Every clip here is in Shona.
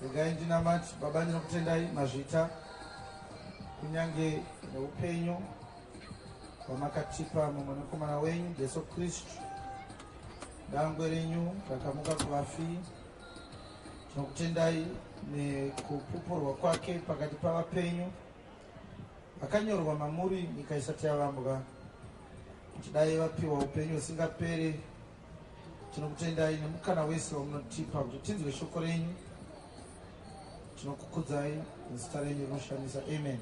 Regai ndinamati. Baba, ndinokutendai, mazvita kunyange neupenyu hwamakatipa mumwanakomana wenyu Jesu Kristu, dangwe renyu rakamuka kuvafi. Tinokutendai nekupupurwa kwake pakati pavapenyu vakanyorwa mamuri nyika isati yavambwa, kuti dai vapiwa upenyu husingaperi. Tinokutendai nemukana wese wamunotipa kuti tinzwe shoko renyu. Tinokukudzai muzita renyu rinoshamisa. Amen.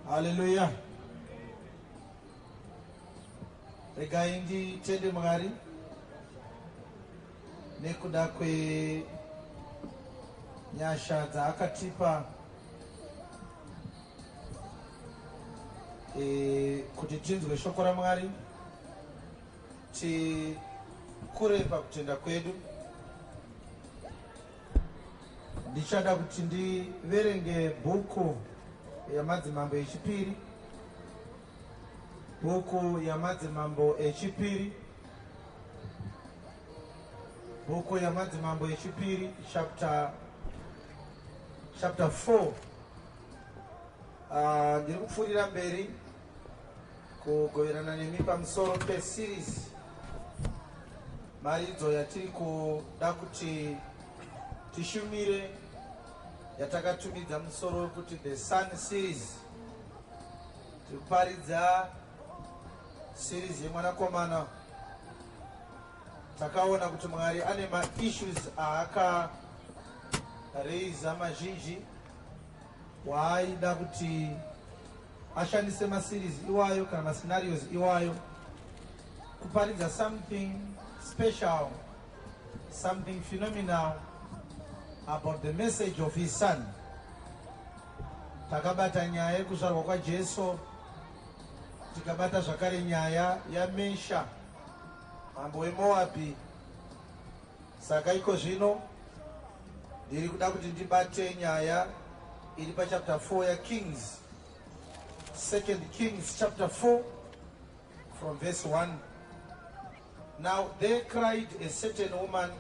Haleluya. Regai nditende Mwari nekuda kwenyasha dzaakatipa kuti tinzwe shoko raMwari, tikure pakutenda kwedu. Ndichada kuti ndiverenge bhuku yaMadzimambo echipiri, bhuku yaMadzimambo echipiri, bhuku yaMadzimambo echipiri, chapter 4. Ndiri kupfuurira mberi kugoverana nemi pamusoro peseries mharidzo yatiri kuda kuti tishumire, yatakatumidza musoro wekuti The Son Series. Tiri kuparidza series yemwanakomana. Takaona kuti Mwari ane maissues aakareiza mazhinji waaida kuti ashandise maseries iwayo kana mascenarios iwayo kuparidza something special, something phenomenal about the message of his son. Takabata nyaya yekuzvarwa kwaJesu, tikabata zvakare nyaya yaMesha, mambo weMoabhi. Saka iko zvino ndiri kuda kuti ndibate nyaya iri pachapter 4 yaKings, Second Kings chapter 4 from verse 1. Now there cried a certain woman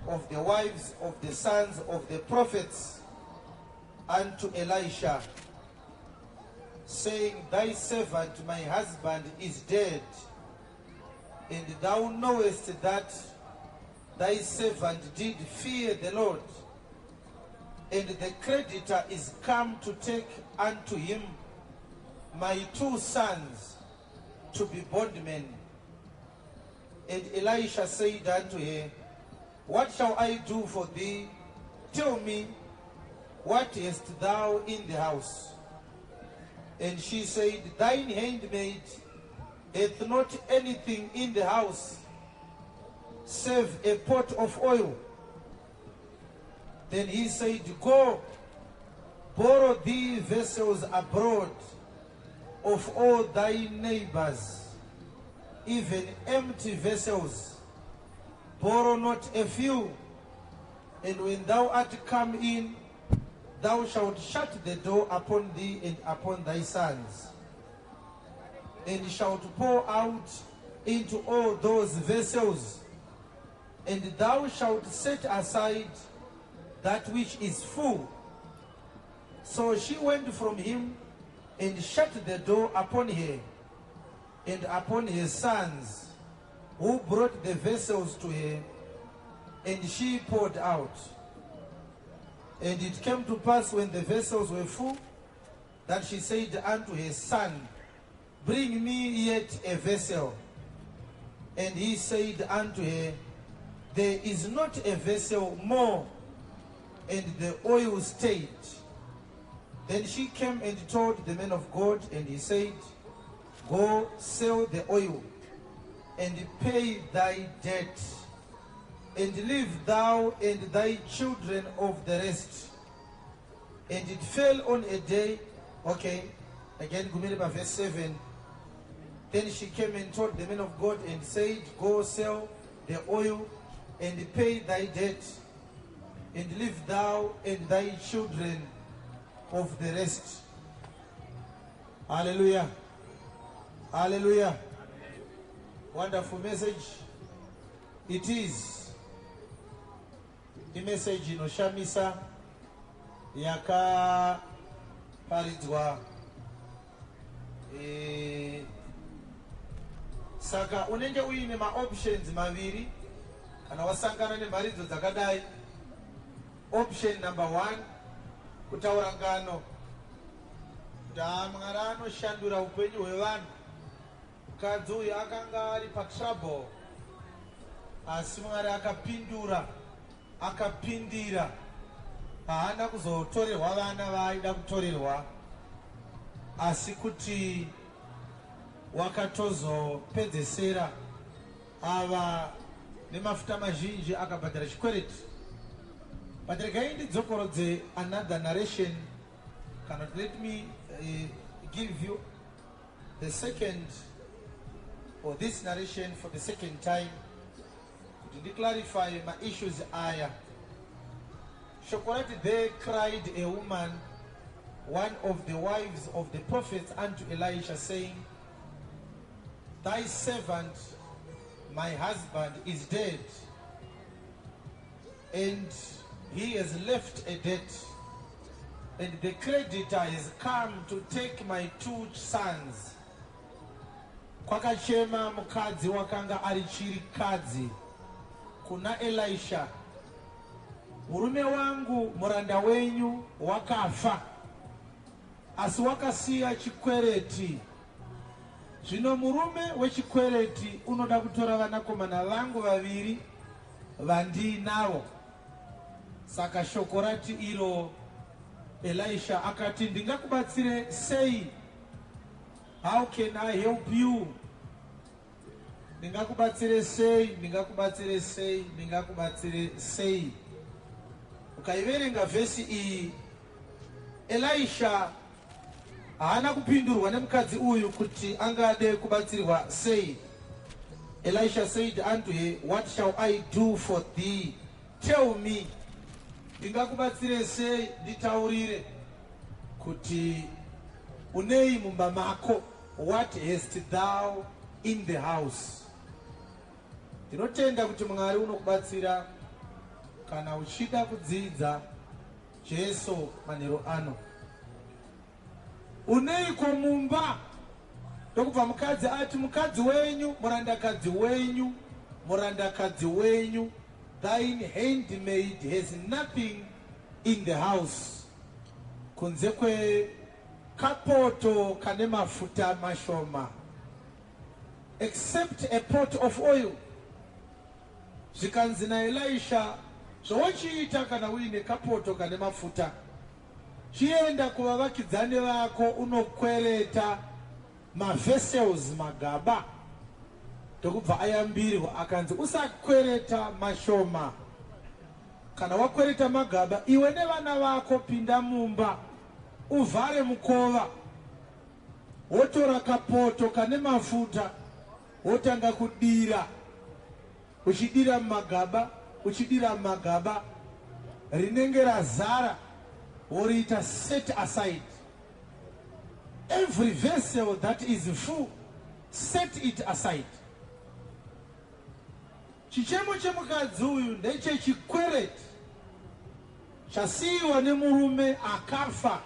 of the wives of the sons of the prophets unto Elisha, saying, Thy servant, my husband, is dead, and thou knowest that thy servant did fear the Lord, and the creditor is come to take unto him my two sons to be bondmen. And Elisha said unto her, What shall I do for thee? Tell me, what hast thou in the house? And she said, Thine handmaid hath not anything in the house, save a pot of oil. Then he said, Go, borrow thee vessels abroad of all thy neighbors, even empty vessels. Borrow not a few. And when thou art come in, thou shalt shut the door upon thee and upon thy sons, and shalt pour out into all those vessels, and thou shalt set aside that which is full. So she went from him and shut the door upon her and upon her sons, who brought the vessels to her, and she poured out. And it came to pass, when the vessels were full, that she said unto her son, Bring me yet a vessel. And he said unto her, There is not a vessel more. And the oil stayed. Then she came and told the man of God, and he said, Go sell the oil and pay thy debt, and leave thou and thy children of the rest. And it fell on a day, okay, again, gumire verse 7. Then she came and told the man of God and said, Go sell the oil and pay thy debt, and leave thou and thy children of the rest. Hallelujah. Hallelujah. Wonderful message. It is imeseji inoshamisa yakaparidzwa. Saka unenge uine maoptions maviri kana wasangana nemharidzo dzakadai. Option number one, kutaura ngano kuti haa, Mwari anoshandura upenyu hwevanhu. Mukadzi uyu akanga ari patrouble, asi Mwari akapindura, akapindira. Haana kuzotorerwa vana vaaida kutorerwa, asi kuti wakatozopedzesera ava nemafuta mazhinji, akabhadhara chikwereti. But regai ndidzokorodze another narration, kana kuti let me give you the second, or this narration for the second time, kuti ndiclarify maissues aya. Shoko rati, "There cried a woman, one of the wives of the prophets, unto Elisha, saying, 'Thy servant, my husband, is dead, and he has left a debt, and the creditor has come to take my two sons.'" Kwakachema mukadzi wakanga ari chirikadzi kuna Elisha, "Murume wangu, muranda wenyu, wakafa, asi wakasiya chikwereti. Zvino murume wechikwereti unoda kutora vanakomana vangu vaviri vandiinavo." Saka shoko rati iro, Elisha akati, "Ndingakubatsire sei? How can I help you? Ndingakubatsire sei? Ndingakubatsire sei? Ndingakubatsire sei?" Ukaiverenga vhesi iyi, Elisha haana kupindurwa nemukadzi uyu kuti angade kubatsirwa sei. Elisha said unto her, "What shall I do for thee? Tell me." Ndingakubatsire sei? Nditaurire kuti unei mumba mako. What hast thou in the house? Ndinotenda kuti Mwari unokubatsira kana uchida kudzidza Jesu manheru ano. Uneiko mumba? Ndokubva mukadzi ati, "Mukadzi wenyu, murandakadzi wenyu, murandakadzi wenyu, thine handmaid has nothing in the house kunze kwekapoto kane mafuta mashoma, except a pot of oil." Zvikanzi naElisha, "Zvowochiita kana uine kapoto kane mafuta, chienda kuvavakidzani vako unokwereta mavessels, magaba." Ndokubva ayambirwa, akanzi, "Usakwereta mashoma. Kana wakwereta magaba, iwe nevana vako pinda mumba, uvhare mukova, wotora kapoto kane mafuta, wotanga kudira, uchidira mumagaba, uchidira mumagaba. Rinenge razara, woriita set aside. Every vessel that is full, set it aside." Chichemo chemukadzi uyu ndechechikwereti chasiyiwa nemurume akafa,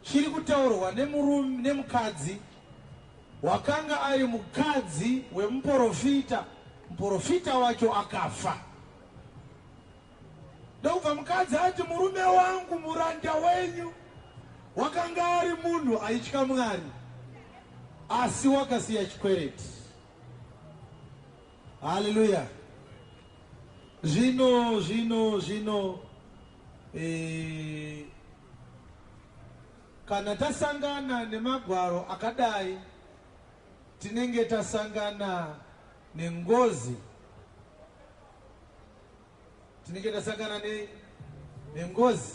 chiri kutaurwa nemurume, nemukadzi wakanga ari mukadzi wemuprofita. Muprofita wacho akafa. Ndokubva mukadzi ati, "Murume wangu, muranda wenyu, wakanga ari munhu aitya Mwari, asi wakasiya chikwereti." Haleluya! Zvino kana tasangana nemagwaro akadai, tinenge tasangana nengozi, tinenge tasangana nengozi.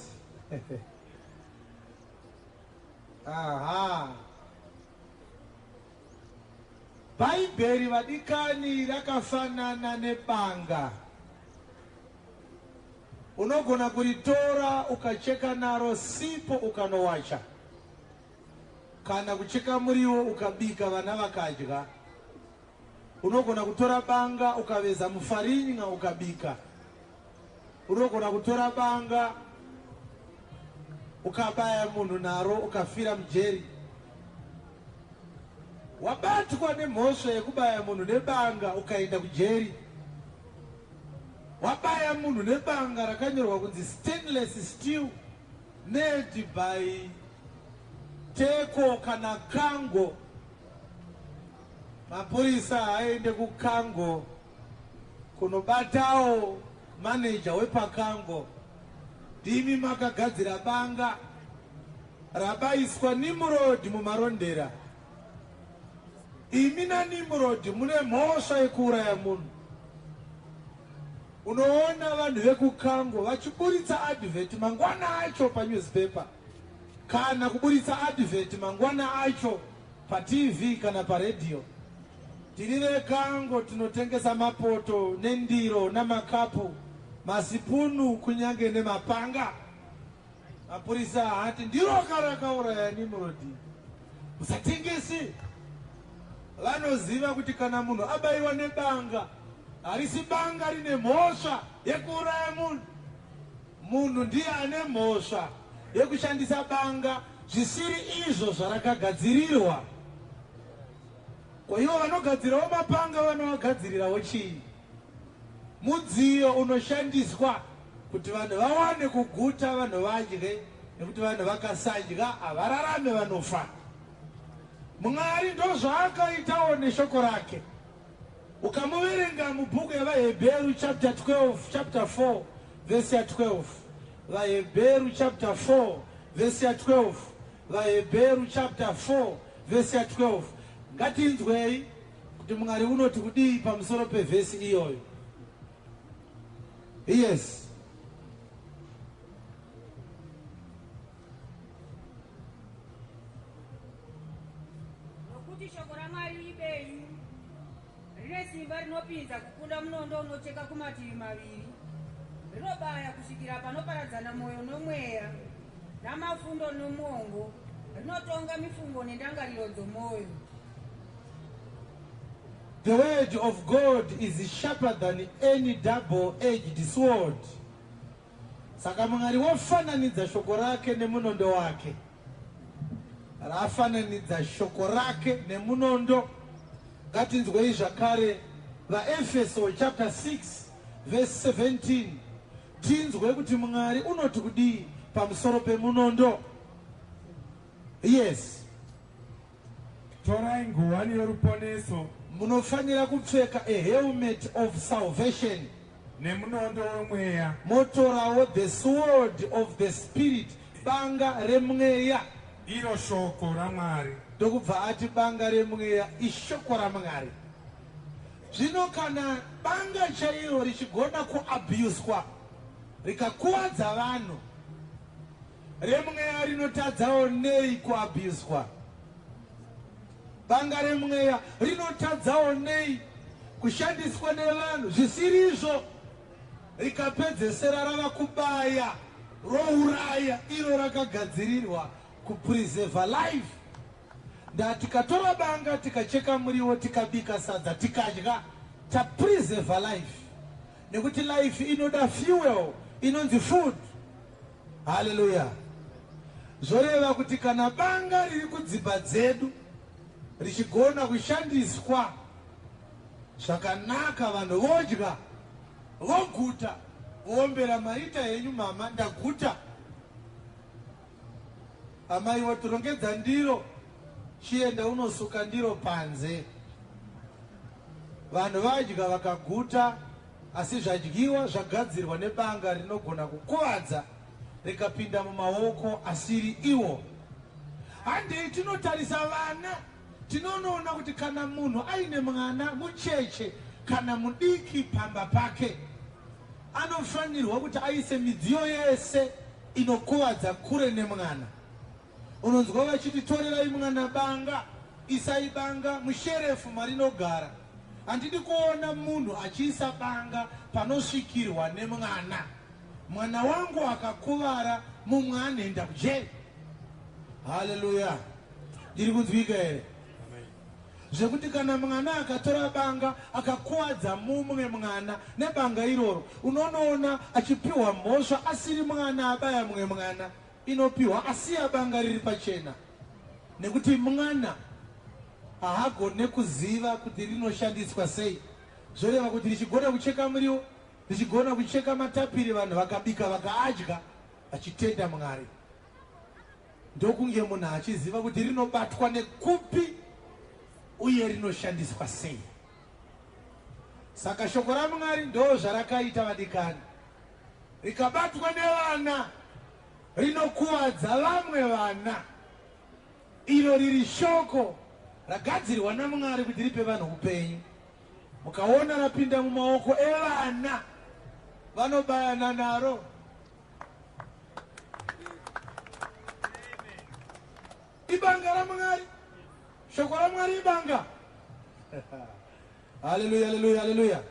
Aha, Bhaibheri, vadikani, rakafanana nebanga. Unogona kuritora ukacheka naro sipo, ukanowacha, kana kucheka muriwo ukabika, vana vakadya. Unogona kutora banga ukaveza mufarinya ukabika. Unogona kutora banga ukabaya munhu naro ukafira mujeri. Wabatwa nemhosva yekubaya munhu nebanga ukaenda kujeri. Wabaya munhu nebanga rakanyorwa kunzi stainless steel made by Teko kana Kango. Mapurisa haaende kuKango kunobatawo maneja wepaKango. Ndimi makagadzira banga rabaiswa Nimrod muMarondera. Imi naNimrod mune mhosva yekuuraya munhu. Unoona vanhu vekuKango vachiburitsa advert mangwana acho panewspaper kana kuburitsa advert mangwana acho paTV kana paredhiyo. Tiri veKango tinotengesa mapoto nendiro namakapu, masipunu kunyange nemapanga. Mapurisa haati ndiroka rakauraya Nimrod. Musatengese. Vanoziva kuti kana munhu abaiwa nebanga, harisi banga rine mhosva yekuuraya munhu. Munhu ndiye ane mhosva yekushandisa banga zvisiri izvo zvarakagadzirirwa. Ko ivo vanogadzirawo mapanga vanovagadzirirawo chii? Mudziyo unoshandiswa kuti vanhu vawane kuguta, vanhu vadye, nekuti vanhu vakasadya havararame, vanofa. Mwari ndozvaakaitawo neshoko rake. Ukamuverenga mubhuku yaVaHebheru chapter 12, chapter 4 verse ya 12, VaHebheru chapter 4 verse ya 12, VaHebheru chapter 4 verse ya 12. Ngatinzwei kuti Mwari unoti kudii pamusoro pevhesi iyoyo. Yes. Nokuti shoko raMwari ibenyu, rine simba rinopinza kukunda munondo unocheka kumativi maviri, rinobaya kusvikira panoparadzana mwoyo nomweya, namafundo nomwongo, rinotonga mifungo nendangariro dzomwoyo. The word of God is sharper than any double-edged sword. Saka Mwari wofananidza shoko rake nemunondo wake. Rafananidza shoko rake nemunondo. Ngatinzwei zvakare VaEfeso chapter 6 verse 17. Tinzwe kuti Mwari unoti kudii pamusoro pemunondo. Yes. Torai nguwani yoruponeso. Munofanira kupfeka a helmet of salvation. Nemunondo wemweya. Motorawo the sword of the spirit, banga remweya. Iro shoko raMwari. Ndokubva ati banga remweya ishoko raMwari. Zvino kana banga chairo richigona kuabhuswa rikakuvadza vanhu, remweya rinotadzawo nei kuabhuswa? Banga remweya rinotadzawo nei kushandiswa nevanhu zvisirizvo rikapedzesera rava kubaya rouraya iro rakagadzirirwa kupreserva life? Nda tikatora banga tikacheka muriwo tikabika sadza tikadya, tapreserva life, nekuti life inoda fuel inonzi food. Haleluya! Zvoreva kuti kana banga riri kudzimba dzedu richigona kushandiswa zvakanaka, vanhu vodya voguta, voombera maita henyu mama, ndaguta. Amai watirongedza ndiro, chienda unosuka ndiro panze. Vanhu vadya vakaguta, asi zvadyiwa zvagadzirwa nebanga rinogona kukuvadza rikapinda mumaoko asiri iwo. Handei tinotarisa vana, tinonoona kuti kana munhu aine mwana mucheche kana mudiki pamba pake, anofanirwa kuti aise midziyo yese inokuvadza kure nemwana. Unonzwa vachiti torerai mwana banga, isai banga musherefu marinogara. Handidi kuona munhu achiisa banga panosvikirwa nemwana. Mwana wangu akakuvara, mumwe anoenda kujeri. Haleluya! Ndiri kunzwika here? Zvekuti kana mwana akatora banga akakuvadza mumwe mwana nebanga iroro, unonoona achipiwa mhosva asiri mwana abaya mumwe mwana, inopiwa asiya banga riri pachena nekuti mwana haagone kuziva kuti rinoshandiswa sei. Zvoreva kuti richigona kucheka muriwo, richigona kucheka matapiri, vanhu vakabika vakaadya vachitenda Mwari. Ndokunge munhu achiziva kuti rinobatwa nekupi uye rinoshandiswa sei. Saka shoko raMwari ndo zvarakaita vadikani. Rikabatwa nevana rinokuvadza vamwe vana. Iro riri shoko ragadzirwa naMwari kuti ripe vanhu upenyu. Mukaona rapinda mumaoko evana vanobayana naro. Ibanga raMwari. Shoko raMwari ibanga. Haleluya, haleluya, haleluya.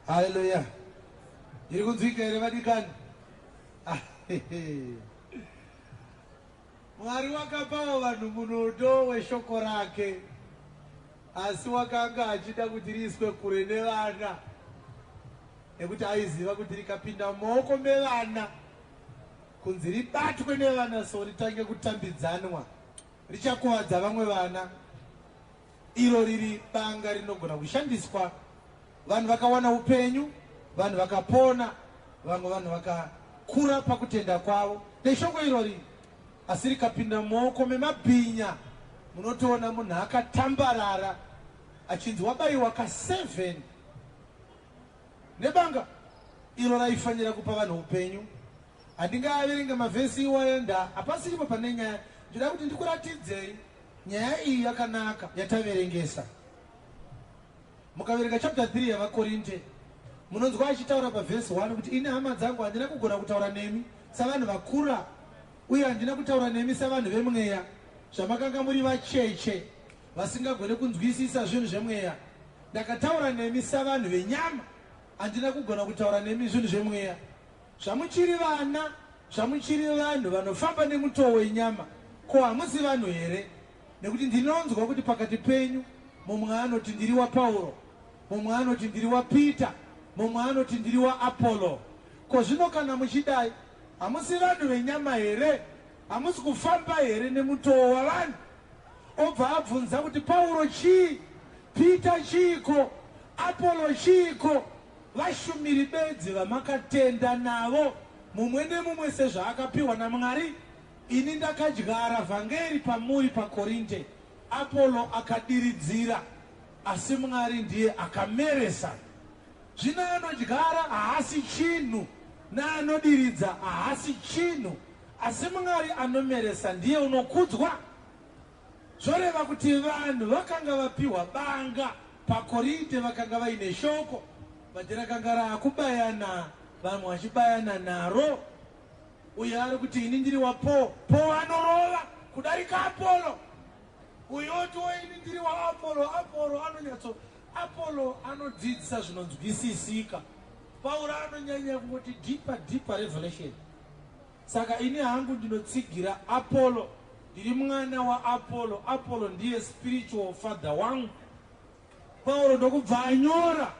Haleluya. Iri kunzwika here vadikani? Mwari wakapawo vanhu munondo weshoko rake, asi wakanga achida kuti riiswe kure nevana, nekuti aiziva kuti rikapinda mumaoko mevana, kunzi ribatwe nevana so ritange kutambidzanwa, richakuvadza vamwe vana. Iro riri banga rinogona kushandiswa, vanhu vakawana upenyu, vanhu vakapona, vamwe vanhu vakakura pakutenda kwavo neshoko irori. Asi rikapinda mumaoko memabhinya, munotoona munhu akatambarara achinzi wabayiwa ka7 nebanga iro raifanira kupa vanhu upenyu. Handingaaverenge mavhesi iwayo, nda hapasiripo pane nyaya. Ndinoda kuti ndikuratidzei nyaya iyi yakanaka yataverengesa. Mukaverenga chapter 3 yavaKorinte, munonzwa achitaura pavhesi 1 kuti ini hama dzangu handina kugona kutaura nemi savanhu vakura, uye handina kutaura nemi savanhu vemweya, zvamakanga muri vacheche vasingagone kunzwisisa zvinhu zvemweya. Ndakataura nemi savanhu venyama, handina kugona kutaura nemi zvinhu zvemweya. Zvamuchiri vana, zvamuchiri vanhu vanofamba nemutoo wenyama, ko hamusi vanhu here? Nekuti ndinonzwa kuti pakati penyu mumwe anoti ndiri waPauro, mumwe anoti ndiri waPita, mumwe anoti ndiri waApollo. Ko zvino kana muchidai, hamusi vanhu venyama here? Hamusi kufamba here nemutoo wavanhu? Obva abvunza kuti Pauro chii? Pita chiiko? Apollo chiiko? Vashumiri bedzi vamakatenda navo, mumwe nemumwe sezvaakapiwa naMwari. Ini ndakadyara vhangeri pamuri paKorinte, Apollo akadiridzira, asi Mwari ndiye akameresa. Zvino anodyara haasi chinhu, naanodiridza haasi chinhu, asi Mwari anomeresa ndiye unokudzwa. Zvoreva kuti vanhu vakanga vapiwa banga paKorinte vakanga vaine shoko, but rakanga raakubayana, vamwe vachibayana naro. Uyo ari kuti ini ndiri waPaul, Paul anorova kudarika Apollo. Uyo otiwo ini ndiri waApollo, Apollo anonyatso, Apollo anodzidzisa zvinonzwisisika. Pauro anonyanya kungoti deeper, deeper revelation. Saka ini hangu ndinotsigira Apollo, ndiri mwana waApollo, Apollo ndiye spiritual father wangu. Pauro ndokubva anyora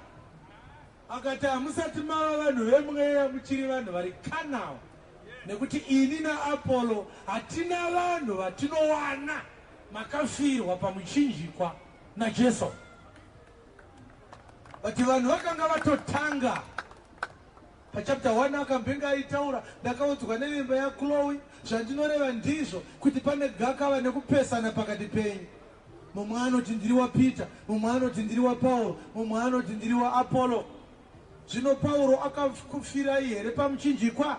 akati, hamusati mava vanhu vemweya, muchiri vanhu vari carnal, nekuti ini naApollo hatina vanhu vatinowana makafirwa pamuchinjikwa naJesu. But vanhu vakanga vatotanga pachapter 1 akambenge aitaura, ndakaudzwa nevimba yaChloe, zvandinoreva ndizvo kuti pane gakava nekupesana pakati penyu. Mumwe anoti ndiri waPita, mumwe anoti ndiri waPauro, mumwe anoti ndiri waApollo. Zvino Pauro akakufirai here pamuchinjikwa?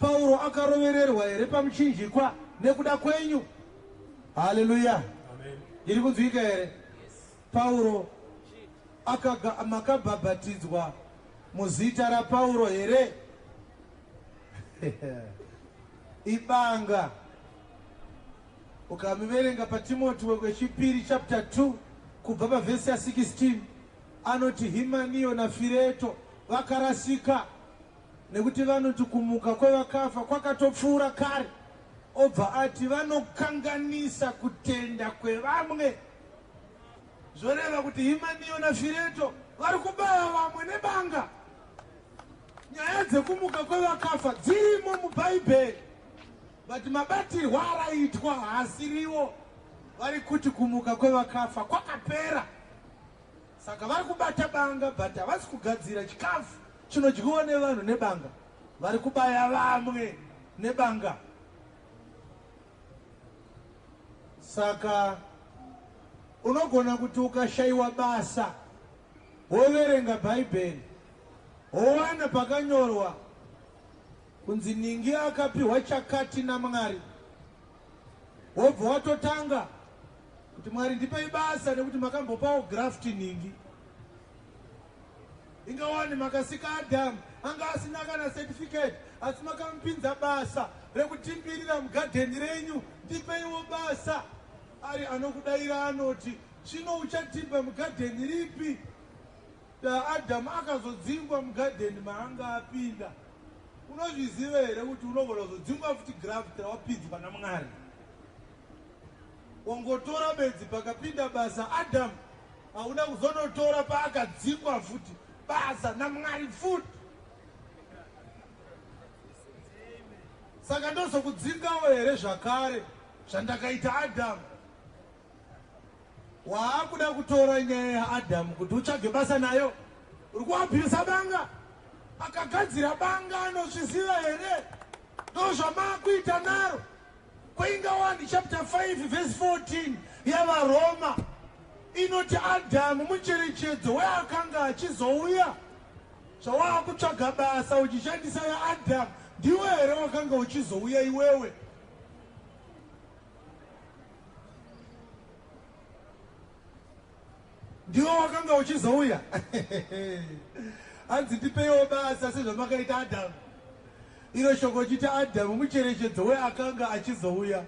Pauro akarovererwa here pamuchinjikwa nekuda kwenyu? Haleluya. Ndiri kunzwika here? Pauro makabhabhatidzwa muzita raPauro here? Ibanga. Ukamuverenga paTimoti wechipiri chapter 2 kubva pavhesi ya 16, Anoti Himaniyo naFireto vakarasika nekuti vanoti kumuka kwevakafa kwakatopfuura kare. Obva ati vanokanganisa kutenda kwevamwe. Zvoreva kuti Himaniyo naFireto vari kubaya vamwe nebanga. Nyaya dzekumuka kwevakafa dzirimo muBhaibheri, but mabatirwo araitwa haasiriwo. Vari kuti kumuka kwevakafa kwakapera, saka vari kubata banga, but havasi kugadzira chikafu chinodyiwa nevanhu nebanga. Vari kubaya vamwe nebanga. Saka unogona kuti ukashayiwa basa woverenga Bhaibheri wowana pakanyorwa kunzi ningi akapiwa chakati naMwari, wobva watotanga kuti Mwari ndipei basa nekuti makambopawo graft ningi. Ingawani makasika Adamu anga asina kana certificate, asi makamupinza basa rekutimbirira mugadheni renyu, ndipeiwo basa. Ari anokudaira anoti zvino uchatimba mugadheni ripi? Adamu akazodzingwa mugadheni maanga apinda. Unozviziva here kuti unogona kuzodzingwa futi graft rawapinzwa naMwari? Wangotora bedzi pakapinda basa Adamu, hauna kuzonotora paakadzingwa futi basa naMwari futi. Saka ndozokudzingawo here zvakare zvandakaita Adamu? Waakuda kutora nyaya yaAdhamu kuti utsvage basa nayo, uri kuabhirisa banga. Akagadzira banga anozviziva here? Ndozvamaakuita naro. Kwainga wani chapter 5 verse 14 yavaRoma inoti Adhamu mucherechedzo weakanga achizouya. Zvawaakutsvaga basa uchishandisa yaAdhamu, ndiwe here wakanga uchizouya iwewe? Ndiwe wakanga uchizouya. Hanzi ndipeiwo basa sezvamakaita Adhamu. Iro shoko uchiti Adhamu mucherechedzo weakanga achizouya.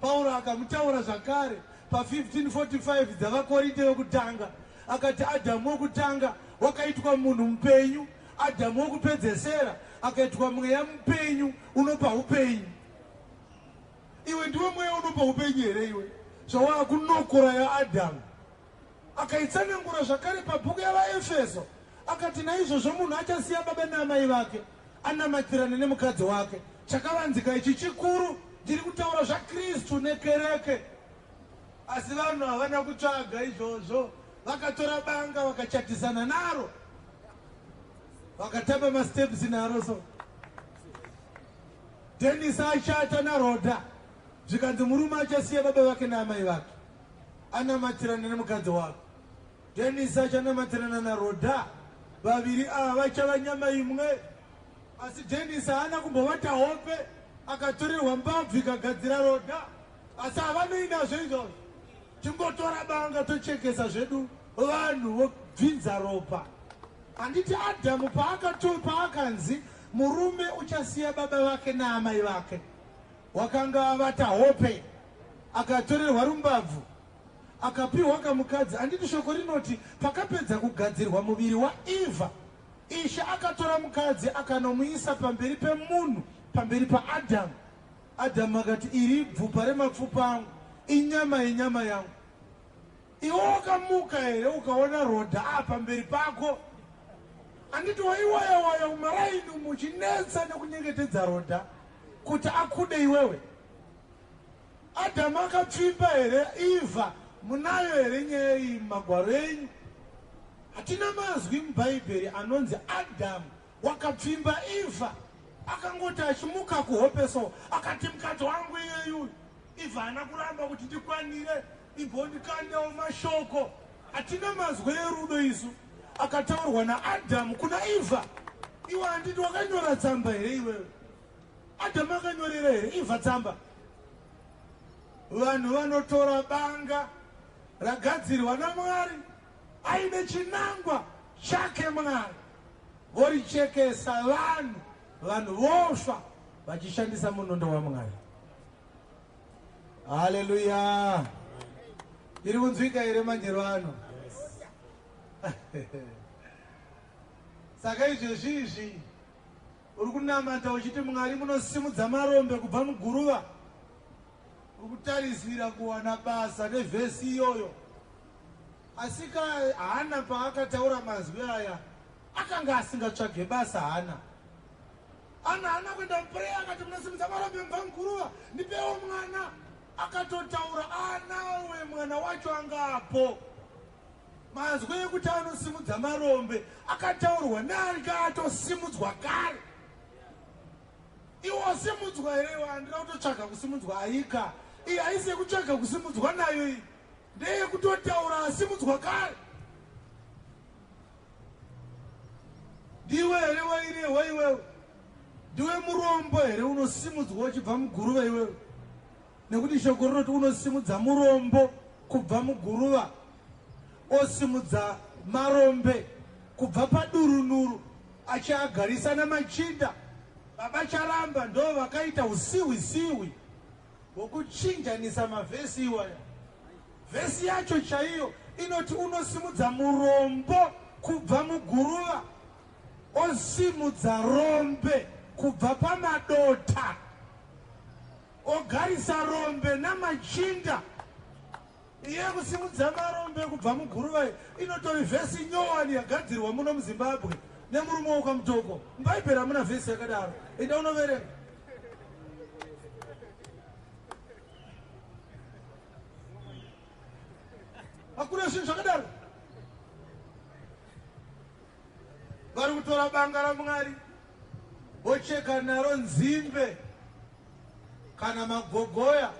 Pauro akamutaura zvakare pa 1545 dzavaKorinte vekutanga. Akati Adhamu wekutanga wakaitwa munhu mupenyu, Adhamu wekupedzesera akaitwa mweya mupenyu unopa upenyu. Iwe ndiwe mweya unopa upenyu here iwe? Zvawakunokora yaAdhamu. Akaitsanangura zvakare pabhuku yavaEfeso akati naizvozvo munhu achasiya baba naamai vake anamatirane nemukadzi wake. Chakavanzika ichi chikuru, ndiri kutaura zvaKristu nekereke. Asi vanhu havana kutsvaga izvozvo, vakatora banga vakachatisana naro, vakatamba masteps naro so. Dennis achata naRhoda, zvikanzi murume achasiya baba vake naamai vake anamatirane nemukadzi wake. Dennis achanamatirana naRhoda, vaviri ava vachava nyama imwe. Asi Dennis haana kumbovata hope, akatorerwa mbabvu ikagadzira Rhoda. Asi havanei nazvo izvozvo, tingotora banga tochekesa zvedu vanhu vobvinza ropa. Handiti Adhamu paakanzi murume uchasiya baba vake naamai vake, wakanga avata hope akatorerwa rumbabvu akapiwa kamukadzi. Handiti shoko rinoti pakapedza kugadzirwa muviri waEvha, Ishe akatora mukadzi akanomuisa pamberi pemunhu, pamberi paAdhamu. Adhamu akati, iri ibvupa remapfupa angu, inyama yenyama yangu. Iwe wakamuka here ukaona Rhoda apamberi pako? Handiti waiwaya waya mumaraini umu uchinetsa nekunyengetedza Rhoda kuti akude iwewe? Adhamu akapfimba here Eva? Munayo here nyaya iyi mumagwaro enyu? Hatina mazwi muBhaibheri anonzi Adhamu wakapfimba Eva. Akangoti achimuka kuhope so akati mukadzi wangu iyeyu. Eva haana kuramba kuti ndikwanire, imbondikandawo mashoko. Hatina mazwi erudo isu akataurwa naAdhamu kuna Eva. Iwe handiti wakanyora tsamba here iwewe? Adhamu akanyorera here Eva tsamba? Vanhu vanotora banga ragadzirwa naMwari aine chinangwa chake Mwari, vorichekesa vanhu, vanhu vofa vachishandisa munondo waMwari. Haleluya! Iri kunzwika here manjero ano? Saka izvezvi izvi uri kunamata uchiti Mwari munosimudza marombe kubva muguruva, uri kutarisira kuwana basa nevhesi iyoyo. Asi ka Hana paakataura mazwi aya akanga asingatsvage basa Hana. Ana haana kuenda muprayer akati munosimudza marombe mubva muguruva ndipewo mwana. Akatotaura anawe mwana wacho anga apo. Mazwi ekuti anosimudza marombe akataurwa neanga atosimudzwa kare. Iwe wasimudzwa here iwe? Handina kutotsvaga kusimudzwa aika. Iyi haisi yekutsvaga kusimudzwa nayo iyi. Ndeyekutotaura asimudzwa kare. Ndiwe here wairehwa iwewe? Ndiwe murombo here unosimudzwa uchibva muguruva iwewe? Nekuti shoko rinoti unosimudza murombo kubva muguruva, osimudza marombe kubva padurunuru achiagarisa namachinda. Baba Charamba ndo vakaita usiwi siwi hwokuchinjanisa mavhesi iwaya. Vhesi yacho chaiyo inoti unosimudza murombo kubva muguruva, osimudza rombe kubva pamadota, ogarisa rombe namachinda. Iye kusimudza marombe kubva muguruva iyi inotori vhesi nyowani yagadzirwa muno muZimbabwe nemurume wokwaMutoko. MuBhaibheri hamuna vhesi yakadaro. Enda unoverenga. Hakuna zvinhu zvakadaro. Vari kutora banga raMwari vocheka naro nzimbe kana magogoya.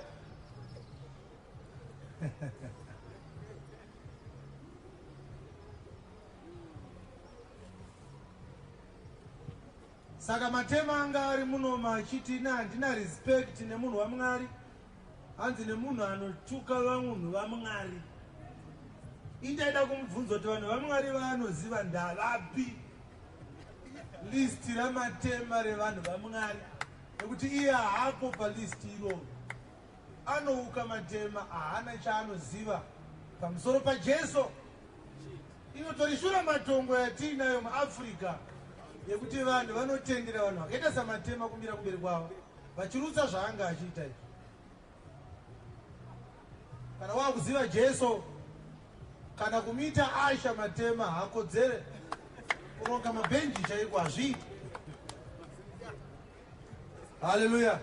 Saka matema anga ari munoma achiti ini handina respect nemunhu waMwari, hanzi nemunhu anotuka vanhu vaMwari. Ini ndaida kumubvunza kuti vanhu vaMwari vaanoziva ndavapi, list ramatema revanhu vaMwari, nekuti iye haapo palist iroro. Anouka matema haana chaanoziva pamusoro paJesu. Inotori shura matongo yatiinayo muAfrica yekuti vanhu vanotendera vanhu vakaita samatema kumira kumberi kwavo vachirutsa zvaanga achiita izvi. Kana wakuziva Jesu kana kumuita asha matema hakodzere kuronga mabhenji chaiko hazviiti. Haleluya.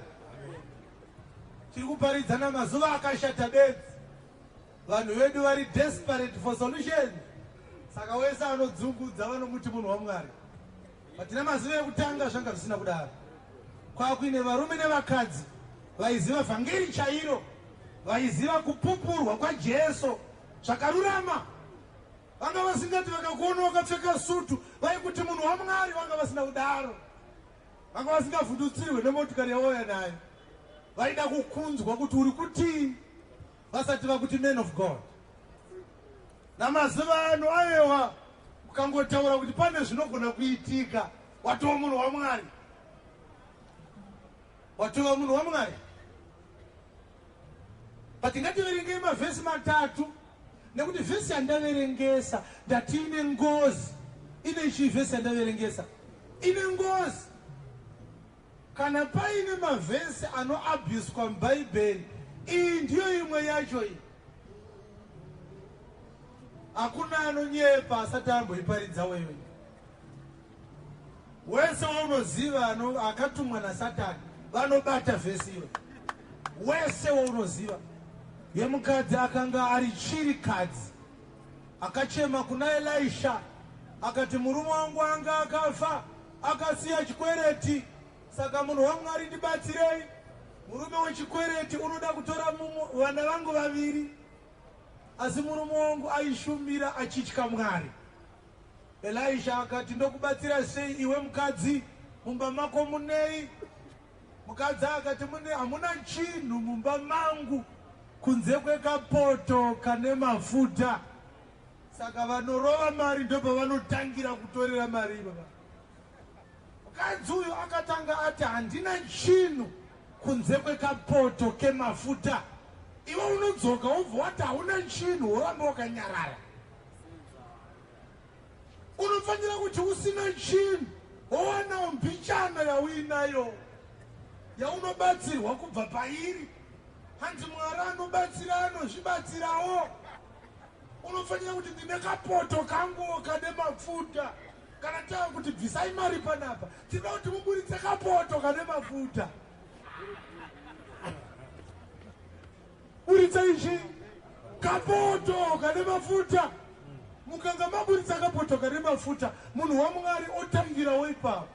Tiri kuparidzana mazuva akashata bedzi. Vanhu vedu vari desperate for solutions. Saka wese anodzungudza vanomuti munhu waMwari. But nemazuva ekutanga zvanga zvisina kudaro. Kwakuine varume nevakadzi vaiziva vhangeri chairo, vaiziva kupupurwa kwaJesu zvakarurama. Vanga vasingati vakakuona wakapfeka sutu vaikuti munhu waMwari, vanga vasina kudaro. Vanga vasingavhundutsirwe nemotikari yawauya nayo. Vaida kukunzwa kuti uri kutii vasati vakuti man of God. Namazuva ano ayewa ukangotaura kuti pane zvinogona kuitika watova munhu waMwari. Watova munhu waMwari. But ngativerengei mavhesi matatu nekuti vhesi yandaverengesa ndati ine ngozi. Ine chii vhesi yandaverengesa? Ine ngozi. Kana paine mavhesi anoabuswa muBhaibheri, iyi ndiyo imwe yacho iyi. Hakuna anonyepa asati amboiparidza weyo. Wese waunoziva akatumwa naSatani vanobata vhesi iyo. Wese waunoziva yemukadzi akanga ari chirikadzi akachema kuna Elisha akati murume wangu anga akafa akasiya chikwereti, saka munhu waMwari ndibatsirei. Murume wechikwereti unoda kutora vana vangu vaviri, asi murume wangu aishumira achitya Mwari. Elisha akati, ndokubatsira sei iwe mukadzi, mumba mako munei? Mukadzi akati, mune hamuna chinhu mumba mangu kunze kwekapoto kane mafuta. Saka vanorova mari ndopavanotangira kutorera mari ivava. Mukadzi uyu akatanga ati handina chinhu kunze kwekapoto kemafuta. Iwe unodzoka wobva wati hauna chinhu woramba wakanyarara. Unofanira kuti usina chinhu wowanawo mbichana yauinayo yaunobatsirwa kubva pairi. Hanzi Mwari anobatsira anozvibatsirawo. Unofanira kuti ndine kapoto kanguwo kane mafuta. Kana tava kuti bvisai mari panapa, tinoda kuti muburitse kapoto kane mafuta. Buritsa ichi kapoto kane mafuta. Mukanga maburitsa kapoto kane mafuta, munhu waMwari otangirawo ipapo.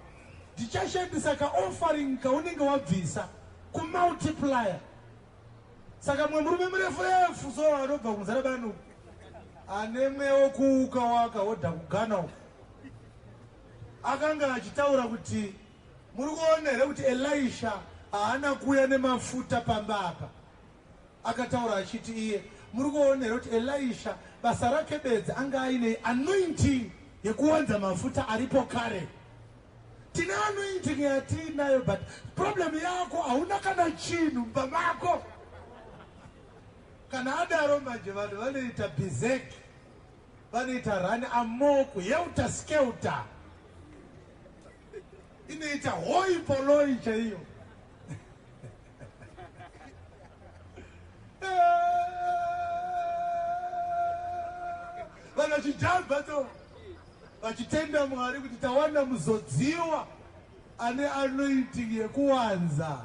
Ndichashandisa kaoffering kaunenge wabvisa kumultiplier. Saka mumwe murume murefu refu so anobva kuMuzarabani uku ane mweya wekuuka wakahodha kuGhana uku akanga achitaura kuti muri kuona here kuti Elisha haana kuuya nemafuta pamba apa. Akataura achiti iye muri kuona here kuti Elisha basa rake bedzi anga aine anointing yekuwanza mafuta aripo kare. Tine anointing yatiinayo, but problem yako hauna kana chinhu mumba mako. Kana adaro manje vanhu vanoita berserk, vanoita run amok, helter skelter, inoita hoi poloi chaiyo. Vanhu vachijamba to vachitenda Mwari kuti tawana muzodziwa ane anointing yekuwanza.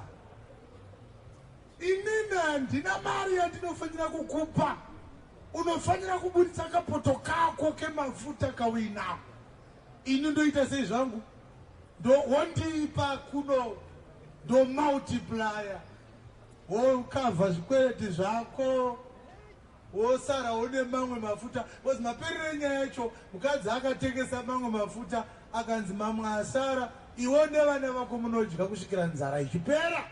Inini handina mari yandinofanira kukupa, unofanira kuburitsa kapoto kako kemafuta kauinako. Ini ndoita sei zvangu? Wondipa kuno, ndomultiplier, wokavha zvikwereti zvako, wosara une mamwe mafuta. Because maperero enyaya yacho, mukadzi akatengesa mamwe mafuta, akanzi mamwe asara iwe nevana vako munodya kusvikira nzara ichipera.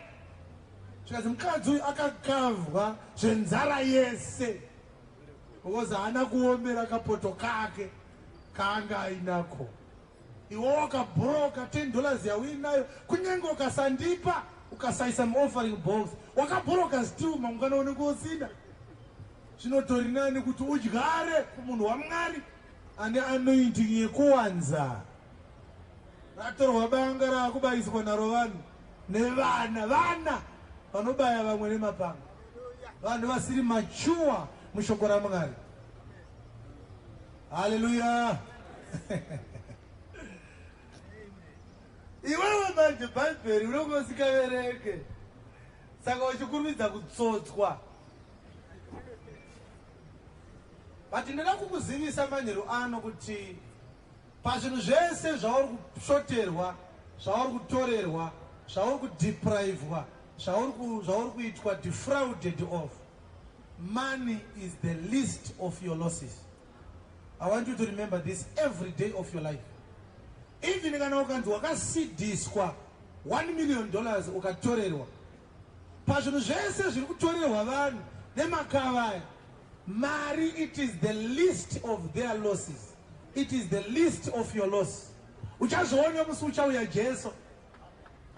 Zvikanzi mukadzi uyu akakavhwa zvenzara yese because haana kuomera kapoto kake kaanga ainako. Iwe wakabhuroka $10 yauinayo, kunyange ukasandipa ukasaisa muoffering box, wakabhuroka still, mangwana unenge usina. Zvinotori nani kuti udyare kumunhu waMwari ane anointing yekuwanza. Ratorwa banga raakubayiswa naro vanhu nevana, vana vanobaya vamwe nemapanga, vanhu vasiri mature mushoko raMwari. Haleluya! Iwewe manje Bhaibheri unenge usikaverenge, saka uchikurumidza kutsotswa. But ndoda kukuzivisa manheru ano kuti pazvinhu zvese zvauri kushoterwa, zvauri kutorerwa, zvauri kudeprivwa, zvauri kuitwa defrauded of, money is the least of your losses. I want you to remember this every day of your life. Even kana ukanzi wakasidhiswa $1 million ukatorerwa, pazvinhu zvese zviri kutorerwa vanhu nemakava aya, mari, it is the least of their losses. It is the least of your loss. Uchazoona musi uchauya Jesu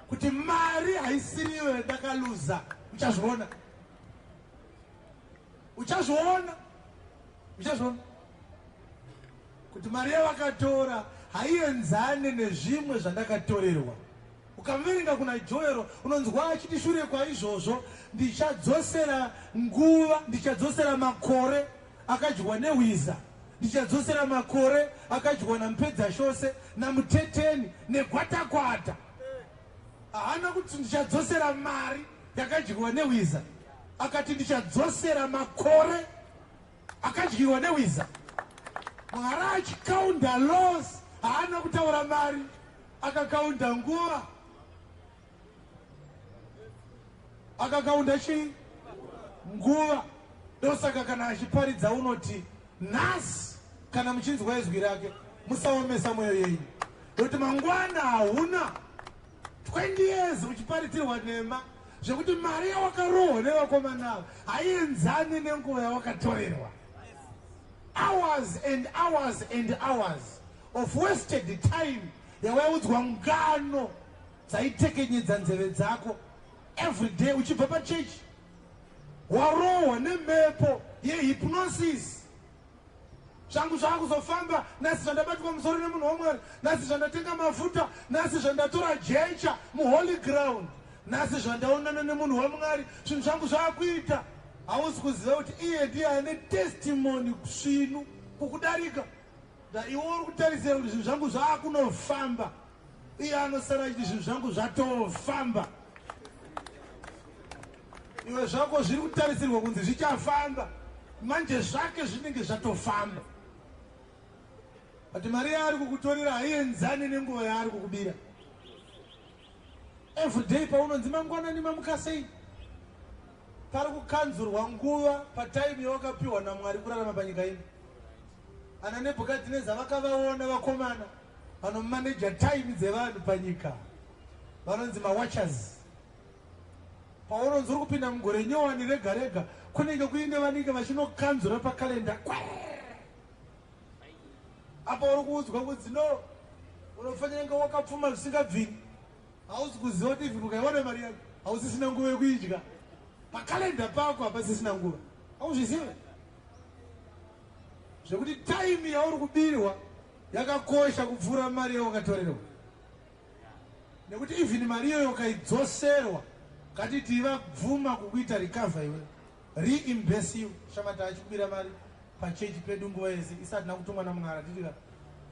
kuti mari haisiriyo yandakaluza. Uchazviona, uchazviona, uchazviona kuti mari yavakatora haienzane nezvimwe zvandakatorerwa. Ukaverenga kuna Joero, unonzwa achiti shure kwaizvozvo ndichadzosera nguva, ndichadzosera makore akadyiwa nehwiza, ndichadzosera makore akadyiwa namupedzashose, namuteteni, negwatakwata. Haana kuti ndichadzosera mari yakadyiwa nehwiza, akati ndichadzosera makore akadyiwa nehwiza. Mwari achikaunda loss, haana kutaura mari, akakaunda nguva, akakaunda chii? Nguva. Ndosaka kana achiparidza unoti, "Nhasi kana muchinzwa izwi rake, musaomesa mwoyo yenyu," nokuti mangwana hauna. 20 years uchiparidzirwa nhema zvekuti mari yawakarohwa nevakomana ava haienzani nenguva yawakatorerwa. Hours and hours and hours of wasted time yawaiudzwa ngano dzaitekenyedza nzeve dzako every day uchibva pachechi, warohwa nemhepo yehypnosis. Zvangu zvakuzofamba nhasi zvandabatwa musoro nemunhu waMwari, nhasi zvandatenga mafuta, nhasi zvandatora jecha muholy ground, nhasi zvandaonana nemunhu waMwari, zvinhu zvangu zvakuita. Hausi kuziva kuti iye ndiye ane testimony svinu kukudarika. Da iwe uri kutarisira kuti zvinhu zvangu zvakunofamba, iye anosara achiti zvinhu zvangu zvatofamba. Iwe zvako zviri kutarisirwa kunzi zvichafamba, manje zvake zvinenge zvatofamba. But mari yaari kukutorera haienzani nenguva yaari kukubira. Everyday paunonzi mangwanani mamuka sei, pari kukanzurwa nguva patime yawakapiwa naMwari kurarama panyika ino. Ana Nebhukadhineza vakavaona vakomana vanomaneja time dzevanhu panyika, vanonzi mawatchers. Paunonzi uri kupinda mugore nyowani rega rega, kunenge kuine vanenge vachinokanzura pakalenda. Apa uri kuudzwa kunzi no, unofanira kunge wakapfuma zvisingabviri. Hausi kuziva kuti even ukaiwana mari yako hausisina nguva yekuidya. Pakalenda pako hapasisina nguva. Hauzvizive zvekuti time yauri kubirwa yakakosha kupfuura mari yawakatorerwa. Nekuti even mari iyoyo ukaidzoserwa, ngatiti vabvuma kukuita recover iwe, reimburse you. Shamata achikubira mari pachechi pedu nguva yese isati nakutumwa naMwari, hatiti ka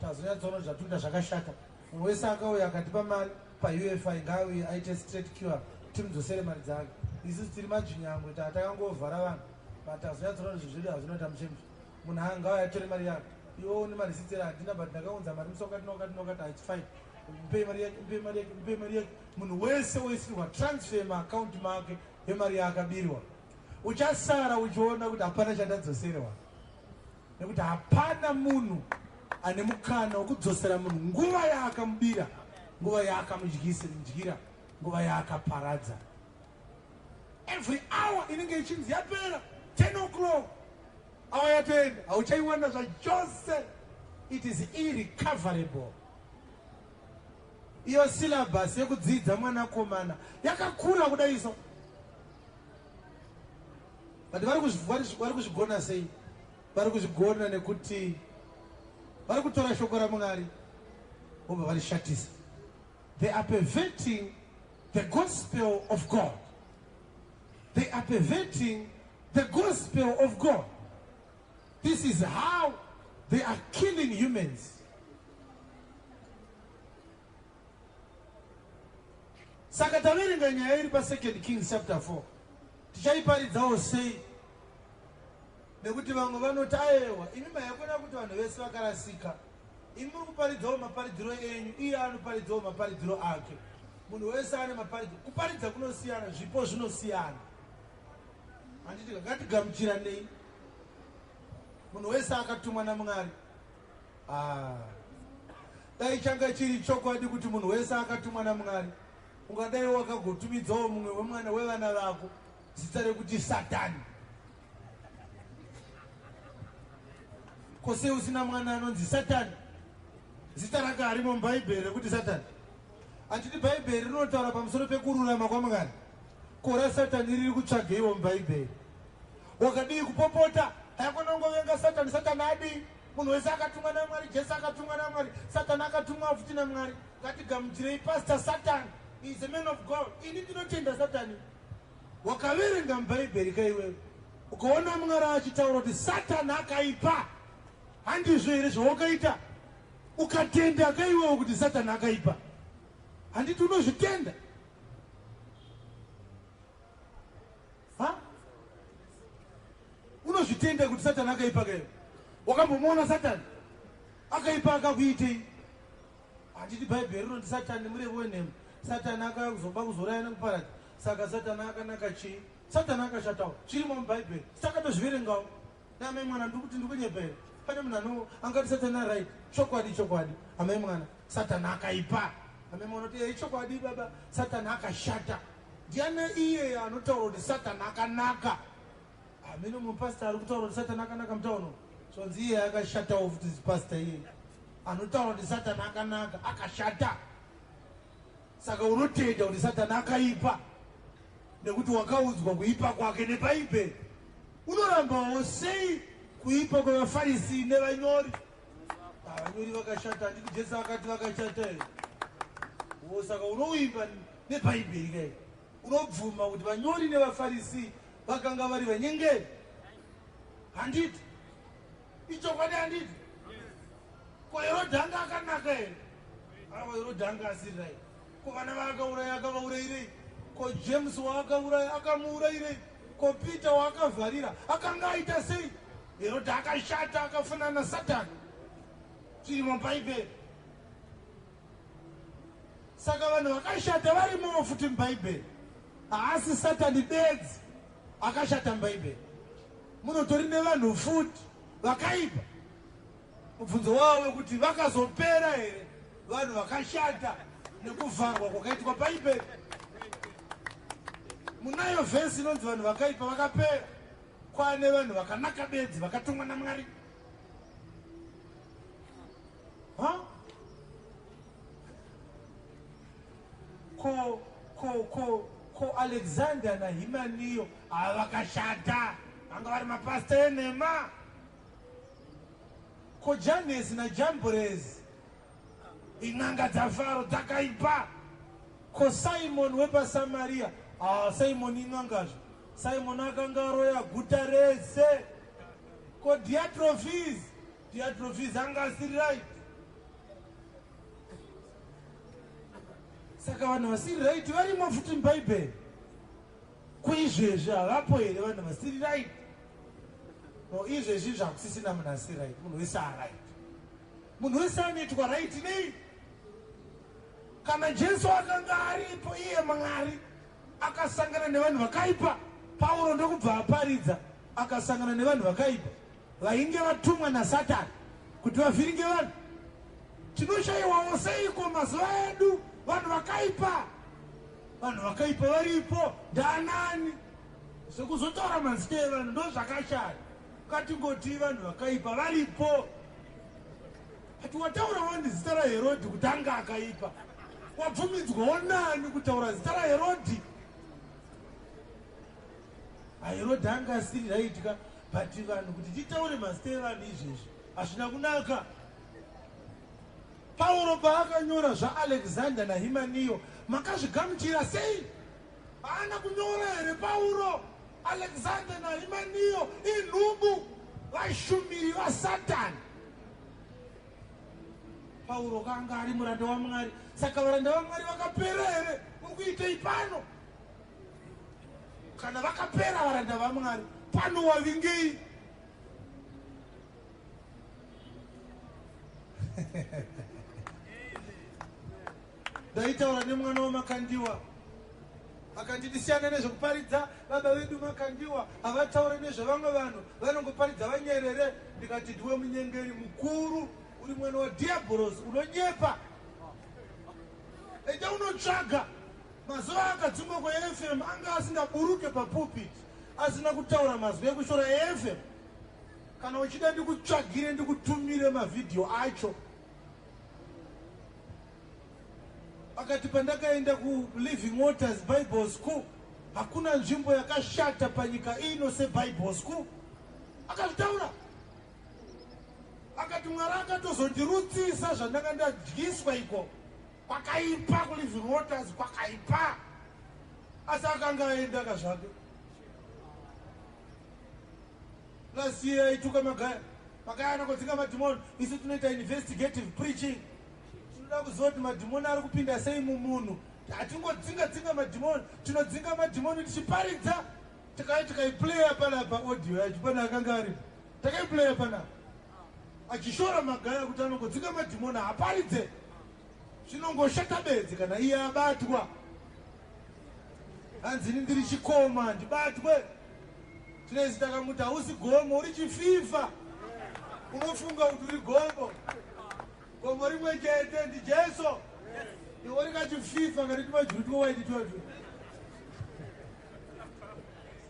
tazonyatsoona kuti zvatikuita zvakashata. Munhu wese akauya akatipa mari paUFI ngaauye aite straight cure timudzosere mari dzake. Isusu tiri madzvinyangwe takangovhara vanhu, but tazonyatsoona kuti zvinhu zvedu hazvinoita mushe mushe. Munhu angauya atore mari yake, iwe une marisitsi ere? Handina, but ndakaunza mari musi wakati newakati newakati, it's fine. Mupei mari yake, mupei mari yake, mupei mari yake. Munhu wese woisirwa transfer maaccount make yemari yaakabirwa. Uchasara uchiona kuti hapana chandadzoserwa, nekuti hapana munhu ane mukana wekudzosera munhu nguva yaakamubira, nguva yaakamudyira, nguva yaakaparadza. Every hour inenge ichinzi yapera 10 o'clock, hour yatoenda, hauchaiwana zvachose. It is irrecoverable. Iyo syllabus yekudzidza mwanakomana yakakura kudai so, but vari kuzvigona sei? Vari kuzvigona nekuti vari kutora shoko raMwari vobva varishatisa. They are perverting the gospel of God. They are perverting the gospel of God. This is how they are killing humans. Saka taverenga nyaya iri pa2 Kings chapter 4, tichaiparidzawo sei? Nekuti vamwe vanoti aewa, imi mayakona kuti vanhu vese vakarasika, imi muri kuparidzawo maparidziro enyu, iye anoparidzawo maparidziro ake. Munhu wese ane maparidziro, kuparidza kunosiyana, zvipo zvinosiyana. Handiti ngatigamuchiranei, munhu wese akatumwa naMwari. Dai changa chiri chokwadi kuti munhu wese akatumwa naMwari, ungadai wakagotumidzawo mumwe wemwana wevana vako zita rekuti Satani. Kose usina mwana anonzi Satani, zita rake harimo muBhaibheri rekuti Satani. Handiti Bhaibheri rinotaura pamusoro pekururama kwaMwari? Kora Satani riri kutsvageiwo muBhaibheri? Wakadii kupopota? Haikona kungovenga Satani. Satani adii? Munhu wese akatumwa naMwari. Jesu akatumwa naMwari, Satani akatumwa futi naMwari. Ngatigamuchirei Pastor Satani, he is a man of God. Ini ndinotenda Satani. Wakaverenga muBhaibheri kaiwewe ukaona Mwari achitaura kuti Satani akaipa, handizvo here zvawakaita? Ukatenda kaiwewe kuti Satani akaipa, handiti unozvitenda? Ha? Unozvitenda kuti Satani akaipa kaiwe? Wakambomuona Satani akaipa akakuitei? Handiti Bhaibheri rinoti Satani murevi wenhema? Satani akauya kuzoba, kuzouraya nekuparadza. Saka Satani akanaka chii? Satani akashatawo, zvirimo muBhaibheri, takatozviverengawo. Naamai mwana, ndiri kuti ndiri kunyepa here? Pane munhu ano angati Satani aright? Chokwadi, chokwadi, amai mwana, Satani akaipa. Amai mwana kuti chokwadi baba, Satani akashata. Ndiani iye anotaura kuti Satani akanaka? Hameno mupastor ari kutaura kuti Satani akanaka mutauro. Zvonzi iye akashatawo futi pastor iye anotaura kuti Satani akanaka, akashata. Saka unotenda kuti Satani akaipa nekuti wakaudzwa kuipa kwake neBhaibheri. Unorambawo sei Kuipa kwevaFarisi nevanyori. Ah, vanyori vakashata, handiti Jesu akati vakashata here? Wo saka unovimba neBhaibheri kai? Unobvuma kuti vanyori nevaFarisi vakanga vari vanyengeri? Handiti? Ichokwadi handiti? Ko Herodhi anga akanaka here? Aiwa, Herodhi anga asiri right. Ko vana vaakauraya akavaurayirei? Ko James waakauraya akamuurayirei? Ko Peter waakavharira akanga aita sei? Herodhi akashata akafanana naSatani. Zviri muBhaibheri. Saka vanhu vakashata varimowo futi muBhaibheri. Haasi Satani bedzi akashata muBhaibheri. Munotori nevanhu futi vakaipa. Mubvunzo wavo wekuti vakazopera here vanhu vakashata nekuvharwa kwakaitwa Bhaibheri? Munayo vhesi inonzi vanhu vakaipa vakapera, kwane vanhu vakanaka bedzi vakatumwa naMwari. Ha? Ko ko ko ko Alexander naHimaniyo havakashata, vanga vari mapasta enhema. Ko Janesi naJamburezi in'anga dzaFaro dzakaipa. Ko Simoni wepaSamaria? Ah, Simoni in'angazve. Simoni akanga aroya guta rese. Ko Diatrofisi? Diatrofisi anga asiri right. Saka vanhu vasiri right varimo futi muBhaibheri. Ko izvezvi havapo here vanhu vasiri right? No, izvezvi zvakusisina munhu asiri right. Munhu wese aright. Munhu wese anoitwa right nei? Kana Jesu akanga aripo iye Mwari akasangana nevanhu vakaipa, Pauro ndokubva aparidza, akasangana nevanhu vakaipa vainge vatumwa naSatani kuti vavhiringe vanhu. Tinoshayiwawo seiko mazuva edu vanhu vakaipa? Vanhu vakaipa varipo ndaanani? Zvekuzotaura mazita evanhu ndozvakashata. Ngatingoti vanhu vakaipa varipo. Ati wataura wani zita raHerodhi kuti anga akaipa. Wabvumidzwawo nani kutaura zita raHerodhi? HaHerodhi anga asiri right ka, but vanhu kuti titaure mazita evanhu izvezvi hazvina kunaka. Pauro paakanyora zvaAlexander naHimaniyo, makazvigamuchira sei? Haana kunyora here Pauro? Alexander naHimaniyo inhubu, vashumiri vaSatani. Pauro kanga ari muranda waMwari, saka varanda vaMwari vakapera here? Uri kuitei pano? Kana vakapera varanda vaMwari, pano wavingei? Ndaitaura nemwana waMakandiwa akanditi siyana nezvekuparidza baba vedu Makandiwa havataure nezvevamwe vanhu vanongoparidza vanyerere. Ndikati ndiwe munyengeri mukuru, uri mwana wadhiabhorosi, unonyepa. Enda unotsvaga. Mazuva akadzingwa kweAFM anga asingaburuke papulpit asina kutaura mazwi ekushora AFM. Kana uchida ndikutsvagire ndikutumire mavhidhiyo acho. Akati pandakaenda kuLiving Waters Bible School hakuna nzvimbo yakashata panyika ino seBible School. Akazvitaura. Akati Mwari akatozondirutsisa zvandanga ndadyiswa iko. Kwakaipa kuLiving Waters kwakaipa. Asi akanga aenda kazvake. Last year aituka Magaya. Magaya anongodzinga madhimoni. Isu tinoita investigative preaching. Tinoda kuziva kuti madhimoni ari kupinda sei mumunhu. Hatingodzinga dzinga madhimoni. Tinodzinga madhimoni tichiparidza. Tikai tikaiplaya panapa audio yacho pane akanga aripo. Takaiplaya panapa. Achishora Magaya kuti anongodzinga madhimoni haparidze. Zvinongoshata bedzi kana iye abatwa. Hanzi ini ndiri chikoma handibatwe. Tinezi takamuti hausi gomo uri chififa. Unofunga kuti uri gomo. Gomo rimwe chete ndi Jesu. Iwe uri kachififa kati tumajuru twawaiti twatu.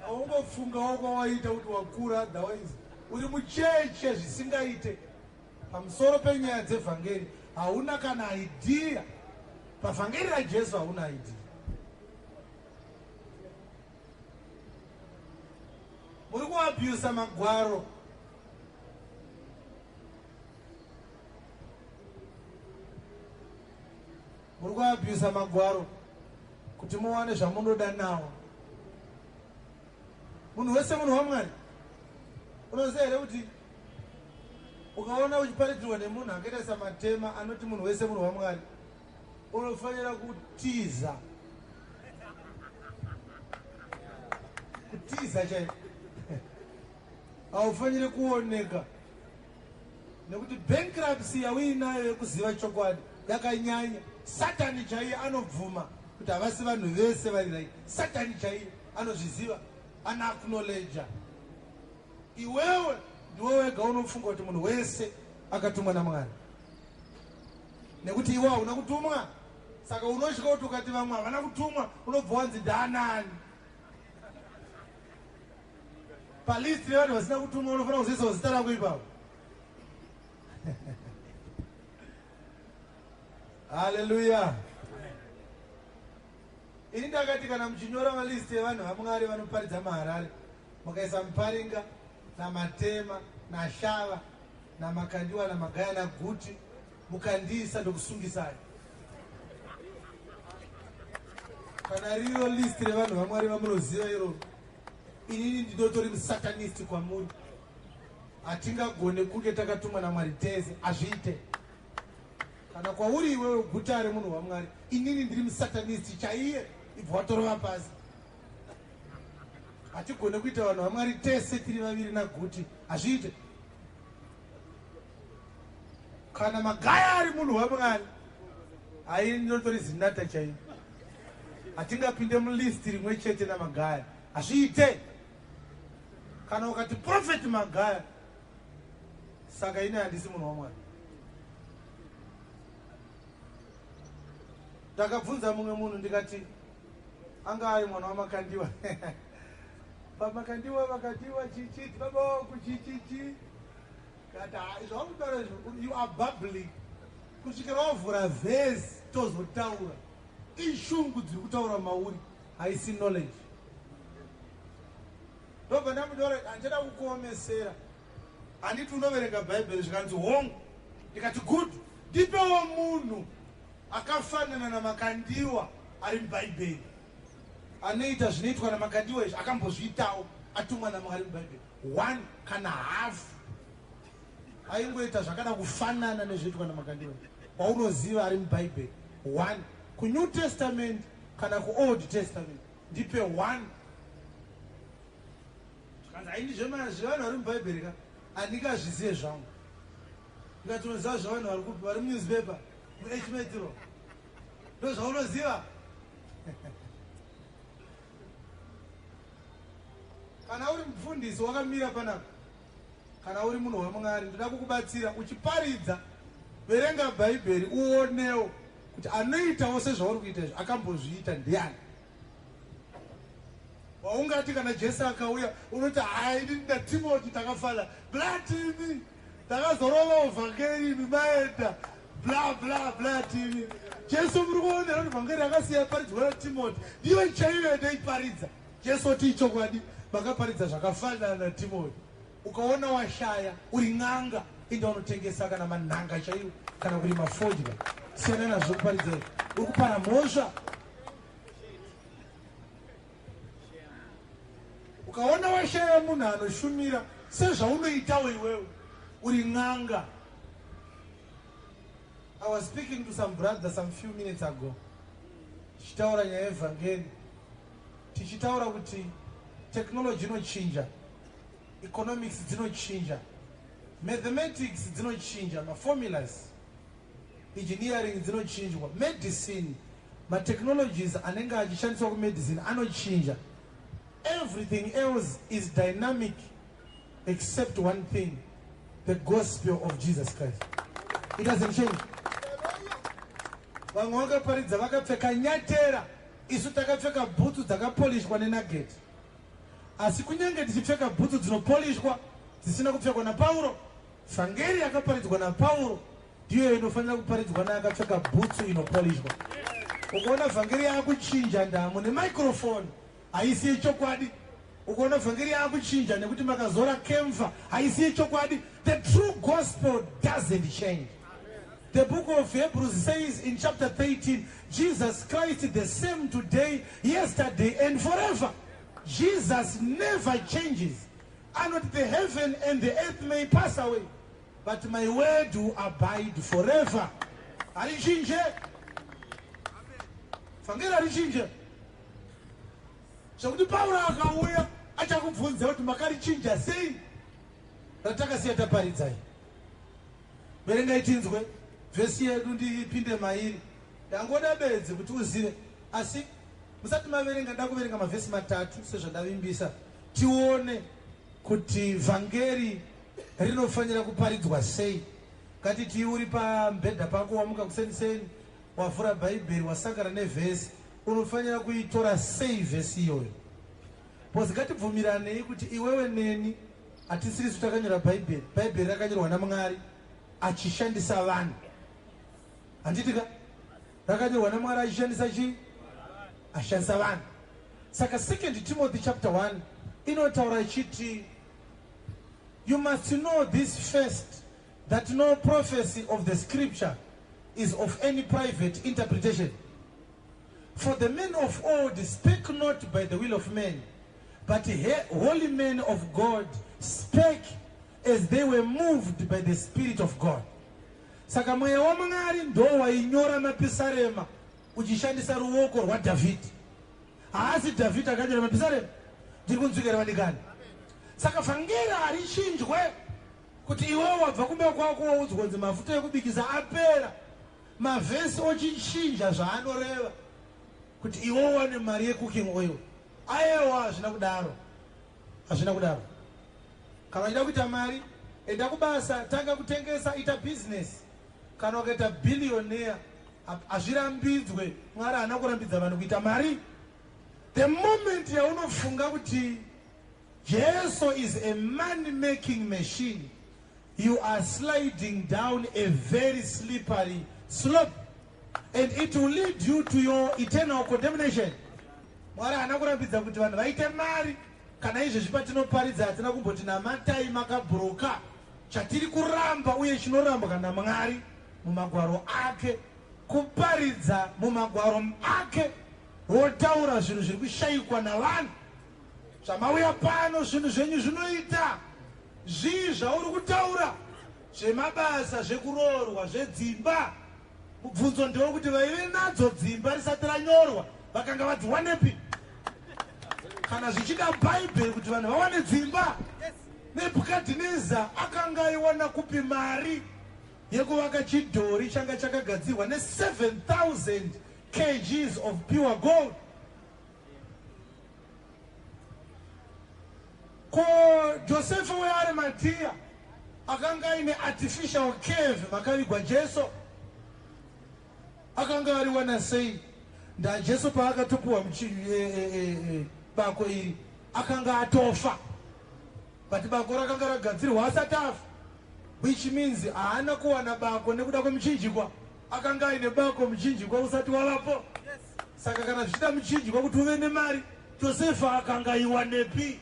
Haungofungawo kwawaita kuti wakura otherwise uri mucheche zvisingaite. Pamusoro penyaya dzevhangeri hauna kana idea. Pavhangeri raJesu hauna idea. Muri kuabusa magwaro. Maakuisa magwaro kuti muwane zvamunoda nawo. Munhu wese munhu waMwari. Unoziva here kuti ukaona uchiparidzirwa nemunhu akaita saMatema anoti munhu wese munhu waMwari, unofanira kutiza. Kutiza chaiko. Haufaniri kuoneka nekuti bankruptcy yauinayo yekuziva chokwadi yakanyanya. Satani chaiye anobvuma kuti havasi vanhu vese vari right. Satani chaiye anozviziva, anoacknowledge. Iwewe ndiwe wega unofunga kuti munhu wese akatumwa naMwari, nekuti iwe hauna kutumwa. Saka unotya kuti ukati vamwe havana kutumwa unobva wanzi ndaanani palist revanhu vasina kutumwa. Unofanira kuzoisawo zita rako ipapo. Haleluya. Ini ndakati kana muchinyora malist evanhu vaMwari vanoparidza muHarare, mukaisa Muparinga naMatema naShava naMakandiwa naMagaya naGuti, mukandiisa, ndokusungisai. Kana riro list revanhu vaMwari vamunoziva iroro, inini ndinotori musatanist kwamuri. Hatingagone kunge takatumwa naMwari tese, hazviite. Kana kwauri iwewe guta remunhu waMwari, inini ndiri musatanist chaiye, ibva watorova pasi. Hatigone kuita vanhu vaMwari tese tiri vaviri naGuti, hazviite. Kana Magaya ari munhu waMwari, hai, ndinotori zinata chaiyo. Hatingapinde mulist rimwe chete naMagaya, hazviite. Kana ukati Prophet Magaya, saka ini handisi munhu waMwari. Ndakabvunza mumwe munhu ndikati, anga ari mwana waMakandiwa, paMakandiwa Makandiwa chichiti baba wangu chichichi, kati zvakutaura izvo, you are bubbling kusvikira wavhura vhesi tozotaura. Ishungu dziri kutaura mauri, haisi knowledge. Ndobva ndamutaura, handichada kukuomesera, handiti unoverenga Bhaibheri? Zvikanzi hongu. Ndikati good, ndipewo munhu akafanana naMakandiwa ari muBhaibheri, anoita zvinoitwa naMakandiwa izvi, akambozviitawo, atumwa naMwari muBhaibheri, one kana half, aingoita zvakada kufanana nezvinoitwa naMakandiwa, waunoziva ari muBhaibheri, one kuNew Testament kana kuOld Testament, ndipe one. Zvikanzi haindi zvevanhu vari muBhaibheri ka, handingazvizive zvangu. Ndikati unoziva zvevanhu vari kupi? Vari munewspaper, muH Metro, ndo zvaunoziva. Kana uri mufundisi wakamira panapa, kana uri munhu waMwari, ndoda kukubatsira uchiparidza, verenga Bhaibheri uonewo kuti anoitawo sezvauri kuita izvi akambozviita ndiani, waungati kana Jesu akauya unoti hai, inini naTimoti takafana bla tv, takazorova uvhangeri, imi maenda bla bla bla tv. Jesu muri kuonera kuti vhangeri yakasiya paridzwa naTimoti ndiyo chaiyo yandaiparidza. Jesu oti ichokwadi, makaparidza zvakafanana naTimoti. Ukaona washaya, uri n'anga, inda unotengesa kana manhanga chaiwo kana kurima fodya. Siyana nazvo kuparidza izvi, uri kupara mhosva. Ukaona washaya munhu anoshumira sezvaunoitawo iwewe, uri n'anga. I was speaking to some brother some few minutes ago, tichitaura nyaya yevhangeri, tichitaura kuti technology inochinja, economics dzinochinja, mathematics dzinochinja, maformulas, engineering dzinochinjwa, medicine, matechnologies anenge achishandiswa kumedicine anochinja. Everything else is dynamic except one thing, the gospel of Jesus Christ. It doesn't change. Vamwe vakaparidza vakapfeka nyatera, isu takapfeka bhutsu dzakapolishwa nenageti. Asi kunyange tichipfeka bhutsu dzinopolishwa dzisina kupfekwa naPauro, vhangeri yakaparidzwa naPauro ndiyo inofanira kuparidzwa neakapfeka bhutsu inopolishwa. Ukaona vhangeri yaakuchinja ndamo nemicrophone, haisi yechokwadi. Ukaona vhangeri yaakuchinja nekuti makazora camphor, haisi yechokwadi. The true gospel doesn't change. The book of Hebrews says in chapter 13, Jesus Christ the same today, yesterday and forever. Jesus never changes. Anoti the heaven and the earth may pass away, but my word will abide forever. Harichinje. Vhangeri harichinje. Zvekuti Pauro akauya achakubvunza kuti makarichinja sei ratakasiya taparidzai. Verengai tinzwe vhesi yedu ndipinde mairi. Ndangoda bedzi kuti uzive asi musati maverenga nda kuverenga mavhesi matatu sezvandavimbisa tione kuti vhangeri rinofanira kuparidzwa sei. Ngatiti uri pamubhedha pako wamuka kuseniseni wavhura bhaibheri wasangana nevhesi unofanira kuitora sei vhesi iyoyo because ngatibvumiranei kuti iwewe neni hatisirisu takanyora bhaibheri. Bhaibheri rakanyorwa naMwari achishandisa vanhu. Handiti ka? Rakanyorwa naMwari achishandisa chii? Achishandisa vanhu. Saka 2 Timothy chapter 1 inotaura ichiti you must know this first, that no prophecy of the scripture is of any private interpretation. For the men of old spake not by the will of men, but holy men of God spake as they were moved by the Spirit of God. Saka mweya waMwari ndo wainyora mapisarema uchishandisa ruoko rwaDhavhidhi. Haasi Dhavhidhi akanyora mapisarema. Ndiri kunzwika here vadikani? Saka vhangeri harichinjwe kuti iwewe wabva kumba kwako waudzwa kunzi mafuta ekubikisa apera, mavhesi ochichinja zvaanoreva kuti iwe uwane mari yecooking oil. Ayewa, hazvina kudaro, hazvina kudaro. Kana uchida kuita mari, enda kubasa, tanga kutengesa, ita business. Kana ukaita billionaire, hazvirambidzwe. Mwari haana kurambidza vanhu kuita mari. The moment yaunofunga kuti Jesu is a money making machine, you are sliding down a very slippery slope and it will lead you to your eternal condemnation. Mwari haana kurambidza kuti vanhu vaite mari. Kana izvezvi patinoparidza hatina kumboti namatai makabhuruka. Chatiri kuramba uye chinorambwa naMwari mumagwaro ake kuparidza mumagwaro ake wotaura zvinhu zviri kushayikwa navanhu. Zvamauya pano zvinhu zvenyu zvinoita zvii zvauri kutaura zvemabasa, zvekuroorwa, zvedzimba. Mubvunzo ndewekuti vaive nadzo dzimba risati ranyorwa vakanga vadziwanepi? Kana zvichida Bhaibheri kuti vanhu vawane dzimba, Nebhukadhineza akanga aiwana kupi mari yekuvaka chidhori changa chakagadzirwa ne 7000 kgs of pure gold? Ko Josefa weArimathea akanga aine artificial cave makavigwa Jesu akanga ariwana sei? NdaJesu paakatopuwa bako iri akanga atofa, but bako rakanga ragadzirwa asati afa, which means haana kuwana bako nekuda kwemuchinjikwa. Akanga aine bako muchinjikwa usati wavapo. Saka kana zvichida muchinjikwa kuti uve nemari, Josefa akanga iwanepi?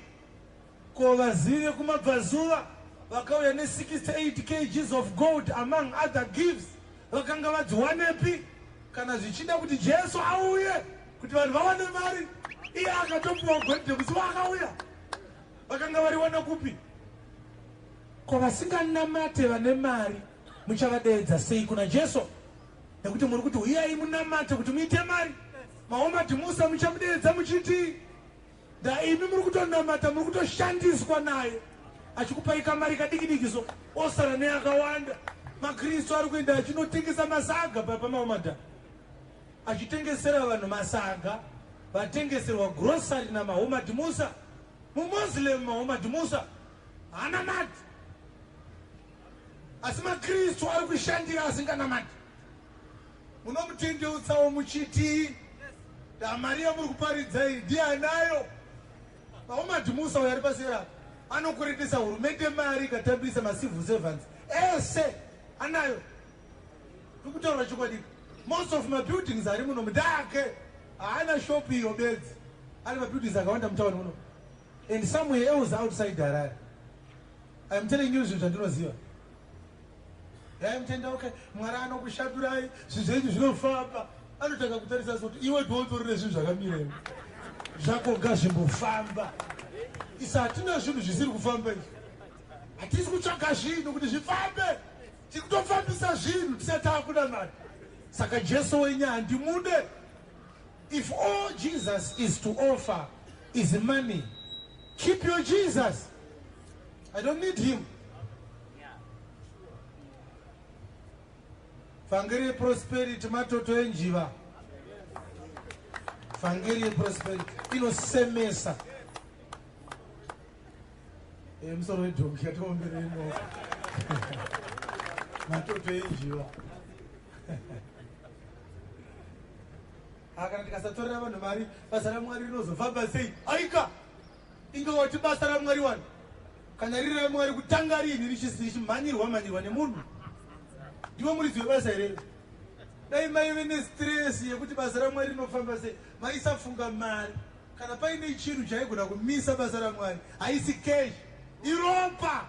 Ko vazivi vekumabvazuva vakauya ne 68 kgs of gold among other gifts vakanga vadziwanepi? Kana zvichida kuti Jesu auye kuti vanhu vawane mari, iye akatopuwa goridhe musi waakauya, vakanga variwana kupi? Ko vasinganamate vane mari muchavadeedza sei kuna Jesu? Nekuti muri kuti huyai munamate kuti muite mari. Maomadi Musa muchamudeedza muchiti nda imi muri kutonamata, muri kutoshandiswa naye achikupai kamari kadiki diki so osara neakawanda. MaKristu ari kuenda achinotengesa masaga pamaomadha, achitengesera vanhu masaga, vatengeserwa grocery naMahomad Musa. MuMuslim Mahomad Musa haana mati, asi maKristu ari kushandira asinganamati. Munomutendeutsawo muchiti mari yamuri kuparidza iyi ndianayo? Mahomad Musa uyo ari pasera anokweretesa hurumende mari ikatambirisa macivil servants ese anayo. Ndikutaura chokwadi, most of mabuildings ari muno ndake, haana shop iyo bedzi, ari mabuildings akawanda mutauni muno and somewhere else outside Harare. I am telling you zvinhu zvandinoziva. Dai mutendeuke, Mwari anokushandurai, zvinhu zvenyu zvinofamba. Anotanga kutarisa soti iwe dhonzo rine zvinhu zvakamira iwe. Zvako ngazvimbofamba. Isu hatina zvinhu zvisiri kufamba izvi. Hatisi kutsvaga zvinhu kuti zvifambe. Tiri kutofambisa zvinhu tisati takunamata. Saka Jesu wenyu handimude. If all Jesus is to offer is money, keep your Jesus. I don't need him. Vhangeri yeprosperity matoto enjiva. Vhangeri yeprosperity inosemesa. Eh, musoro wedhongi yatiomberei maoko. Matoto enjiva. Ah, kana tikasatorera vanhu mari basa ramwari rinozofamba sei? Aika! Inga wati basa raMwari wani. Kana riri raMwari kutanga riini richimhanyirwa mhanyirwa nemunhu? Ndiwe muridzi webasa here? Dai maive nestress yekuti basa raMwari rinofamba sei, maisafunga mari. Kana paine chinhu chaigona kumisa basa raMwari, haisi cash, iropa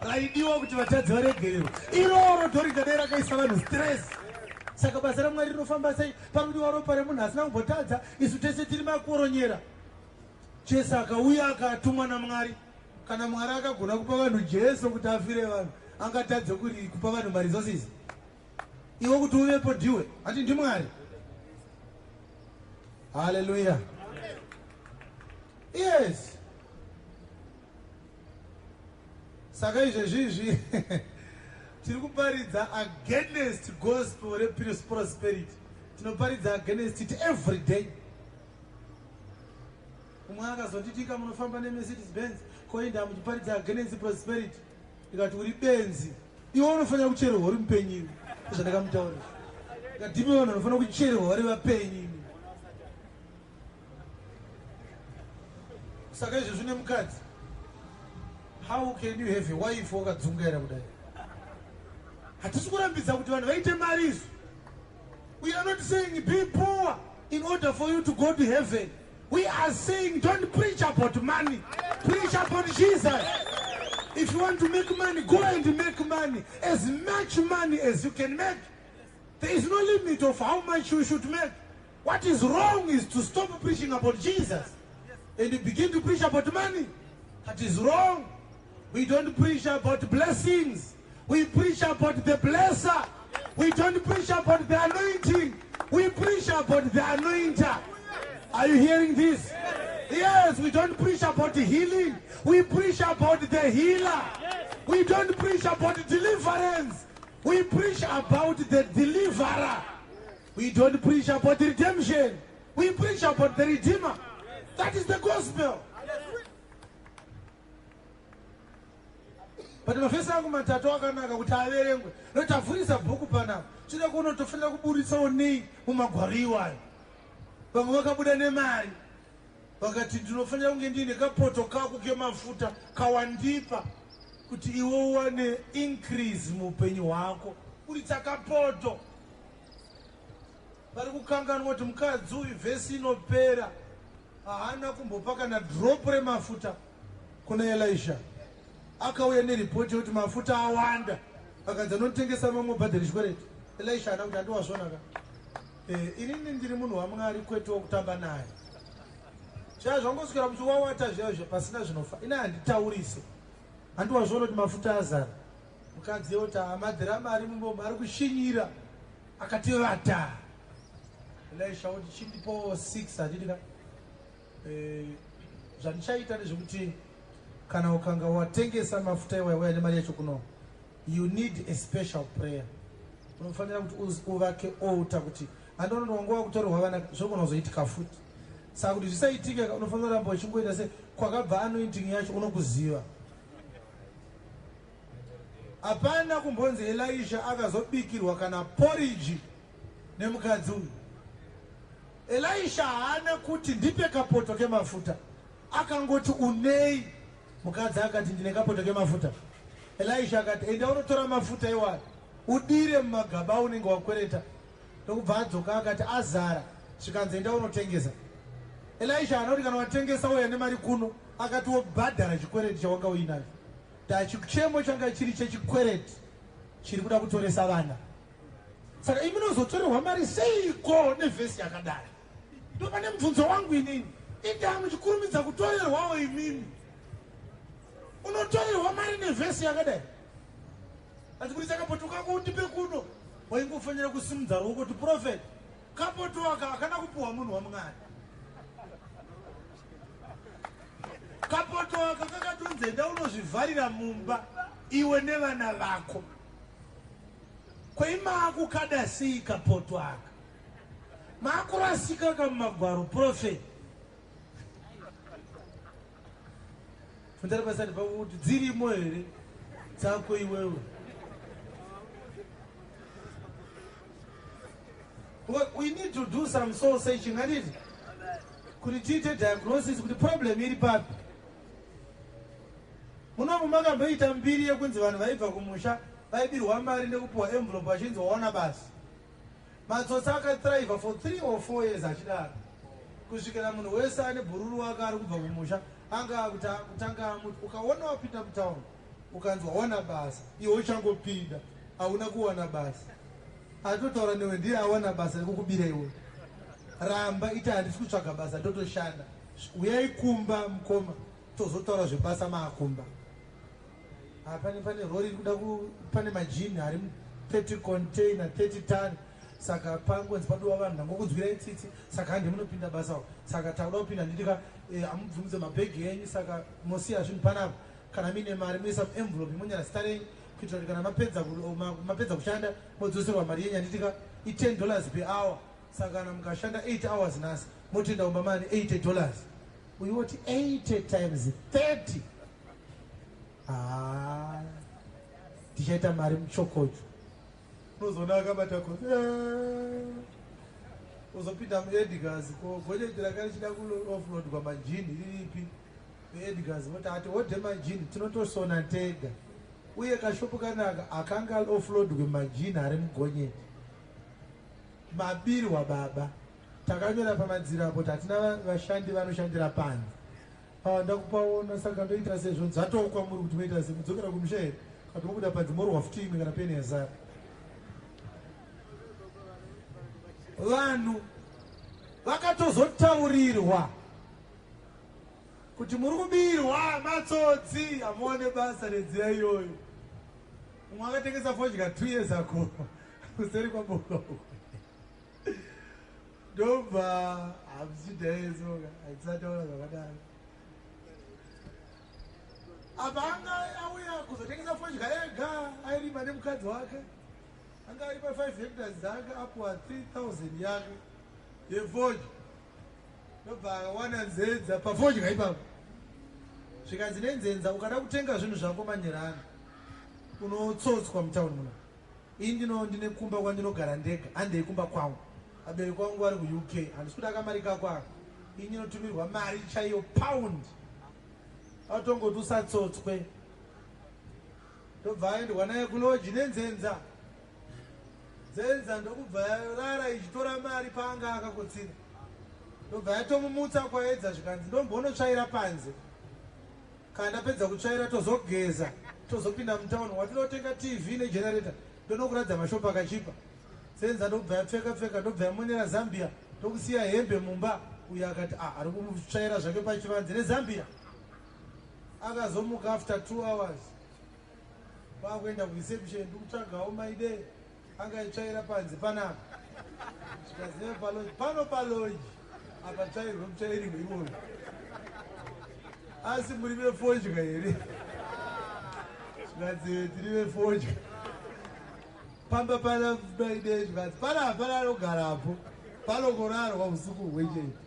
raidiwa kuti vatadzi varegererwe. Iroro ndorida dai rakaisa vanhu stress. Saka basa raMwari rinofamba sei? Panodiwa ropa remunhu asina kumbotadza. Isu tese tiri makoronyera. Jesu akauya akatumwa naMwari. Kana Mwari akagona kupa vanhu Jesu kuti afire vanhu, angatadze kuri kupa vanhu maresources? Iwe kuti uvepo ndiwe, hati ndiMwari. Hallelujah. Yes. Saka izvezvi izvi tiri kuparidza against gospel reprosperity. Tinoparidza against it every day. Umwe akazonditika munofamba neMercedes Benz koenda muchiparidza against prosperity. Ndikati uri benzi. Iwe unofanira kuchererwa uri mupenyu iwe. Zvandakamutaurira. Ndikati ndimi vanhu vanofanira kuchererwa vari vapenyu imi. Saka izvezvi une mukadzi. How can you have a wife wakadzungaira kudai? Hatisi kurambidza kuti vanhu vaite mari izvi. We are not saying be poor in order for you to go to heaven. We are saying don't preach about money. Preach about Jesus. If you want to make money, go and make money. As much money as you can make. There is no limit of how much you should make. What is wrong is to stop preaching about Jesus and begin to preach about money. That is wrong. We don't preach about blessings. We preach about the blesser. We don't preach about the anointing. We preach about the anointer. Are you hearing this? Yes, we don't preach about the healing. We preach about the healer. We don't preach about deliverance. We preach about the deliverer. We don't preach about redemption. We preach about the redeemer. That is the gospel. But mavhesi angu matatu akanaka kuti averengwe. Nokuti tavhurisa bhuku panapa. Tinoda kuona tofanira kuburitsawo nei mumagwaro iwayo. Vamwe vakabuda nemari. Vakati ndinofanira kunge ndiine kapoto kako kemafuta kawandipa kuti iwe uwane increase muupenyu hwako. Buritsa kapoto. Vari kukanganwa kuti mukadzi uyu vhesi inopera haana kumbopa kana drop remafuta kuna Elisha. Akauya neripoti yekuti mafuta awanda, akanzi anotengesa mamwe obhadhara chikwereti. Elisha haana kuti handiwazvona ka. Eh, inini ndiri munhu waMwari kwete wokutamba naye. Zviya zvangoswera muchiwawata zviya zviya pasina zvinofa. Ini handitaurise. Handiwazvona kuti mafuta azara. Mukadzi oti madhirama ari mumba ari kushinyira. Akati vata. Elisha oti chindipo 6 handidi ka. Eh, zvandichaita ndezvekuti kana ukanga watengesa mafuta iwayo waya nemari yacho kuno you need a special prayer. Unofanira kuti uvake altar kuti handiona kuti wanga wakutorerwa vana zvinogona kuzoitika futi. Saka kuti zvisaitike unofanira kuramba uchingoita se kwakabva anointing yacho unokuziva. Hapana kumbonzi Elisha akazobikirwa kana porridge nemukadzi uyu. Elisha haana kuti ndipe kapoto kemafuta. Akangoti unei? Mukadzi akati ndine kapoto kemafuta. Elisha akati enda unotora mafuta iwayo udire mumagaba aunenge wakwereta. Ndokubva adzoka akati azara. Zvikanzi enda unotengesa. Elisha haana kuti kana watengesa uya nemari kuno. Akati wobhadhara chikwereti chawanga uinacho. Chichemo changa chiri chechikwereti. Chiri kuda kutoresa vana. Saka imi munozotorerwa mari seiko nevhesi yakadai? Ndopane mubvunzo wangu inini. Indaa muchikurumidza kutorerwawo imimi. Unotorerwa mari nevhesi yakadai? Asi kuti kapoto kako undipe kuno. Waingofanira kusimudza ruoko kuti prophet, kapoto aka hakana kupuwa munhu waMwari. Kapoto aka kakatonzi enda unozvivharira mumba iwe nevana vako. Kweimaakukada sei kapoto aka? Maakurasika kamumagwaro prophet. Fundari pasati pako kuti dzirimo here dzako iwewe. We need to do some soul searching, handiti? Kuti tiite diagnosis kuti problem iri papi. Munomu makamboita mbiri yekunzi vanhu vaibva kumusha vaibirwa mari nekupiwa envelope vachinzi waona basa. Matsotsi akathrive for 3 or 4 years achidaro kusvikira munhu wese ane bhururu wake ari kubva kumusha anga kutanga amuti ukaona wapinda mutown ukanzi wawana basa iwe uchangopinda hauna kuwana basa atotaura newe ndiye awana basa rekukubira iwe ramba ita handisi kutsvaga basa ndotoshanda uyai kumba mukoma tozotaura zvebasa maakumba. Ah, pane pane rori iri kuda ku pane majini ari 30 container 30 ton saka pangonzi paduwa vanhu ndangokunzwirai tsitsi saka handi munopinda basa saka takuda kupinda nditika eh, amubvumidze mabhegi enyu saka mosiya zvinhu panapa kana muine mari moisa muenvelope monyora zita renyu kuitira kuti kana mapedza mapedza kushanda modzoserwa mari yenyu handitika i10 dollars per hour saka kana mukashanda 8 hours nhasi motoenda kumba mani 80 dollars uyu woti 80 times 30 haa tichaita mari muchokocho unozoona akabata ko eh. uzopinda muedgars ko gonyeti ranga richida kuoffloadwa majini riripi muedgars voti ati hodhe majini tinotosona tega uye kashopu kanaka akanga offloadwe majini ari mugonyeti mabirwa baba takanyora pamadziro apo kuti hatina vashandi vanoshandira panze Ah, ndakupaona saka ndoita sei zvonzi zvatoo kwamuri kuti moita sei mudzokera kumusha here kana mobuda panze morohwa futi imwe kana peni yazara vanhu vakatozotaurirwa kuti muri kubirwa matsotsi hamuone basa nenzira iyoyo mumwe akatengesa fodya 2 years ago kuseri kwaboka uko ndobva hamuchidaisoka hatisataura zvakadaro apa anga auya kuzotengesa fodya ega airima nemukadzi wake anga arima 5 hectares dzake apuwa 3000 yake yefodya ndobva awana nzenza pafodya ipapo zvikanzi nenzenza ukada kutenga zvinhu zvako manyerana unotsotswa mutauni muno Ini ndino ndine kumba kwandinogara ndega handei kumba kwangu vabereki vangu vari kuUK handisi kuda kamari kako aka ini ndinotumirwa mari chaiyo pound atongoti usatsotswe ndobva aendwa naye kuloji nenzenza nzenza ndokubva yarara ichitora mari paanga akakotsira ndobva yatomumutsa kwaedza zvikanzi ndombonotsvaira panze Kana ndapedza kutsvaira tozogeza tozopinda mutown watinotenga TV negenerator ndonokuratidza mashop akachipa. Senza ndokubva yapfeka pfeka ndobva yamonera Zambia ndokusiya hembe mumba uyo akati ah ari kutsvaira zvake pachivanze neZambia. Akazomuka after 2 hours kwakuenda kureception ndikutsvagawo maidei anga aitsvaira panze panapa zvikaziva paloji pano paloji apa tsvairwe mutsvairirwe iwoyo asi muri vefodya here zvikanzi tiri vefodya pamba pana maide zvikanzi pana hapana anogarapo panongorarwa usiku hwechete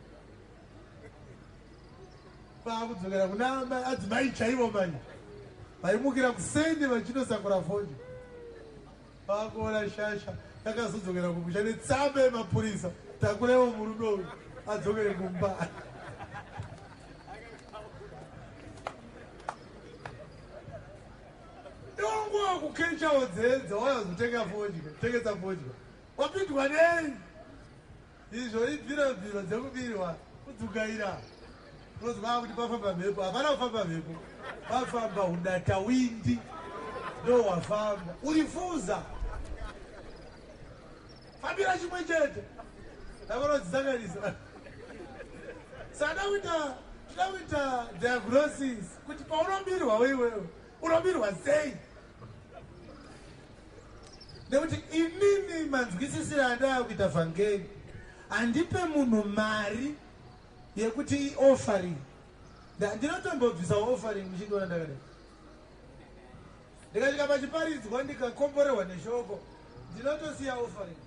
Vakudzokera kuna adzimai chaivo manje vaimukira kuseni vachinosakura fodya vakuona shasha yakazodzokera kumusha netsamba yemapurisa takurewo murume uyu adzokere kumba iwanguwa kukechawo dzenza wayazotenga fodya tengesa fodya wapindwa nei Izvo ibviro bviro dzekubirwa kudzukaira unonzwa kuti pafamba mhepo hapana kufamba mhepo pafamba udatawindi Ndowafamba uri fuza, fambira chimwe chete, ndavanodzisanganisa. Saka kuita, toda kuita diagnosis kuti paunobirwa weiwewe unobirwa sei, nekuti inini manzwisisiro andaa kuita vhangeri, handipe munhu mari yekuti ioffering. Ndinotombobvisawo offering. Muchindiona ndakadai, ndikasvika pachiparidzwa, ndikakomborerwa neshoko, ndinotosiya offering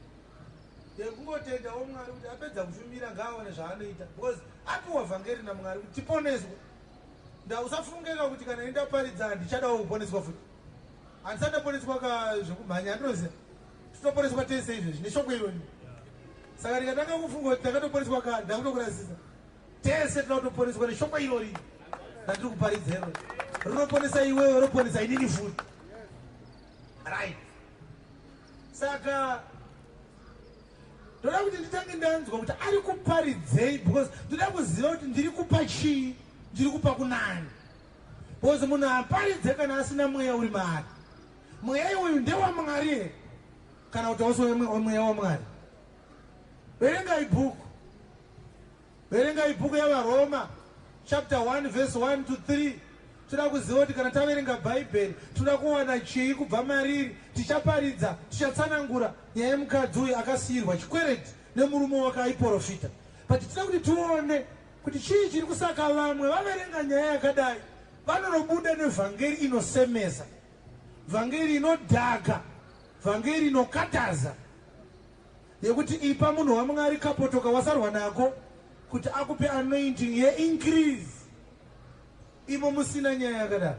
yekungotendawo Mwari kuti apedza kushumira, ngaaone zvaanoita, because apiwa vhangeri naMwari kuti tiponeswe. Ndausafungeka kuti kana indaparidza handichadawo kuponeswa futi. Handisati ndaponeswa ka zvekumhanya, handinoziva. Tinoponeswa tese izvezvi neshoko ironi. Saka ndikatanga kufunga kuti ndakatoponeswa kare, ndakutokurasisa. Tese tinoda kutoponeswa neshoko irori randiri kuparidza irori. Rinoponesa iwewe, roponesa inini futi, right? Saka ndoda kuti nditange ndanzwa kuti ari kuparidzei, because ndoda kuziva kuti ndiri kupa chii, ndiri kupa kunani, because munhu aparidze kana asina mweya uri maari. Mweya iwoyu ndewaMwari here kana kuti hausi wemweya waMwari? Verengai bhuku, verengai bhuku yaVaRoma chapter 1 verse 1 to 3. Toda kuziva kuti kana taverenga Bhaibheri, toda kuwana chii kubva mariri. Tichaparidza, tichatsanangura nyaya yemukadzi uyu akasiyirwa chikwereti nemurume wake aiprofita, but tinoda kuti tione kuti chii chiri kusaka vamwe vaverenga nyaya yakadai vanonobuda nevhangeri inosemesa, vhangeri inodhaka, vhangeri inokataza, yekuti ipa munhu waMwari kapotoka wasarwa nako kuti akupe anointing yeincrease, imo musina nyaya yakadaro.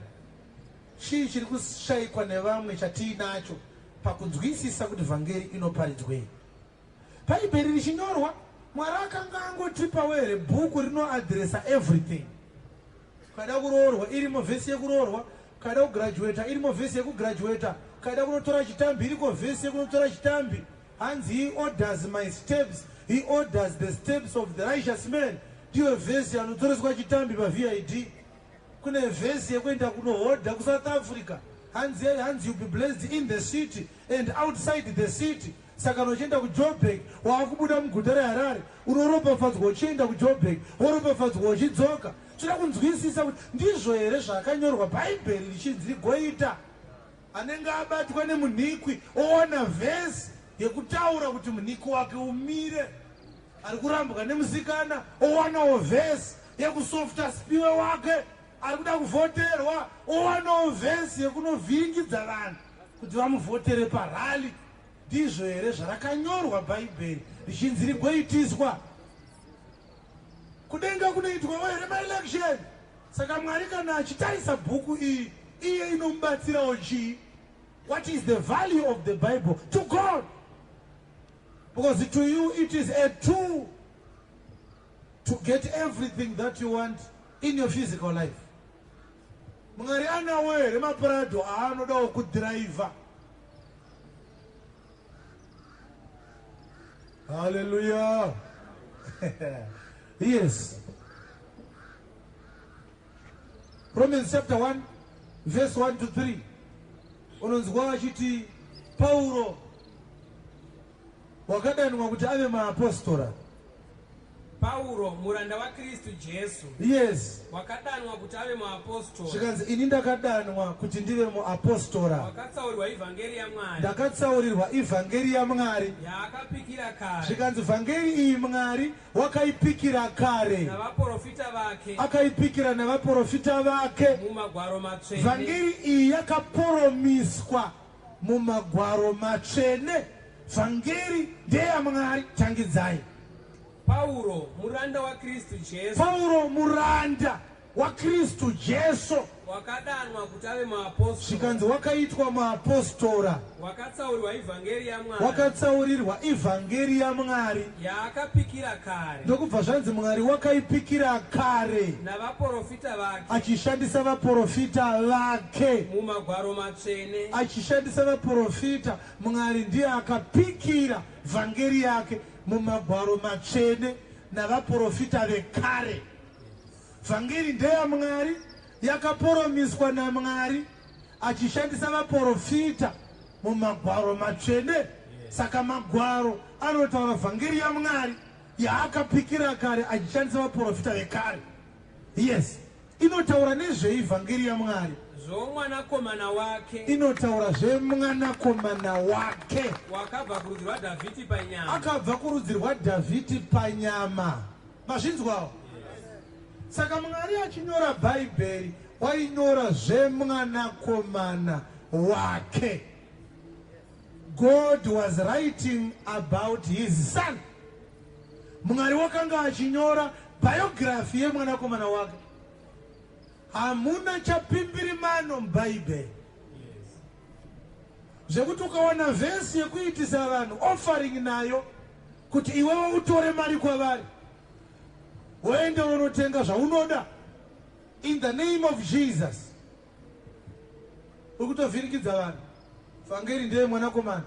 Chii chiri kushayikwa nevamwe chatiinacho pakunzwisisa kuti vhangeri inoparidzwei? Bhaibheri richinyorwa, Mwari akanga angotipawo here bhuku rinoadhiresa everything? Ukada kuroorwa, irimo vhesi yekuroorwa. Ukada kugraduata, irimo vhesi yekugraduata. Ukada kunotora chitambi, iriko vhesi yekunotora chitambi. Hanzi, "He orders my steps, he orders the steps of the righteous man." Ndiyo vhesi anotoreswa chitambi paVID. Kune vhesi yekuenda kunohodha kuSouth Africa. Hanzi, "You be blessed in the city and outside the city." Saka kana uchienda kuJoburg, waakubuda muguta reHarare, unoropafadzwa uchienda kuJoburg, woropafadzwa uchidzoka. Toda kunzwisisa kuti ndizvo here zvakanyorwa Bhaibheri richinzi rigoita. Anenge abatwa nemunhikwi owana vhesi yekutaura kuti munhikwi wake umire. Ari kurambwa nemusikana owanawo vhesi yekusofta spiwe wake. Ari kuda kuvhoterwa owanawo vhesi yekunovhiringidza vanhu kuti vamuvhotere parally. Ndizvo here zvarakanyorwa Bhaibheri richinzi rigoitiswa? Kudenga kunoitwawo here maelection? Saka Mwari kana achitarisa bhuku iyi, iye inomubatsirawo chii? What is the value of the Bible to God? Because to you it is a tool to get everything that you want in your physical life. Mwari anawo here maPrado aanodawo kudhiraivha? Haleluya! Yes, Romans chapter 1 verse 1 to 3, unonzwa achiti Pauro wakadanwa kuti ave maapostora. Pauro, muranda waKristu Jesu, wakadanwa kuti ave muapostora. Zvikanzi, ini ndakadanwa kuti ndive muapostora. Wakatsaurirwa ivhangeri yaMwari. Ndakatsaurirwa ivhangeri yaMwari. Yaakapikira kare. Zvikanzi, vhangeri iyi Mwari wakaipikira kare. Navaprofita vake. Akaipikira navaprofita vake. Mumagwaro matsvene. Vhangeri iyi yakaporomiswa mumagwaro matsvene. Vhangeri ndeyamwari. Tangidzai. Pauro, muranda waKristu Jesu. Pauro, muranda waKristu Jesu. Wakadanwa kuti ave muapostora. Zvikanzi, wakaitwa muapostora. Wakatsaurirwa ivhangeri yaMwari. Wakatsaurirwa ivhangeri yaMwari. Yaakapikira kare. Ndokubva zvanzi, Mwari wakaipikira kare. Navaprofita vake. Achishandisa vaprofita vake. Mumagwaro matsvene. Achishandisa vaprofita. Mwari ndiye akapikira vhangeri yake mumagwaro matsvene navaprofita vekare. Vhangeri ndeyamwari, yakaporomiswa naMwari. achishandisa vaprofita mumagwaro matsvene. Saka magwaro anotaura vhangeri yaMwari yaakapikira kare achishandisa vaprofita vekare. Yes, inotaura nezvei vhangeri yaMwari? Zvomwanakomana wake. Inotaura zvemwanakomana wake. Wakabva kurudzi rwaDhavhidhi panyama. Akabva kurudzi rwaDhavhidhi panyama. Mazvinzwawo? Saka Mwari achinyora Bhaibheri wainyora zvemwanakomana wake. God was writing about his son. Mwari wakanga achinyora biography yemwanakomana wake. Hamuna chapimbirimano muBhaibheri. Zvekuti ukawana vhesi yekuitisa vanhu offering nayo kuti iwewe utore mari kwavari woende unotenga zvaunoda in the name of Jesus, uri kutovhirikidza vanhu. Vhangeri ndeye mwanakomana.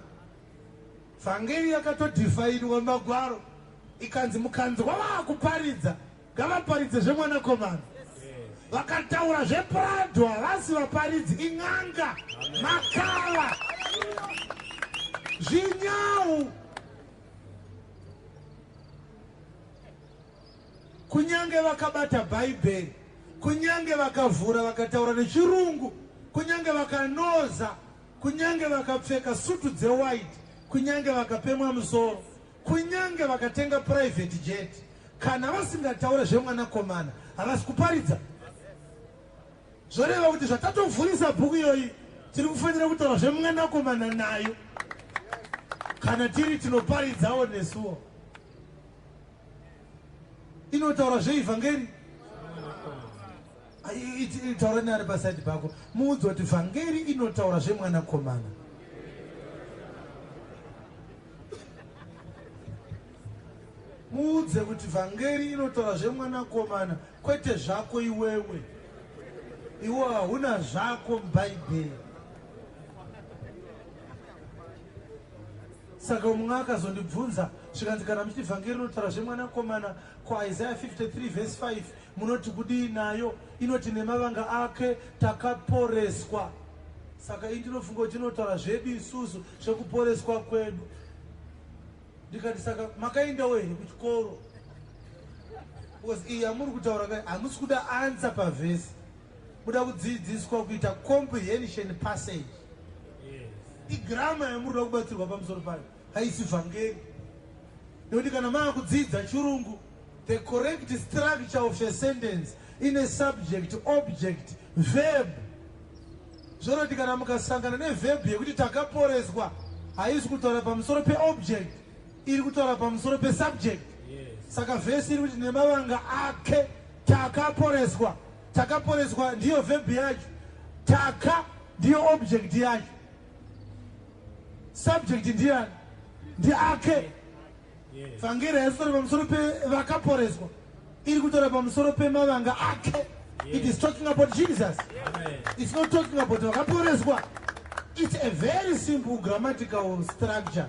Vhangeri yakatodhifainwa mumagwaro ikanzi mukanzwa vaakuparidza ngavaparidze zvemwanakomana. Vakataura zvePrado havasi vaparidzi, in'anga, makava, zvinyau. Kunyange vakabata Bhaibheri, kunyange vakavhura vakataura nechirungu, kunyange vakanoza, kunyange vakapfeka sutu dzewhite, kunyange vakapemwa musoro, kunyange vakatenga private jet, kana vasingataure zvemwanakomana havasi kuparidza. Zvoreva kuti zvatatovhurisa bhuku iyoyi tiri kufanira kutaura zvemwanakomana nayo kana tiri tinoparidzawo nesuwo. Inotaura zveivhangeri. Taura neari pasaidi pako, muudze kuti vhangeri inotaura zvemwanakomana. Muudze kuti vhangeri inotaura zvemwanakomana, kwete zvako iwewe. Iwe hauna zvako muBhaibheri. Saka mumwe akazondibvunza zvikanzi, kana muchiti vhangeri inotaura zvemwanakomana, ko Isaiah 53 verse 5 munoti kudii nayo? Inoti nemavanga ake takaporeswa. Saka ini ndinofunga kuti inotaura zvedu isusu zvekuporeswa kwedu. Ndikati saka makaendawo here kuchikoro? Because iyi yamuri kutaura kai hamusi kuda answer pavhesi, muda kudzidziswa kuita comprehension passage. Igrama yamuri kuda kubatsirwa pamusoro payo, haisi vhangeri. Nekuti kana maakudzidza chirungu, the correct structure of a sentence ine subject, object, verb. Zvoroti kana mukasangana neverb yekuti takaporeswa, haisi kutaura pamusoro peobject, iri kutaura pamusoro pesubject. Saka vhesi iri kuti nemavanga ake takaporeswa. Takaporeswa ndiyo verb yacho, taka ndiyo object yacho, subject ndiyani? Ndiake. Vhangeri haisi kutaura pamusoro pevakaporeswa, iri kutaura pamusoro pemavanga ake. It is talking about Jesus. It's not talking about vakaporeswa. It's a very simple grammatical structure.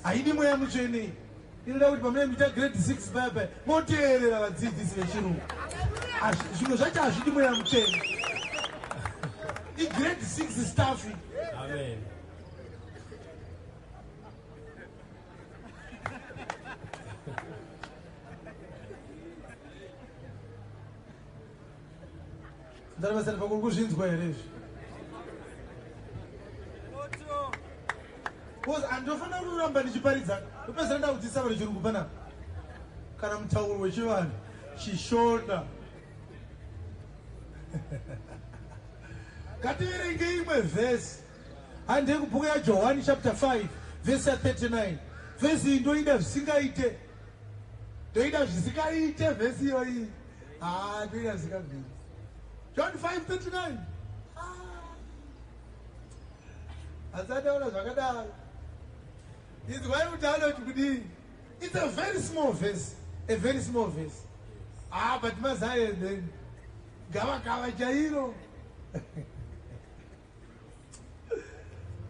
Haidi mweya mutsvene. Inoda kuti pamunenge muchiita grade 6 paya paya moteerera vadzidzisi vechirungu. Zvimwe zvacho hazvidi mweya mutsvene. Igrade 6 staff. Amen. Ndarabasana pakuri kuzvinzwa here izvi? Because andofanira kuramba ndichiparidza, ndopedzisira ndakudzidzisa vanhu chirungu panapa kana mutauro wechivanhu chiShona. Ngativerenge imwe vhesi, handei kubhuku yaJohani chapter 5 vhesi ya 39. Vhesi iyi ndoida zvisingaite, ndoida zvisingaite vhesi iyoyi. Haa, ndoida zvisingabviri. John 5:39. Asataura zvakadaro. Inzwai kuti anoti kudii. It's a very small verse, a very small verse. Ah, but mazaendeni gavakava chairo.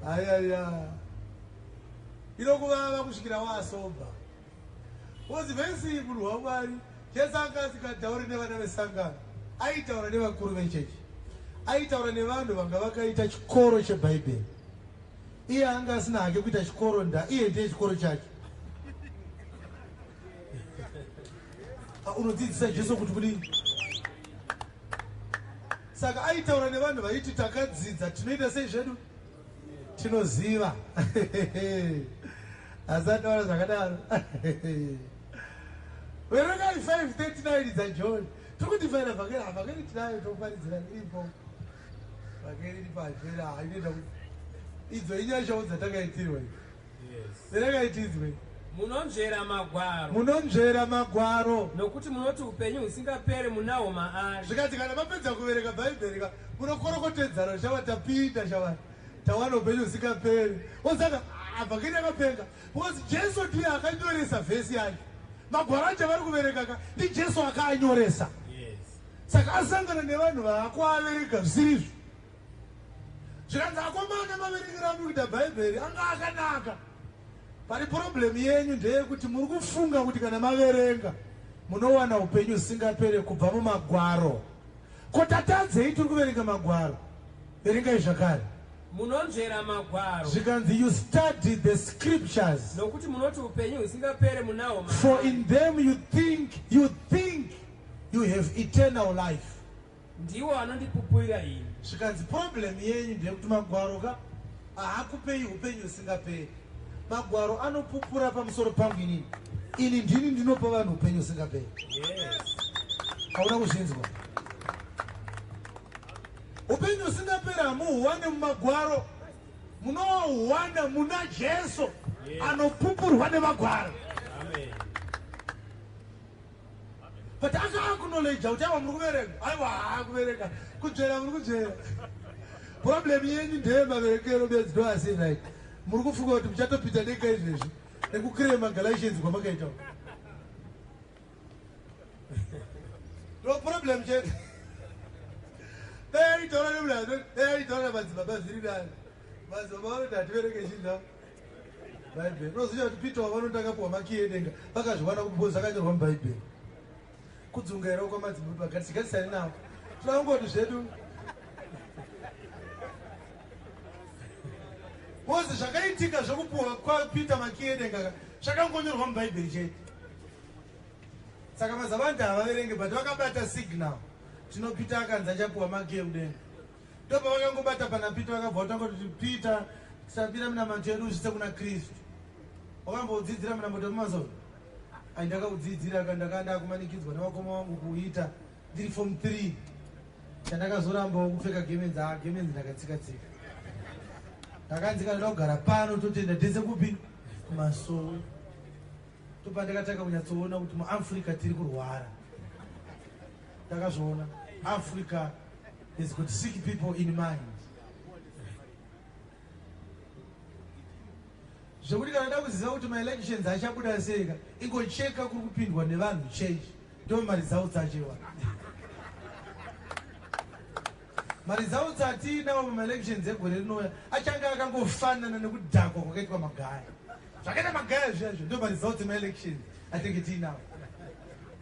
Ayaya, inokuvava kusvikira wasobva. Because vhesi iyi, munhu waMwari, Jesu anga asingatauri nevana vesangano, aitaura nevakuru vechechi. Aitaura nevanhu vanga vakaita chikoro chebhaibheri. Iye anga asina hake kuita chikoro nda iye ndiye chikoro chacho. Ah, unodzidzisa Jesu kuti kudii? Saka aitaura nevanhu vaiti takadzidza tinoita sei zvedu? Tinoziva. Asi ataura zvakadaro. Verengai 5:39 dzaJohn. Tiri kudhifaina vhangeri, ah, vhangeri tinayo toparidzira iripo. Vhangeri iri pachena, ah, inoita kuti idzo inyashawo dzatakaitirwa idzi. Verengai tinzwe. Munonzvera magwaro. Munonzvera magwaro. Nokuti munoti upenyu husingaperi munahwo maari. Zvikati kana mapedza kuverenga Bhaibheri ka munokorokotedzana shava tapinda shava tawana upenyu husingaperi. Osaka ah, vhangeri yakapenga because Jesu ndiye akanyoresa vhesi yacho. Magwaro acho avari kuverenga ka ndiJesu akaanyoresa. Yes. Saka asangana nevanhu vaakuaverenga zvisirizvo. Zvikanzi akomana maverengero amuri kuita Bhaibheri anga akanaka. Pari problem yenyu ndeyekuti muri kufunga kuti kana maverenga munowana upenyu husingapere kubva mumagwaro. Ko tatadzei tiri kuverenga magwaro? Verengai zvakare. Munonzvera magwaro. Zvikanzi you study the scriptures. Nokuti munoti upenyu husingapere munahwo maari. For in them you think you think you have eternal life. Ndiwo anondipupurira ini. Zvikanzi problem yenyu ndeyekuti magwaro ka haakupei upenyu husingaperi. Magwaro anopupura pamusoro pangu inini. Ini ndini ndinopa vanhu upenyu husingaperi. Yes. Hauna kuzvinzwa? Upenyu husingaperi hamuhuwane mumagwaro, munohuwana muna Jesu Yes. anopupurwa nemagwaro. Amen. But aka-acknowledge kuti aiwa muri kuverenga, aiwa haa kuverenga, kunzvera muri kunzvera. Problem yenyu ndeye maverengero bedzi ndo asi right. Muri kufunga kuti muchatopinda denga izvezvi nekucreate maGalatians kwamakaita. No problem chete. Dai aitaura nemunhu anoti, dai aitaura namadzibaba zviri nani. Madzibaba vanoti hativerenge chinhu Bhaibheri. Unoziva kuti Peter wavanoti akapuwa makiyi edenga vakazviwana kupi because zvakanyorwa muBhaibheri. Kudzungairawo kwamadzibaba gatigarisane navo. Tinoda kungoti zvedu because zvakaitika zvekupuwa kwaPeter makiyi edenga zvakangonyorwa muBhaibheri chete. Saka mazavandi havaverenge but vakabata signal. Tino Peter akanzi achapuwa makiyi ekudenga. Ndopavakangobata pana Peter vakabva vatanga kuti Peter tisapira minamato yedu usvitse kuna Kristu. Wakamboudzidzira minamato yemumasowe? Ai ndakaudzidzira ka ndakanga ndakumanikidzwa nevakoma vangu kuuita ndiri form 3. Chandakazorambawo kupfeka gemenzi, ah gemenzi ndakatsika tsika. Ndakanzi kana ndoda kugara pano totenda tese kupi? Kumasowe. Ndopandakatanga kunyatsoona kuti muAfrica tiri kurwara. Ndakazviona. Africa has got sick people in mind. Zvekuti kana da kuziva kuti maelections achabuda sei ka, ingocheka kuri kupindwa nevanhu church, ndo maresults acho iwayo. Maresults atiinawo pamaelections egore rinouya achange akangofanana nekudhakwa kwakaitwa magaya. Zvakaita magaya zviya izvo ndo maresults emaelections atinge tiinawo.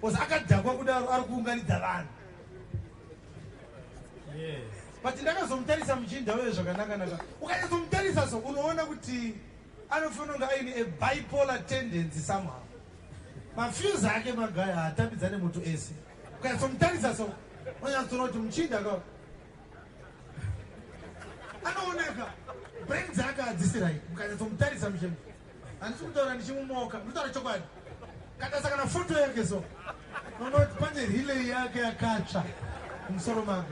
Because akadhakwa kudaro ari kuunganidza vanhu. Yes. But ndakazomutarisa muchinda uye zvakanaka naka. Ukanyatsomutarisa so unoona kuti anofanira kunge aine a bipolar tendency somehow. Mafuse ake magaya haatambidzane moto ese. Ukanyatsomutarisa so unonyatsoona kuti muchinda ka anooneka brain dzake hadzisi right. Ukanyatsomutarisa muchinda. Handisi kutaura ndichimumoka, ndikutaura chokwadi. Katarisa kana foto yake so unoona kuti pane relay yake yakatsva mumusoro make.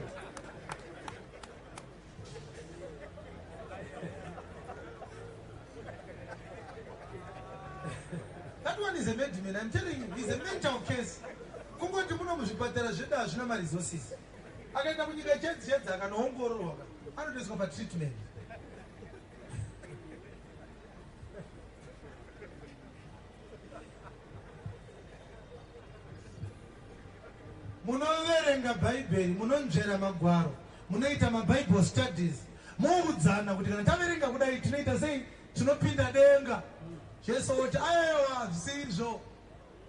That one is a madman. I'm telling you, he's a mental case. Kungoti muno muzvipatara zvedu hazvina maresources. Akaenda kunyika chedzi chedzi akanoongororwa anotoiswa patreatment. Munoverenga Bhaibheri, munonzvera magwaro, munoita maBible studies, moudzana kuti kana taverenga kudai tinoita sei, tinopinda denga. Jesu oti aiwa zvisizvo,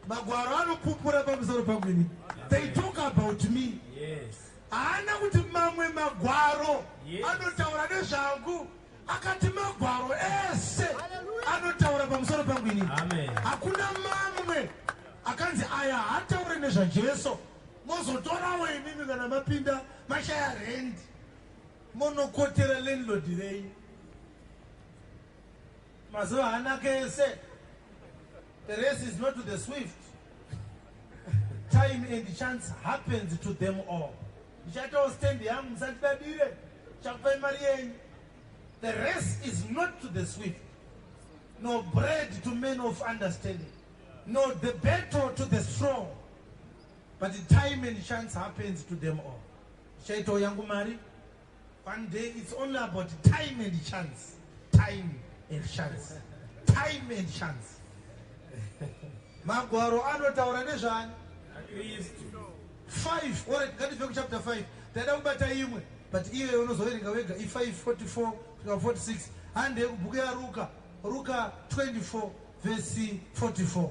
magwaro anopupura pamusoro pangu ini. They talk about me. Yes. Haana kuti mamwe Mamwe magwaro anotaura nezvangu. Akati magwaro ese anotaura pamusoro pangu inini. Amen. Hakuna mamwe akanzi aya haataure nezvaJesu, mozotorawo imimi kana mapinda mashaya rendi, monokotera landlord venyu. Mazuva haanaka ese. The race is not to the swift. Time and chance happens to them all. Ndichatawo stand yangu, musandidadire, chakupai mari yenyu. The race is not to the swift, nor bread to men of understanding, nor the battle to the strong, but time and chance happens to them all. Ndichaitawo yangu mari one day. It's only about time and chance, time and chance, time and chance. Magwaro anotaura nezvani? Kristu. 5. Alright, ngatibve kuchapter 5. Ndaida kubata imwe, but iwe unozoverenga wega. I5 44 kusvika 46. Handei kubhuku yaRuka, Ruka 24 vhesi 44.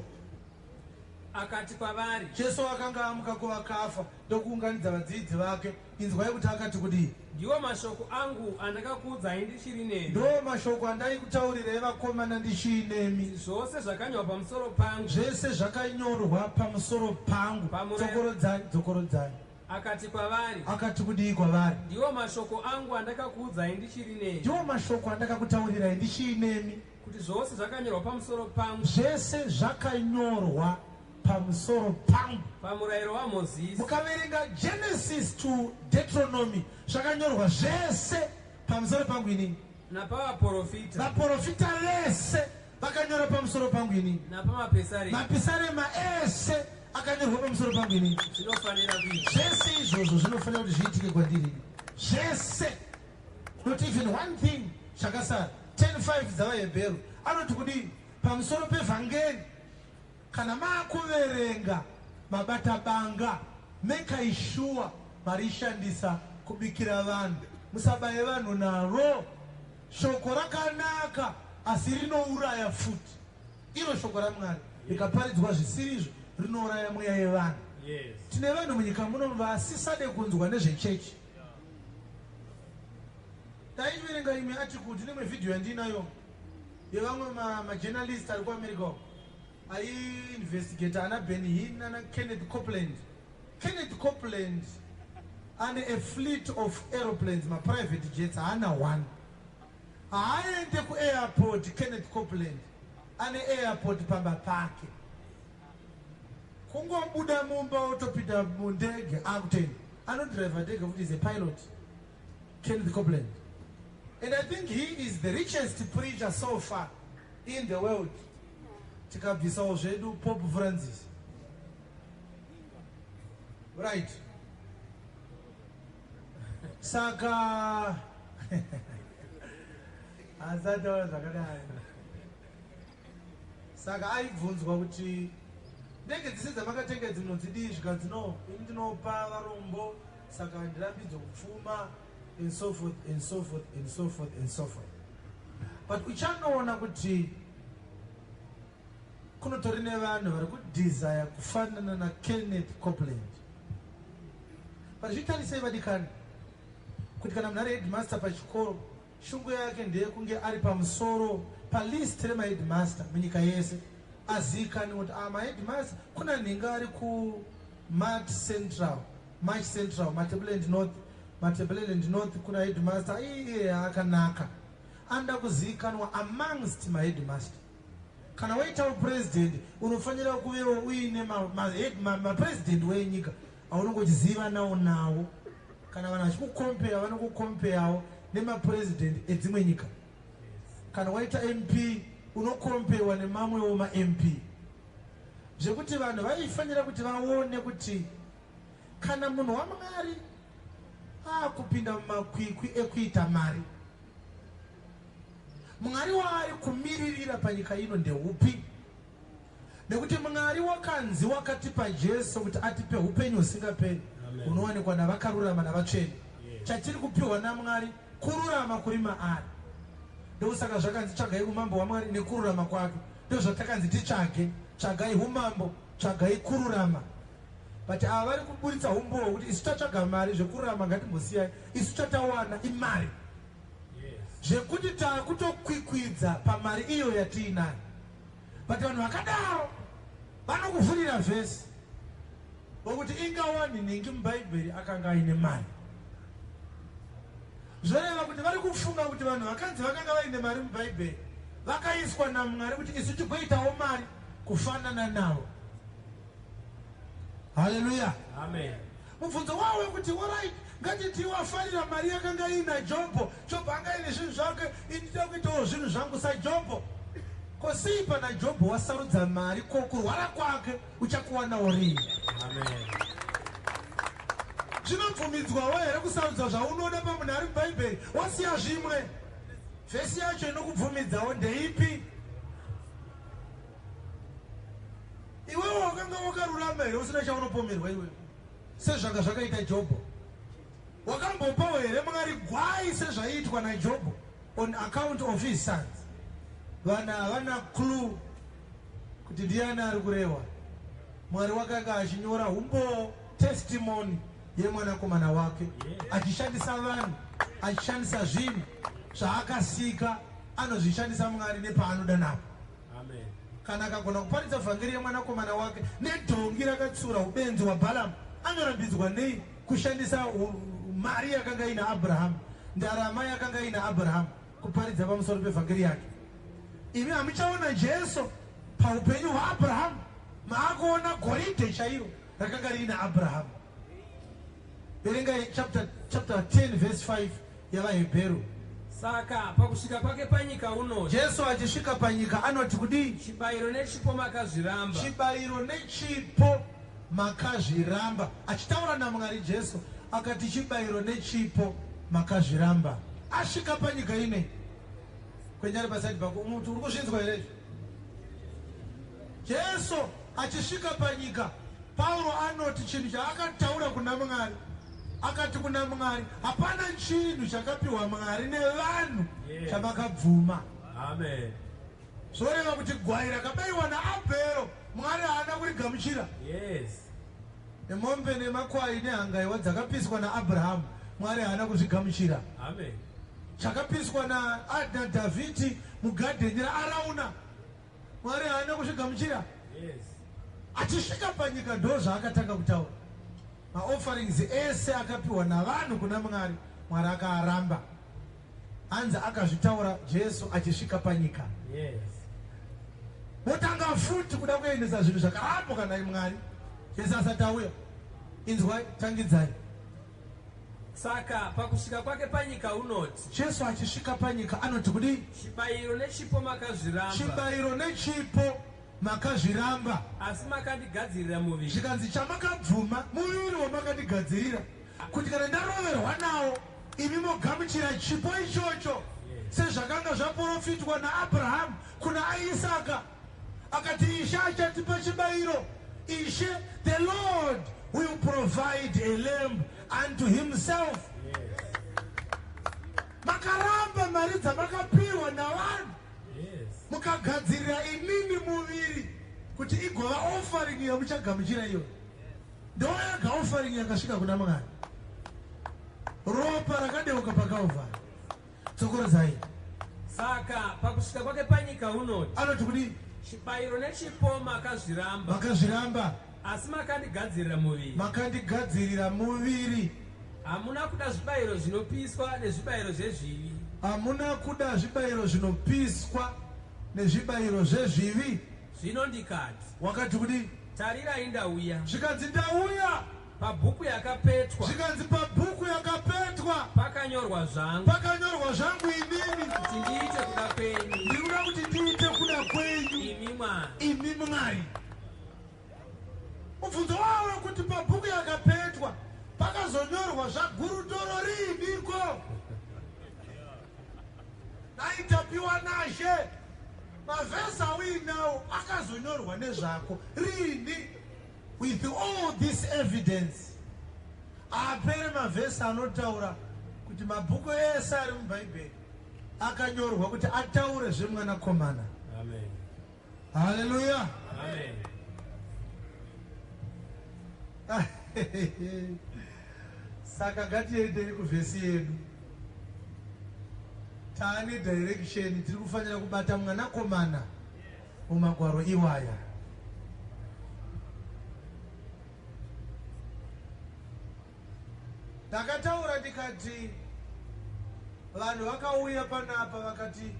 Akati kwavari, Jesu akanga amuka kuvakafa ndokuunganidza vadzidzi vake. Inzwai kuti akati kudii. Ndiwo mashoko angu andakakuudzai ndichiri nemi. Ndo mashoko andaikutaurirai, vakomana, ndichiinemi. Zvose zvakanyorwa pamusoro pangu. Zvese zvakanyorwa pamusoro pangu. Dzokorodzai, dzokorodzai. Akati kwavari, Akati kudii kwavari? Ndiwo mashoko angu andakakuudzai ndichiri nemi. Ndiwo mashoko andakakutaurirai ndichiinemi. Kuti zvose zvakanyorwa pamusoro pangu. Zvese zvakanyorwa pamusoro pangu. Pamurayiro waMozisi. Mukaverenga Genesis to Deuteronomy, zvakanyorwa zvese pamusoro pangu inini. Napavaprofita. Vaprofita vese vakanyora pamusoro pangu inini. Napamapisarema. Mapisarema ese akanyorwa pamusoro pangu inini. Zvinofanira kuita. Zvese izvozvo zvinofanira kuti zviitike kwandiri zvese, not even one thing chakasara. 10:5 dzavaHebheru anoti kudini pamusoro pevhangeri? Kana maakuverenga, mabata banga, mekai sure marishandisa kubikira vanhu. Musabaye vanhu naro. Shoko rakanaka, asi rinouraya futi. Iro shoko raMwari rikaparidzwa zvisirizvo, rinouraya mweya yevanhu. Tine vanhu munyika muno vasisade kunzwa nezvechechi. Ndaiverenga imwe article, tine imwe vhidhiyo yandinayo yevamwe majournalist ari kuAmerica uko aiinvestigata ana Benny Hinn, ana Kenneth Copeland. Kenneth Copeland ane a fleet of aeroplanes, maprivate jets. Haana one, haaende kuairport. Kenneth Copeland ane airport pamba pake. Kungobuda mumba, otopinda mundege, akutoenda. Anodhiraivha ndege futi, is a pilot, Kenneth Copeland. And I think he is the richest preacher so far in the world, tikabvisawo zvedu Pope Francis, right? Saka asataura zvakadai. Saka aibvunzwa kuti ndege dzese dzamakatenga idzi munodzidii? Zvikanzi, "No, ini ndinopa varombo, saka handirambidzwe kupfuma," and so forth and so forth and so forth and so forth. But uchanoona kuti kunotori nevanhu vari kudesire kufanana naKenneth Copeland. But zvitarisei, vadikani, kuti kana munhu ari headmaster pachikoro, shungu yake ndeyekunge ari pamusoro palist remaheadmaster munyika yese, azivikanwe kuti a maheadmaster kuna nhinga ari kuMat Central, Mash Central, Matebeleland North, Matebeleland North kuna headmaster iye akanaka. Anoda kuzivikanwa amongst maheadmaster. Kana waitawo president, unofanira kuvewo uine mapresident wenyika aunenge uchiziva nawo nawo. Kana vanhu vachikukompeya, vanokukompeyawo nemapresident edzimwe nyika. Kana waita MP, unokompewa nemamwewo maMP, zvekuti vanhu vaifanira kuti vaone kuti kana munhu waMwari akupinda mumakwikwi ekuita mari, Mwari waari kumiririra panyika ino ndeupi? Nekuti Mwari wakanzi wakatipa Jesu kuti atipe upenyu husingaperi hunowanikwa navakarurama navatsvene. Chatiri kupiwa naMwari kururama kuri maari. Ndokusaka zvakanzi, "Tsvagai umambo hwaMwari nekururama kwake." Ndo zvatakanzi titsvage. Tsvagai umambo, tsvagai kururama. But ava vari kuburitsa umbowo hwekuti isu tatsvaga mari, zvekururama ngatimbosiyai, isu chatawana imari. Zvekuti takutokwikwidza pamari iyo yatiinayo. But vanhu vakadaro vanokuvhurira vhesi vokuti inga wani nhingi muBhaibheri akanga aine mari. Zvoreva kuti vari kufunga kuti vanhu vakanzi vakanga vaine mari muBhaibheri vakaiswa naMwari kuti isu tigoitawo mari kufanana navo. Haleluya. Amen. Mubvunzo wavo wekuti orit, ngatiti wafarira mari yakanga iina Jobho. Jobho anga aine zvinhu zvake, ini ndida kuitawo zvinhu zvangu saJobho. Ko sei pana Jobho wasarudza mari? Ko kurwara kwake uchakuwanawo rini? Amen. Zvinobvumidzwawo here kusarudza zvaunoda pamunhu ari muBhaibheri wosiya zvimwe? Vhesi yacho inokubvumidzawo ndeipi? Iwewe wakanga wakarurama here usina chaunopomerwa iwewe sezvanga zvakaita Jobho? Wakambopawo here Mwari gwai sezvaiitwa naJobho on account of his sons? Vanhu havana clue kuti ndiani ari kurehwa. Mwari wakanga achinyora umbowo, testimony yemwanakomana wake, achishandisa vanhu, achishandisa zvinhu zvaakasika. Anozvishandisa Mwari nepaanoda napo. Amen. Kana akagona kuparidza vhangeri yemwanakomana wake nedhongi rakatsiura ubenzi hwaBhalamu, anorambidzwa nei kushandisa mari yakanga ina Abrahamu, ndarama yakanga ina Abrahamu, kuparidza pamusoro pevhangeri yake? Imi hamuchaona Jesu paupenyu hwaAbrahamu, maakuona goridhe chairo rakanga riina Abrahamu. Verengai chapter 10 verse 5 yavaHebheru. Saka pakusvika kwake panyika unoti, Jesu achisvika panyika anoti kudii? Chibayiro nechipo makazviramba. Chibayiro nechipo makazviramba. Achitaura naMwari, Jesu akati chibayiro nechipo makazviramba. Asvika panyika ine kwenyari pasaidi pako, umuti uri kuzvinzwa here izvi? Jesu achisvika panyika, Pauro anoti chinhu chaakataura kuna Mwari, akati kuna Mwari, hapana chinhu chakapiwa Mwari nevanhu chamakabvuma. Amen. Zvoreva kuti gwai rakabayiwa naAbhero, Mwari haana kurigamuchira. Nemombe nemakwai nehangaiwa dzakapiswa naAbrahamu, Mwari haana kuzvigamuchira. Amen. Chakapiswa naDhavhidhi mugadheni raArauna, Mwari haana kuzvigamuchira. Achisvika panyika ndo zvaakatanga kutaura. Maofferings ese akapiwa navanhu kuna Mwari, Mwari akaaramba. Hanzi akazvitaura Jesu achisvika panyika. Votanga futi kuda kuendesa zvinhu zvakarambwa kana Mwari Jesu asati auya. Inzwai, tangidzai. Saka pakusvika kwake panyika unoti, Jesu achisvika panyika anoti kudii? Chibayiro nechipo makazviramba. Chibayiro nechipo makazviramba. Asi makandigadzirira muviri. Zvikanzi chamakabvuma muviri wamakandigadzirira, kuti kana ndaroverwa nawo, imi mogamuchira chipo ichocho, sezvakanga zvaprofitwa naAbrahamu kuna Isaka. Akati Ishe achatipa chibayiro. Ishe, the Lord will provide a lamb unto himself. Makaramba mari dzamakapiwa navanhu, mukagadzirira inini muviri kuti igova offering yamuchagamuchira. Iyo ndo yega offering yakasvika kuna Mwari, ropa rakadeuka paKalvari. Tsokorodzai. Saka pakusvika kwake panyika unoti, Anoti kudii? Chibayiro nechipo makazviramba. Makazviramba. Asi makandigadzirira muviri. Makandigadzirira muviri. Hamuna kuda zvibayiro zvinopiswa nezvibayiro zvezvivi. Hamuna kuda zvibayiro zvinopiswa nezvibayiro zvezvivi. Zvino ndikati, Wakati kudii? Tarirai, ndauya. Zvikanzi ndauya. Pabhuku yakapetwa. Zvikanzi pabhuku yakapetwa. Pakanyorwa zvangu. Pakanyorwa zvangu inini. Kuti ndiite kuda kwenyu. Ndiri kuda kuti ndiite kuda kwenyu. Imi Mwari. Imi Mwari. Mubvunzo wavo wekuti pabhuku yakapetwa pakazonyorwa zvagurutoro riiniko? Naitapiwa nashe mavhesi auinawo akazonyorwa nezvako riini? With all this evidence, apere mavhesi anotaura kuti mabhuku ese ari muBhaibheri akanyorwa kuti ataure zvemwanakomana. Amen. Haleluya. Amen. Ah. Saka ngatiendei kuvhesi yedu. Taane direction, tiri kufanira kubata mwanakomana mumagwaro iwaya. Ndakataura ndikati vanhu vakauya panapa vakati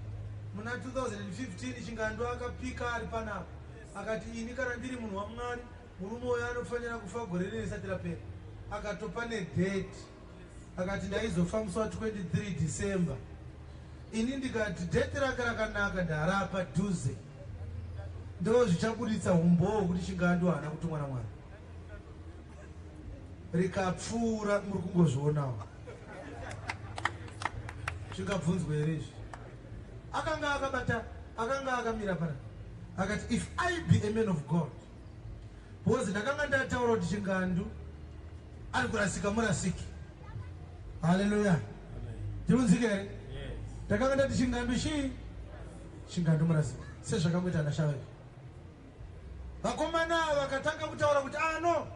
muna 2015 Chingandu akapika ari panapa akati ini kana ndiri munhu waMwari murume uyo anofanira kufa gore rino risati rapera. Akatopa nedate akati ndaizofa musi wa 23 December. Ini ndikati date rake rakanaka ndarapa dhuze. Ndo zvichaburitsa umbowo kuti Chingandu haana kutumwa naMwari. Rikapfuura muri kungozvionawo. Zvingabvunzwe here izvi? Akanga akabata, akanga akamira pana. Akati if I be a man of God. Because ndakanga ndataura kuti Chingandu ari kurasika murasiki. Hallelujah. Tirunzike here? Ndakanga ndati Chingandu chii? Chingandu murasiki. Sezvakangoita naShaveki. Vakomana vakatanga kutaura kuti ano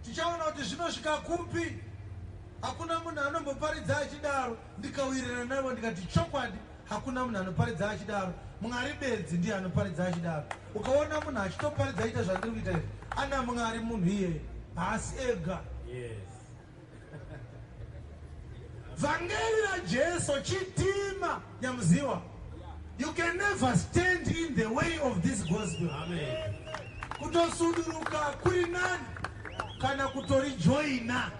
tichaona kuti zvinosvika kupi. Hakuna munhu anomboparidza achidaro. Ndikawirirana navo ndikati chokwadi hakuna munhu anoparidza achidaro. Mwari bedzi ndiye anoparidza achidaro. Ukaona munhu achitoparidza aita zvandiri kuita izvi, ana Mwari munhu iyeye, haasi ega. Vhangeri raJesu chitima nyamuziwa. You can never stand in the way of this gospel. Amen. Kutosuduruka kuri nani kana kutorijoina.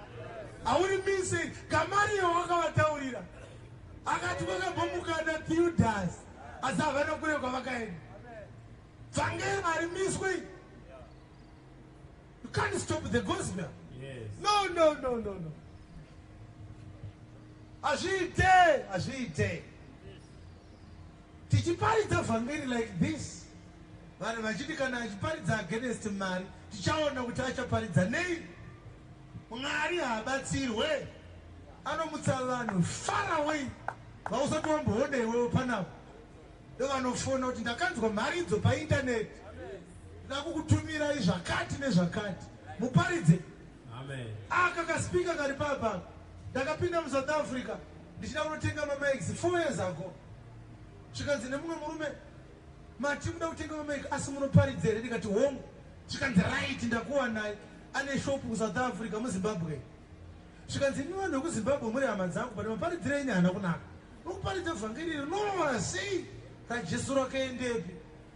Haurimise. Gamariyo wakavataurira. Akati kwakambomuka naTheudas asi havana kure kwavakaenda. Vhangeri harimiswi. You can't stop the gospel. Yes. No, no, no, no, no. Hazviite, hazviite. Tichiparidza vhangeri like this, vanhu vachiti kana achiparidza against mari, tichaona kuti achaparidza nei. Mwari haabatsirwe. Anomutsa vanhu far away vausati wamboona iwewe panapa. Ndovanofona kuti ndakanzwa mharidzo paintaneti, ndoda kukutumirai zvakati nezvakati, muparidze. Amen. Aka kaspeaker kari papa. Ndakapinda muSouth Africa ndichida kunotenga mamics 4 years ago. Zvikanzi nemumwe murume, mati muda kutenga mamic asi munoparidza here? Ndikati hongu. Zvikanzi right, ndakuwanai. Ane shop kuSouth Africa muZimbabwe. Zvikanzi imi vanhu vekuZimbabwe muri hama dzangu, but maparidziro enyu haana kunaka. Mukuparidza vhangeri rinoora sei raJesu rakaendepi?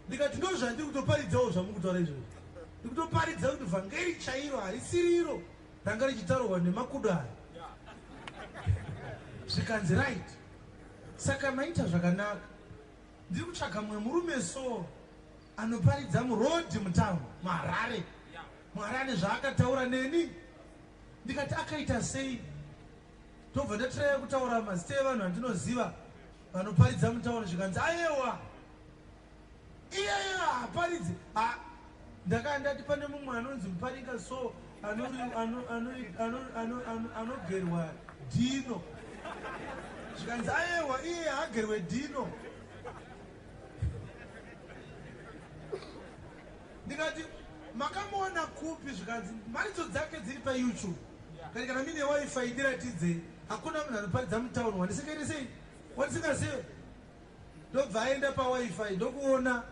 Ndikati ndo zvandiri kutoparidzawo zvamukutaura izvozvo. Ndikutoparidza kuti vhangeri chairo harisiriro ranga richitaurwa nemakudo aya. Zvikanzi right, saka maita zvakanaka. Ndiri kutsvaga mumwe murume so anoparidza murodhi mutown muHarare. Mwari ane zvaakataura neni. Ndikati akaita sei? Tobva ndatiraya kutaura mazita evanhu andinoziva vanoparidza mutauni. Zvikanzi ayewa, iyeye haaparidzi. Ndakanga ndati pane mumwe anonzi Muparinga so anogerwa dhino. Zvikanzi ayewa, iye haagerwe dhino. Ndikati makamuona kupi? Zvikanzi mharidzo dzake dziri paYouTube. Kati kana mine wifi ndiratidzei. Hakuna munhu anoparidza mutauni wandisingaite sei, wandisingazive. Ndobva aenda pawifi ndokuona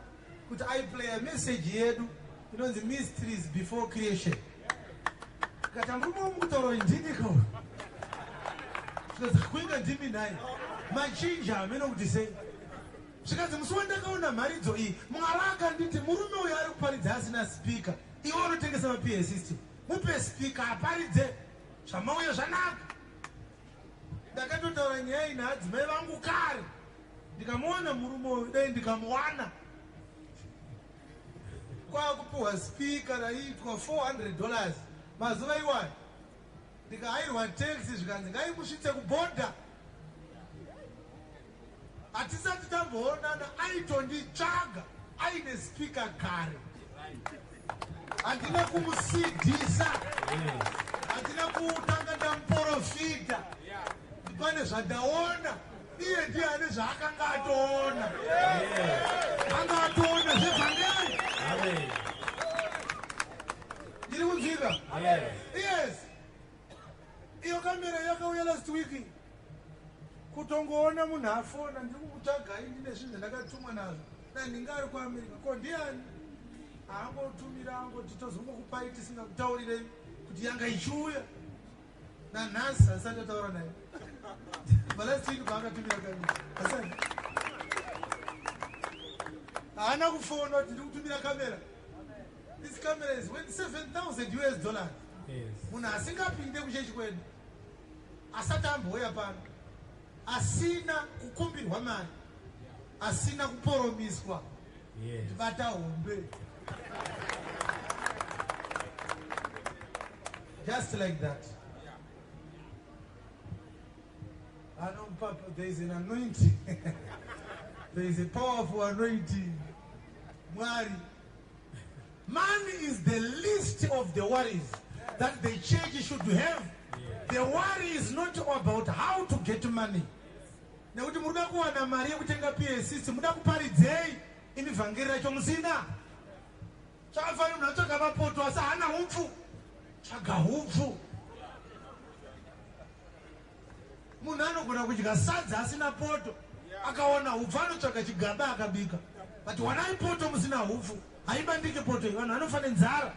kuti aiplaya message yedu inonzi Mysteries Before Creation. Kati murume womukutaura kuti ndini ko? Zvikanzi kuinga ndimi nhai, machinja hameno kuti sei. Zvikanzi musi wandakaona mharidzo iyi Mwari akanditi murume uyu ari kuparidza asina speaker, iwe unotengesa maPA system, mupe speaker aparidze, zvamauya zvanaka. Ndakatotaura nyaya iyi naadzimai vangu kare. Ndikamuwana murume uyu, dai ndikamuwana kwakupiwa speaker raiitwa $400 mazuva iwayo. Ndikahairwa taxi, zvikanzi ngaimusvitse kubhodha. Hatisati tamboonana, aitonditsvaga aine speaker kare. Handina kumusidhisa, handina kutanga ndamuprofita pane zvandaona. Iye ndiye ane zvaakanga atoona, anga atoona zvevhangeri. Amen. Ndiri kunzwika? Yes. Yes. Kamera yakauya last week. Kutongoona munhu afona ndiri kukutsvagai ndine zvinhu zvandakatumwa nazvo. Nandinga ari kuAmerica. Ko ndiani? Haangotumira angoti tozongokupai tisingakutaurirei kuti yanga ichiuya. Nanhasi asati ataura naye. Balast week paakatumira kamera. Asati. Haana kufona kuti ndiri kutumira kamera. This camera is worth 7,000 US dollars. Munhu asingapinde kuchechi kwedu asati ambouya pano asina kukumbirwa mari asina kuporomiswa bata hombe just like that. Ano, papa, there is an anointing. There is a powerful anointing. Mwari. Money is the least of the worries that the church should have. The worry is not about how to get money. Nekuti munoda kuwana mari yekutenga PA system, muda kuparidzei imi vhangeri racho musina. Chakafanira munhu atsvaga mapoto asi haana hupfu. Tsvaga hupfu. Munhu anogona kudya sadza asina poto. Akawana hupfu anotsvaga chigaba akabika. But wanai poto musina hupfu. Haibandiki poto iyi, vanhu vanofa nenzara.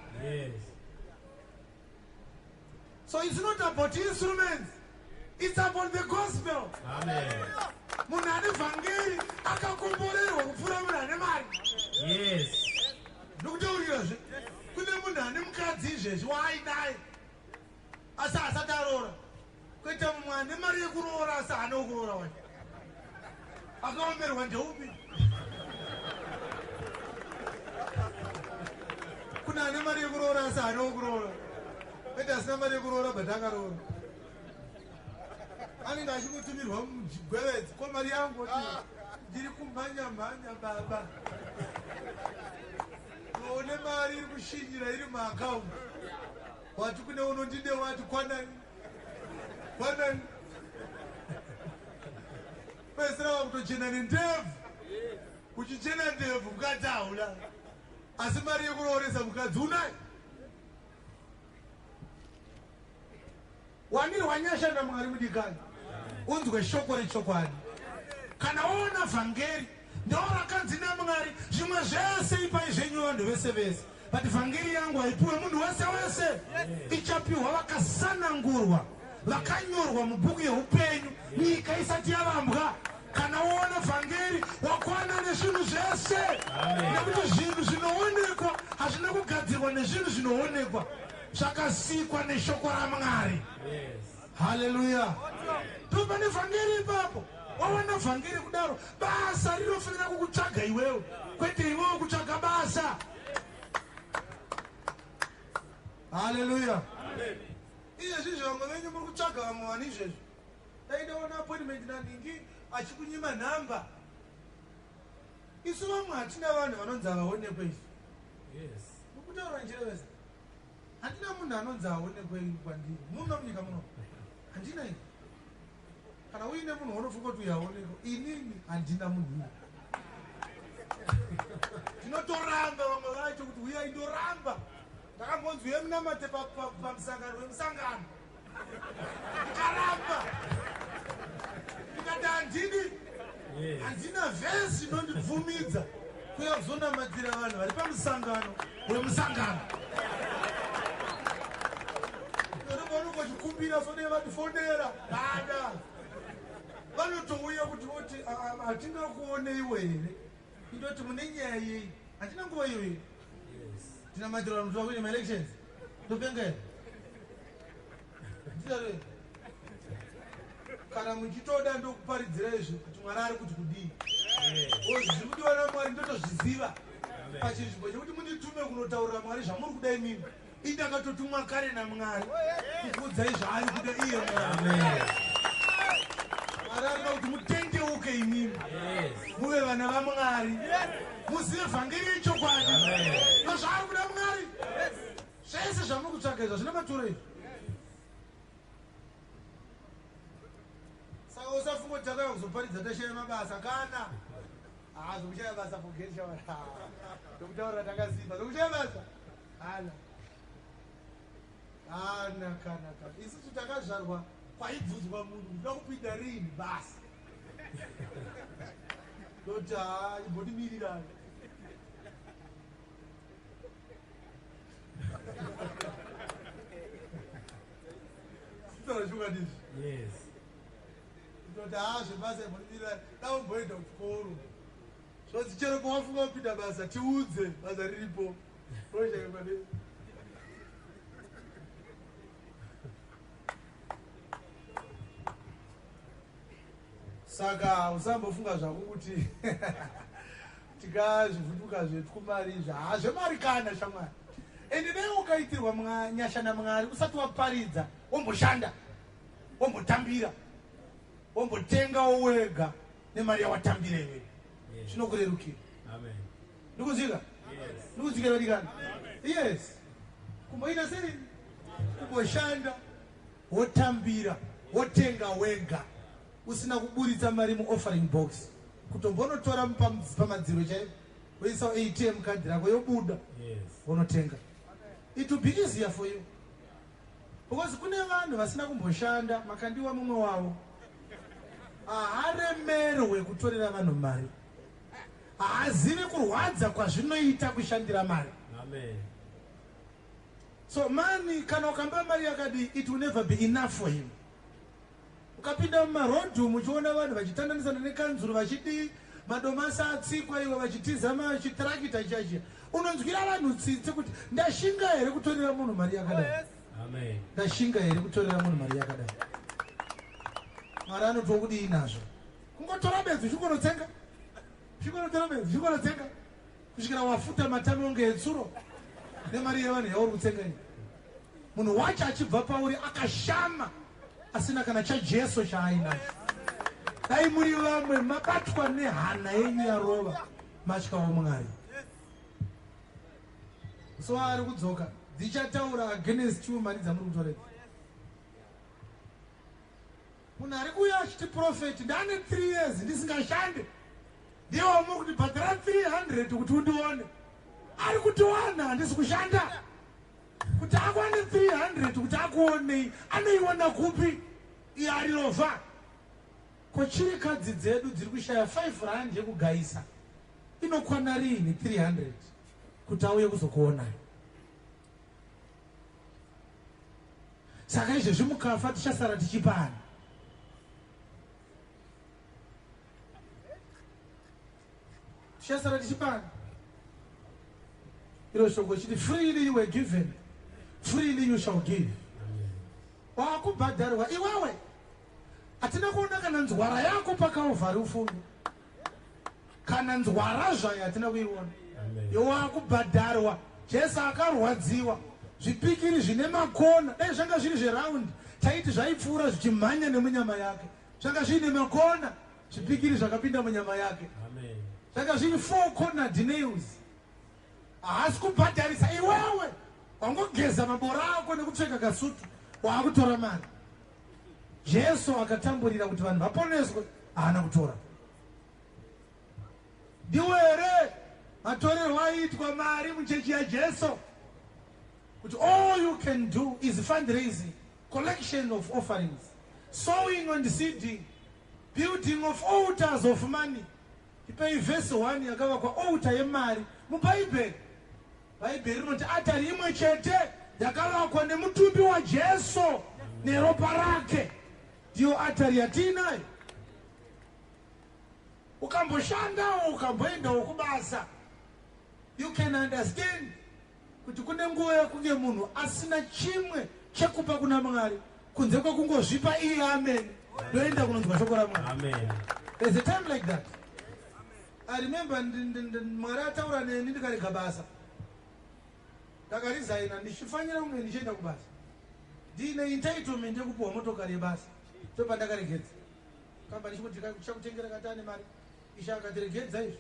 So it's not about instruments. It's about the gospel. Amen. Munhu ane vhangeri akakomborerwa kupfuura munhu ane mari. Ndokutaurirazve kune munhu ane mukadzi izvezvi waainaye asi asati aroora. Koita mumwe ane mari yekuroora asi haana wekuroora wacho. Akaomerwa ndeupi? Kune ane mari yekuroora asi haana wekuroora. Kwete asina mari yekuroora but akaroora. Anenge achingotumirwa mugwevedzi ko mari yangu oti ndiri kumhanya mhanya baba. Une mari iri kushinyira iri muakaundi. Wati kune unondide wati kwanani. Kwanani. Pedzisira wakutochena nendebvu. Uchichena ndebvu mukadzi hauna. Asi mari yekurooresa mukadzi unayo. Wanirwa nyasha naMwari mudikani. Unzwe shoko rechokwadi. Kana waona vhangeri ndo rakanzi naMwari zvimwe zvese ipai zvenyu vanhu vese vese. But vhangeri yangu haipiwe munhu wese wese. Ichapiwa vakasanangurwa, vakanyorwa mubhuku yeupenyu nyika isati yavambwa. Kana waona vhangeri wakwana nezvinhu zvese. Nekuti zvinhu zvinoonekwa hazvina kugadzirwa nezvinhu zvinoonekwa. Zvakasikwa neshoko raMwari. Haleluya. Tobva nevhangeri ipapo. Wawana vhangeri kudaro, basa rinofanira kukutsvaga iwewe, kwete iwewe kutsvaga basa. Haleluya. Izvezvi vamwe venyu muri kutsvaga vamwe vanhu izvezvi. Dai ndaona appointment naningi achikunyima nhamba. Isu vamwe hatina vanhu vanonzi havaonekwe izvi. Ndikutaura ndichirevesa. Handina munhu anonzi aonekwe kwandiri. Muno munyika muno. Handina ini. Kana uine munhu waunofunga kuti uyu aonekwe, inini handina munhu uyu. Ndinotoramba vamwe vacho kuti uyai ndoramba. Ndakambonzi uye munamate pamusangano wemusangano. Ndikaramba. Ndikati handidi. Handina vhesi inondibvumidza kuya kuzonamatira vanhu vari pamusangano wemusangano. Vanongochikumbira sone vatifonera. Hada. Vanotouya kuti voti hatingakuoneiwo here. Indoti mune nyaya yei. Handina nguva iyoyo. Tinamatira vanhu kuti vakuine maelections. Topenga here? Ndinaro. Kana muchitoda ndokuparidzira izvi kuti Mwari ari kuti kudii. Zviri kudiwa naMwari ndotozviziva. Pachinzvimbo chekuti munditume kunotaurira Mwari zvamuri kuda imimi. Indakatotumwa kare naMwari kukuudzai zvaari kuda iye Mwari. Mwari arikuda kuti mutendeuke imimi. Muve vana vaMwari. Muzive vhangeri yechokwadi. Ndozvaari kuda Mwari. Zvese zvamuri kutsvaga izvo hazvina maturo izvi. Saka usafunga kuti takauya kuzoparidza tashaya mabasa kana. Zvokushaya basa forget shawa. Ndokutaurira takasimba. Zvokushaya basa. Hana. Hana kana kana. Isusu takazvarwa. Kwaibvunzwa munhu unoda kupinda rini basa. Ndoti haa imbondimirirai. Sitaura chokwadi izvi. Yes. Ndoti haa zvebasa imbondimirirai. Daumboenda kuchikoro. Zvonzi chero pawafunga kupinda basa tiudze basa riripo. Roshaiwa ne. Saka usambofunga zvako kuti tikazvivhunduka zvetwumari izvi haa zvemari kana shamwari. Ende dai ukaitirwa nyasha naMwari usati waparidza womboshanda wombotambira wombotengawo wega nemari yawatambira iwewe zvinokurerukira. Ndikuzika? Ndikuzika vadikani? Yes. Kumboita sei? Kumboshanda wotambira wotenga wega usina kuburitsa mari muoffering box kutombonotora pamadziro chaipo woisa ATM card rako yobuda wonotenga. It will be easier for you because kune vanhu vasina kumboshanda makandiwa mumwe wavo haaremerwe kutorera vanhu mari haazivi kurwadza kwazvinoita kushandira mari. Amen. So money kana ukamba mari yakadii it will never be enough for him. Ukapinda mumarodhi umu uchiona vanhu vachitandanisana nekanzuru vachidii madomasi atsikwa iwe vachitiza machitrakita chiya chiya unonzwira vanhu tsitsi kuti ndashinga here kutorera munhu mari yakadai. Amen. Ndashinga here kutorera munhu mari yakadai. Mwari anotiwo kudii nazvo kungotora bedzi uchingonotsenga uchingonotora bedzi uchingonotsenga kusvikira wafuta matama unge etsuro nemari yevanhu yauri kutsenga iyi. Munhu wacho achibva pauri akashama asina kana chaJesu chaainacho. Dai muri vamwe mabatwa nehana yenyu yarova matyawo Mwari. So ari kudzoka dzichataura against you mari dzamuri kutora idzi. Munhu ari kuuya achiti prophet ndane 3 years ndisingashande ndiye wamuri kuti bhadhara 300 kuti undione. Ari kutiwana handisi kushanda. Kuti akwane 300 kuti akuonei anoiona kupi iye ari rovha. Ko chirikadzi dzedu dziri kushaya 5 rand yekugaisa inokwana riini 300 kuti auye kuzokuonai. Saka izvezvi mukafa tichasara tichipana. Tichasara tichipana. Iro shoko chiti freely you were given, freely you shall give. Wakubhadharwa iwewe. Hatina kuona kana nzwara yako paKalvari ufunge. Kana nzwara zvayo hatina kuiona. Iwe wakubhadharwa. Jesu akarwadziwa. Zvipikiri zvine makona. Dai zvanga zviri zveraundi, taiti zvaipfuura zvichimhanya nemunyama yake. Zvanga zviine makona. Zvipikiri zvakapinda munyama yake. Zvanga zviri four cornered nails. Haasi kubhadharisa iwewe. Wangogeza mabora ako nekupfeka kasutu, waakutora mari. Jesu akatamburira kuti vanhu vaponeswe, haana kutora. Ndiwo here matorerwo aiitwa mari muchechi yaJesu? Kuti all you can do is fundraising, collection of offerings, sowing and seeding, building of altars of money. Tipei vhesi 1 yakavakwa altar yemari muBhaibheri. Bhaibheri rinoti atari imwe chete yakavakwa nemutumbi waJesu neropa rake. Ndiyo atari yatiinayo. Ukamboshandawo ukamboendawo kubasa, you can understand kuti kune nguva yekunge munhu asina chimwe chekupa kuna Mwari kunze kwekungozvipa iye amene. Ndoenda kunonzwa shoko raMwari. Amen. There's a time like that. I remember Mwari ataura neni ndikarega basa. Ndakarizaina ndichifanira kunge ndichienda kubasa. Ndine entitlement yekupiwa motokari yebasa. Ndopandakaregedza. Kambani ichikuti tichakutengera kati ane mari. Isha akati regedza izvi.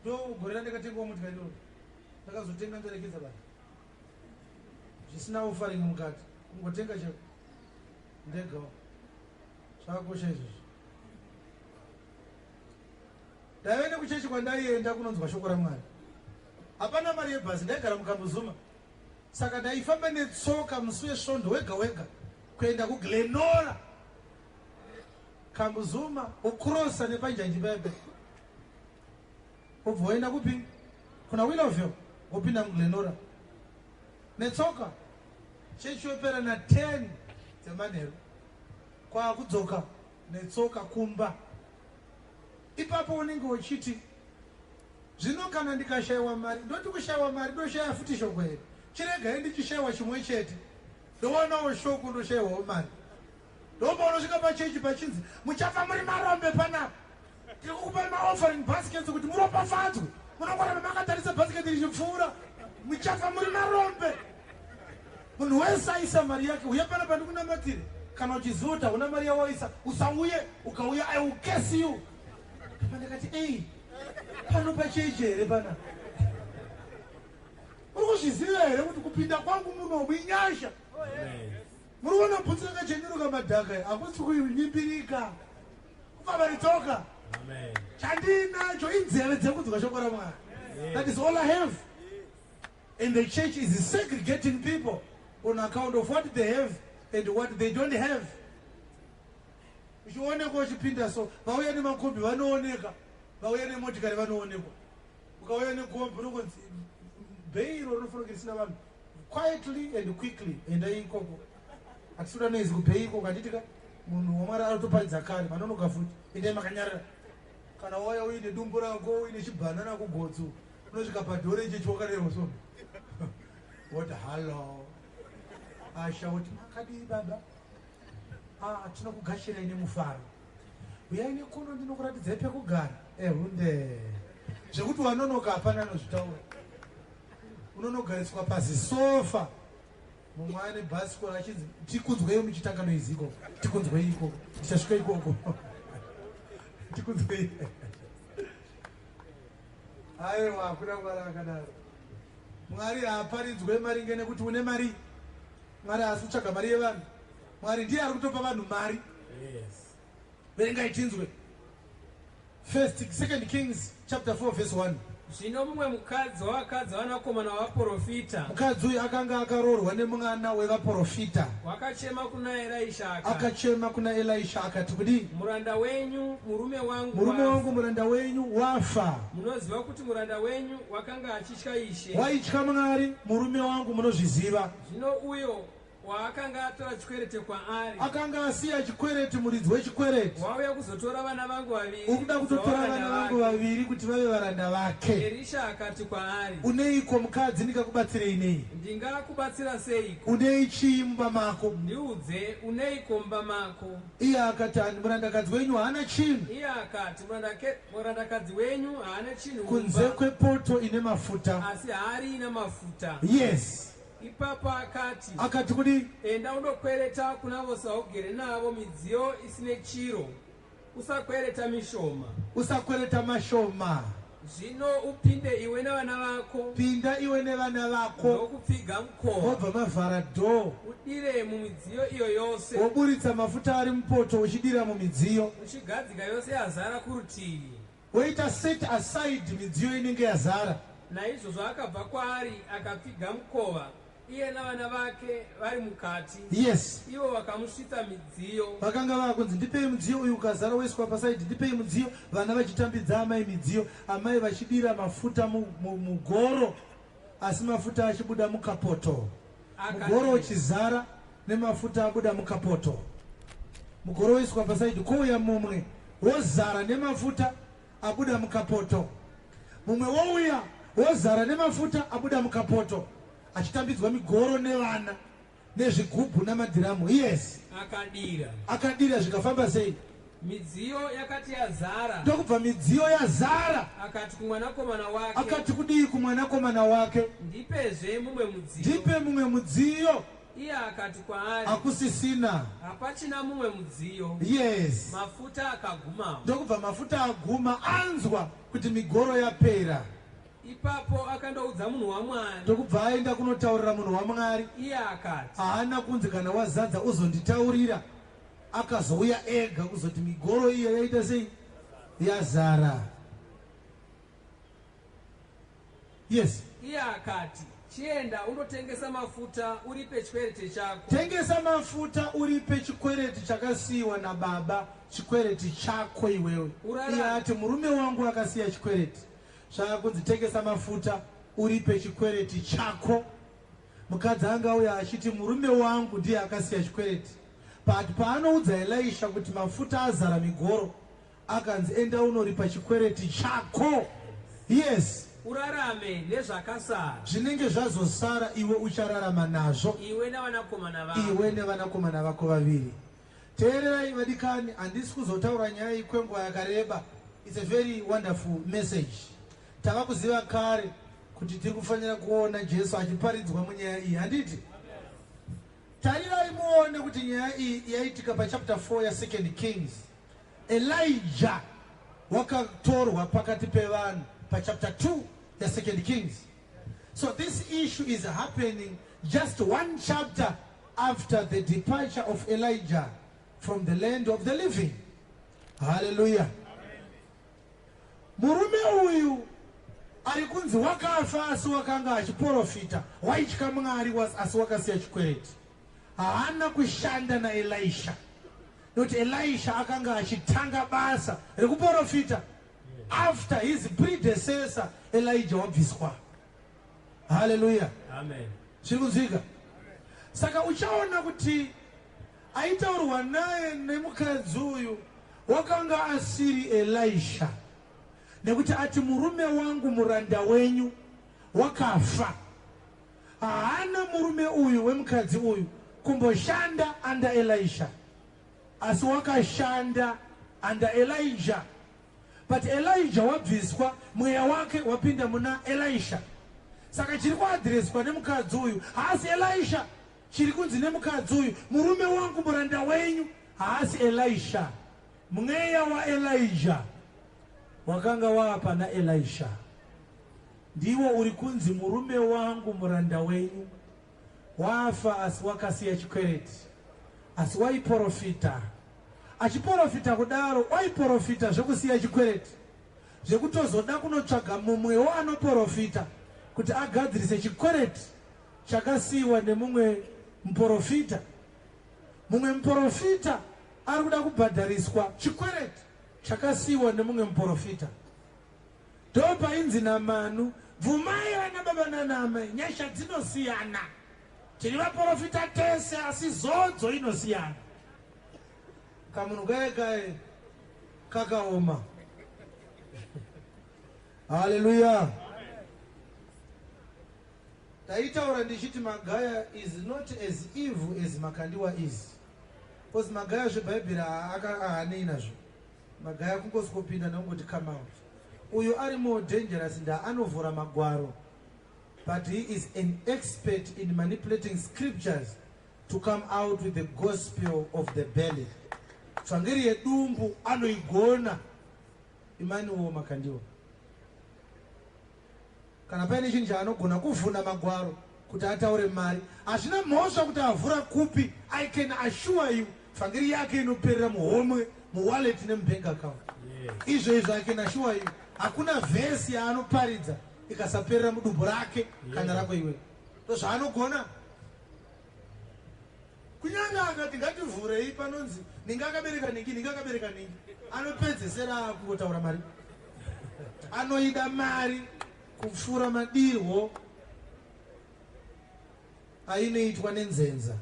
Ndo gore randakatengawo motikari iroro. Ndakazotenga ndaregedza basa. Zvisina offering mukati. Kungotenga chako. Ndegawo. Zvakakosha izvozvo. Ndaive nekuchechi kwandaienda kunonzwa shoko raMwari. Hapana mari yebhazi, ndaigara muKambuzuma. Saka ndaifamba netsoka musi weSvondo wega wega. Kuenda kuGlenora, Kambuzuma, wokrosa nepanjanji pepe, wobva waenda kupi? Kuna Willowvale, wopinda muGlenora netsoka. Chechi yopera na10 dzemanheru, kwakudzoka netsoka kumba. Ipapo unenge uchiti, zvino kana ndikashayiwa mari, ndoti kushayiwa mari ndoshaya futi shoko here? Chiregai ndichishayiwa chimwe chete, ndowanawo shoko, ndoshayiwawo mari. Ndopa unosvika pachechi pachinzi, "Muchafa muri marombe panapa, tiri kukupai maoffering baskets kuti muropafadzwe." Munongoramba makatarisa basket richipfuura. Muchafa muri marombe. Munhu wese aisa mari yake, uye panapa ndikunamatire. Kana uchiziva kuti hauna mari yawaisa, usauye. Ukauya, I will curse you. Pandakati, "Ei, pano pachechi here pana?" Uri kuzviziva here kuti kupinda kwangu munomu inyasha? Muri kuona bhutsu rakacheneruka madhaka, hakusi kunyimbirika, kufamba netsoka. Chandinacho inzeve dzekunzwa shoko raMwari. That is all I have. And the church is segregating people on account of what they have and what they don't have. Uchionekwa uchipinda, so vauya nemakombi vanooneka, vauya nemotikari vanoonekwa. Ukauya nekombi unongonzi bheiro rinofanira kunge risina vanhu. Quietly and quickly, endai ikoko, hatisi noise kubhei ikoko. Handitika munhu waMwari aritoparidza kare, vanonoka futi. Endai makanyarara. Kana wauya uine dumbu rako, uine chibhanana kugotso, unosvika padhore ichechi wakarerwa so, woti, "Hallo." Asha woti, "Makadii baba? Ah, tinokugashirai nemufaro. Uyai nekuno, ndinokuratidzai pekugara." Ehunde zvekuti wanonoka hapana anozvitaura. Unonogariswa pazisofa, mumwe ane bhasikoro, achinzi, "Tikunzwei muchitanga noise ikoko, tikunzwei ikoko, tichasvika ikoko, tikunzwei." Aiwa, hakuna Mwari akadaro. Mwari haaparidzwe maringe nekuti une mari. Mwari haasi kutsvaga mari yevanhu. Mwari ndiye ari kutopa vanhu mari. Verengai tinzwe. First, Second Kings chapter 4 verse 1. Zvino mumwe mukadzi wavakadzi vanakomana vavaprofita, Mukadzi uyu akanga akaroorwa nemwana wevaprofita, wakachema kuna Erisha akati, akachema kuna Elisha akati kudii? "Muranda wenyu, murume wangu, Murume wafa. wangu, muranda wenyu wafa. Munoziva kuti muranda wenyu wakanga achitya Ishe. Waitya Mwari murume wangu, munozviziva. Zvino uyo waakanga atora chikwerete kwaari, Akanga asiya chikwereti, muridzi wechikwereti, wauya kuzotora vana vangu vaviri uri kuda kutotora kuzovaranda vana vangu vake." vaviri kuti vave varanda vake. Erisha akati kwaari, "Uneiko mukadzi? Ndingakubatsirei nei? "Ndingakubatsira seiko? Unei chii mumba mako?" Ndiudze, uneiko mumba mako?" Iye akati, "Ani, murandakadzi wenyu haana chinhu Iye akati, "Murandakadzi wenyu haana chinhu kunze mumba, kwepoto ine mafuta." asi hari ina mafuta." Ipapo akati, Akati kudii? "Enda undokwereta kuna vose vaugere navo midziyo isine chiro, usakwereta mishoma. Usakwereta mashoma. Zvino upinde iwe navana vako, Pinda iwe nevana vako, ndokupfiga mukova, wobva mavhara dhoo, udire mumidziyo iyo yose, woburitsa mafuta ari mupoto uchidira mumidziyo, uchigadzika yose yazara kurutivi." Woita set aside midziyo inenge yazara. Naizvozvo akabva kwaari akapfiga mukova, iye navana vake vari mukati. Ivo vakamusvitsa midziyo. Vakanga vakunzi, "Ndipei mudziyo uyu." Ukazara woiswa pasaidi. "Ndipei mudziyo." Vana vachitambidza amai midziyo, amai vachidira mafuta mugoro, asi mafuta achibuda mukapoto. Mugoro uchizara nemafuta abuda mukapoto. Mugoro woiswa pasaidi, kouya mumwe wozara nemafuta abuda mukapoto. Mumwe wouya wozara nemafuta abuda mukapoto, achitambidzwa migoro nevana nezvigubhu namadhiramu. Akadira. Akadira, zvikafamba sei? Midziyo yakati yazara, Ndokubva midziyo yazara, akati kumwanakomana wake, akati kudii kumwanakomana wake? "Ndipezve mumwe mudziyo." "Ndipe mumwe mudziyo." Iye akati kwaari, "Hakusisina." "Hapachina mumwe mudziyo." Mafuta akagumawo. Ndokubva mafuta aguma, anzwa kuti migoro yapera. Ipapo akandoudza munhu waMwari. Ndokubva aenda kunotaurira munhu waMwari. Iye akati, Haana kunzi, "Kana wazadza uzonditaurira." Akazouya ega kuzoti migoro iyo yaita sei? Yazara. Iye akati, Chienda undotengesa mafuta uripe chikwereti chako. Tengesa mafuta uripe chikwereti chakasiyiwa nababa, chikwereti chako iwewe. Iye ati murume wangu akasiya chikwereti. Zvakunzi tengesa mafuta uripe chikwereti chako. Mukadzi anga auya achiti murume wangu ndiye akasiya chikwereti. But paanoudza Elisha kuti mafuta azara migoro, akanzi enda unoripa chikwereti chako. Yes. Urarame nezvakasara. Zvinenge zvazosara iwe uchararama nazvo. Iwe navanakomana vako. Iwe nevanakomana vako vaviri. Teererai vadikani, handisi kuzotaura nyaya iyi kwenguva yakareba. It's a very wonderful message. Tava kuziva kare kuti tiri kufanira kuona Jesu achiparidzwa munyaya iyi, handiti? Tarirai muone kuti nyaya iyi yaitika pachapter 4 yaSecond Kings. Elijah wakatorwa pakati pevanhu pachapter 2 yaSecond Kings. So this issue is happening just one chapter after the departure of Elijah from the land of the living. Hallelujah. Murume uyu ari kunzi wakafa asi wakanga achiporofita, waitya Mwari asi wakasiya chikwereti. Haana kushanda naElisha nekuti Elisha akanga achitanga basa rekuporofita after his predecessor Elijah wabviswa. Hallelujah. Amen. Zviri kunzwika? Saka uchaona kuti aitaurwa naye nemukadzi uyu wakanga asiri Elisha, nekuti ati murume wangu muranda wenyu wakafa. Haana murume uyu wemukadzi uyu kumboshanda under Elisha, asi wakashanda under Elijah. But Elijah wabviswa, mweya wake wapinda muna Elisha. Saka chiri kuadhireswa nemukadzi uyu haasi Elisha. Chiri kunzi nemukadzi uyu, murume wangu muranda wenyu haasi Elisha. Mweya waElijah wakanga waapa naElisha ndiwo uri kunzi murume wangu muranda wenyu wafa, asi wakasiya chikwereti, asi waiporofita. Achiporofita kudaro, waiporofita zvekusiya chikwereti, zvekutozoda kunotsvaga mumwewo anoporofita kuti agadzirise chikwereti chakasiyiwa nemumwe muporofita. Mumwe muporofita ari kuda kubhadhariswa chikwereti chakasiyiwa nemumwe muporofita. Ndopainzi naManu, bvumai vana baba nana amai, nyasha dzinosiyana. Tiri vaporofita tese, asi zodzo inosiyana. Kamunhu kaye kaye kakaoma. Hallelujah. Taitaura ndichiti Magaya is not as evil as Makandiwa is. Because Magaya zvebhaibheri haanei nazvo. Magaya kungosvikopinda nekungoti come out. Uyu ari more dangerous ndaanovhura magwaro. But he is an expert in manipulating scriptures to come out with the gospel of the belly. Tsvangiri yedumbu anoigona. Emmanuel Makandiwa. Kana paine chinhu chaanogona kuvhuna magwaro kuti ataure mari, hazvina mhosva kuti avhura kupi. I can assure you, vhangeri yake inoperera muhomwe, muwallet nemubank account. Izvo izvo I can assure you, hakuna vhesi yaanoparidza ikasaperera mudumbu rake kana rako iwe. Ndozvaanogona. Kunyange akati ngativhurei panonzi ningi akabereka ningi, ningi akabereka ningi, anopedzesera kungotaura mari. Anoida mari kupfuura madirwo ainoitwa nenzenza.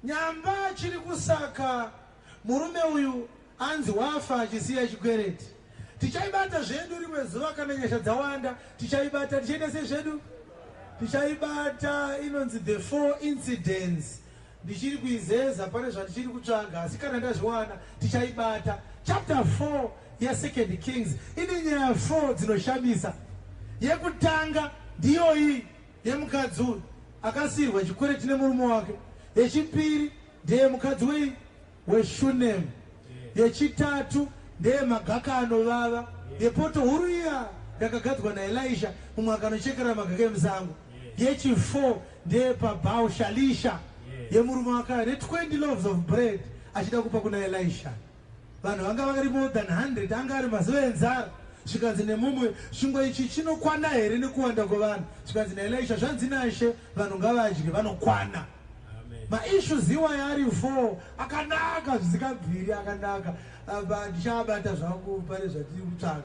Nyamba chiri kusaka murume uyu anzi wafa achisiya chikwereti. Tichaibata zvedu rimwe zuva kana nyasha dzawanda, tichaibata. Tichaita sei zvedu? Tichaibata inonzi the 4 incidents. Ndichiri kuizeza, pane zvandichiri kutsvaga, asi kana ndazviwana tichaibata. Chapter 4 yaSecond Kings ine nyaya 4 dzinoshamisa. Yekutanga ndiyo iyi yemukadzi uyu akasiyirwa chikwereti nemurume wake. Yechipiri ndeye mukadzi wei weShunem. Yechitatu ndeye magaka anovava, yepoto huru iya yakagadzwa naElisha, mumwe akanochekera magaka emusango. Yechi4 ndeye paBaal Shalisha, yemurume wakaya ne20 loaves of bread. achida kupa kuna Elisha. Vanhu vanga vari more than 100, anga ari mazuva enzara. Zvikanzi nemumwe, chingwa ichi chinokwana here nekuwanda kwevanhu? Zvikanzi naElisha, zvanzi naShe, vanhu ngavadye, vanokwana. Maissues iwaya ari 4 akanaka zvisikabviri, akanaka. Ndichabata zvangu pane zvatiri kutsvaga,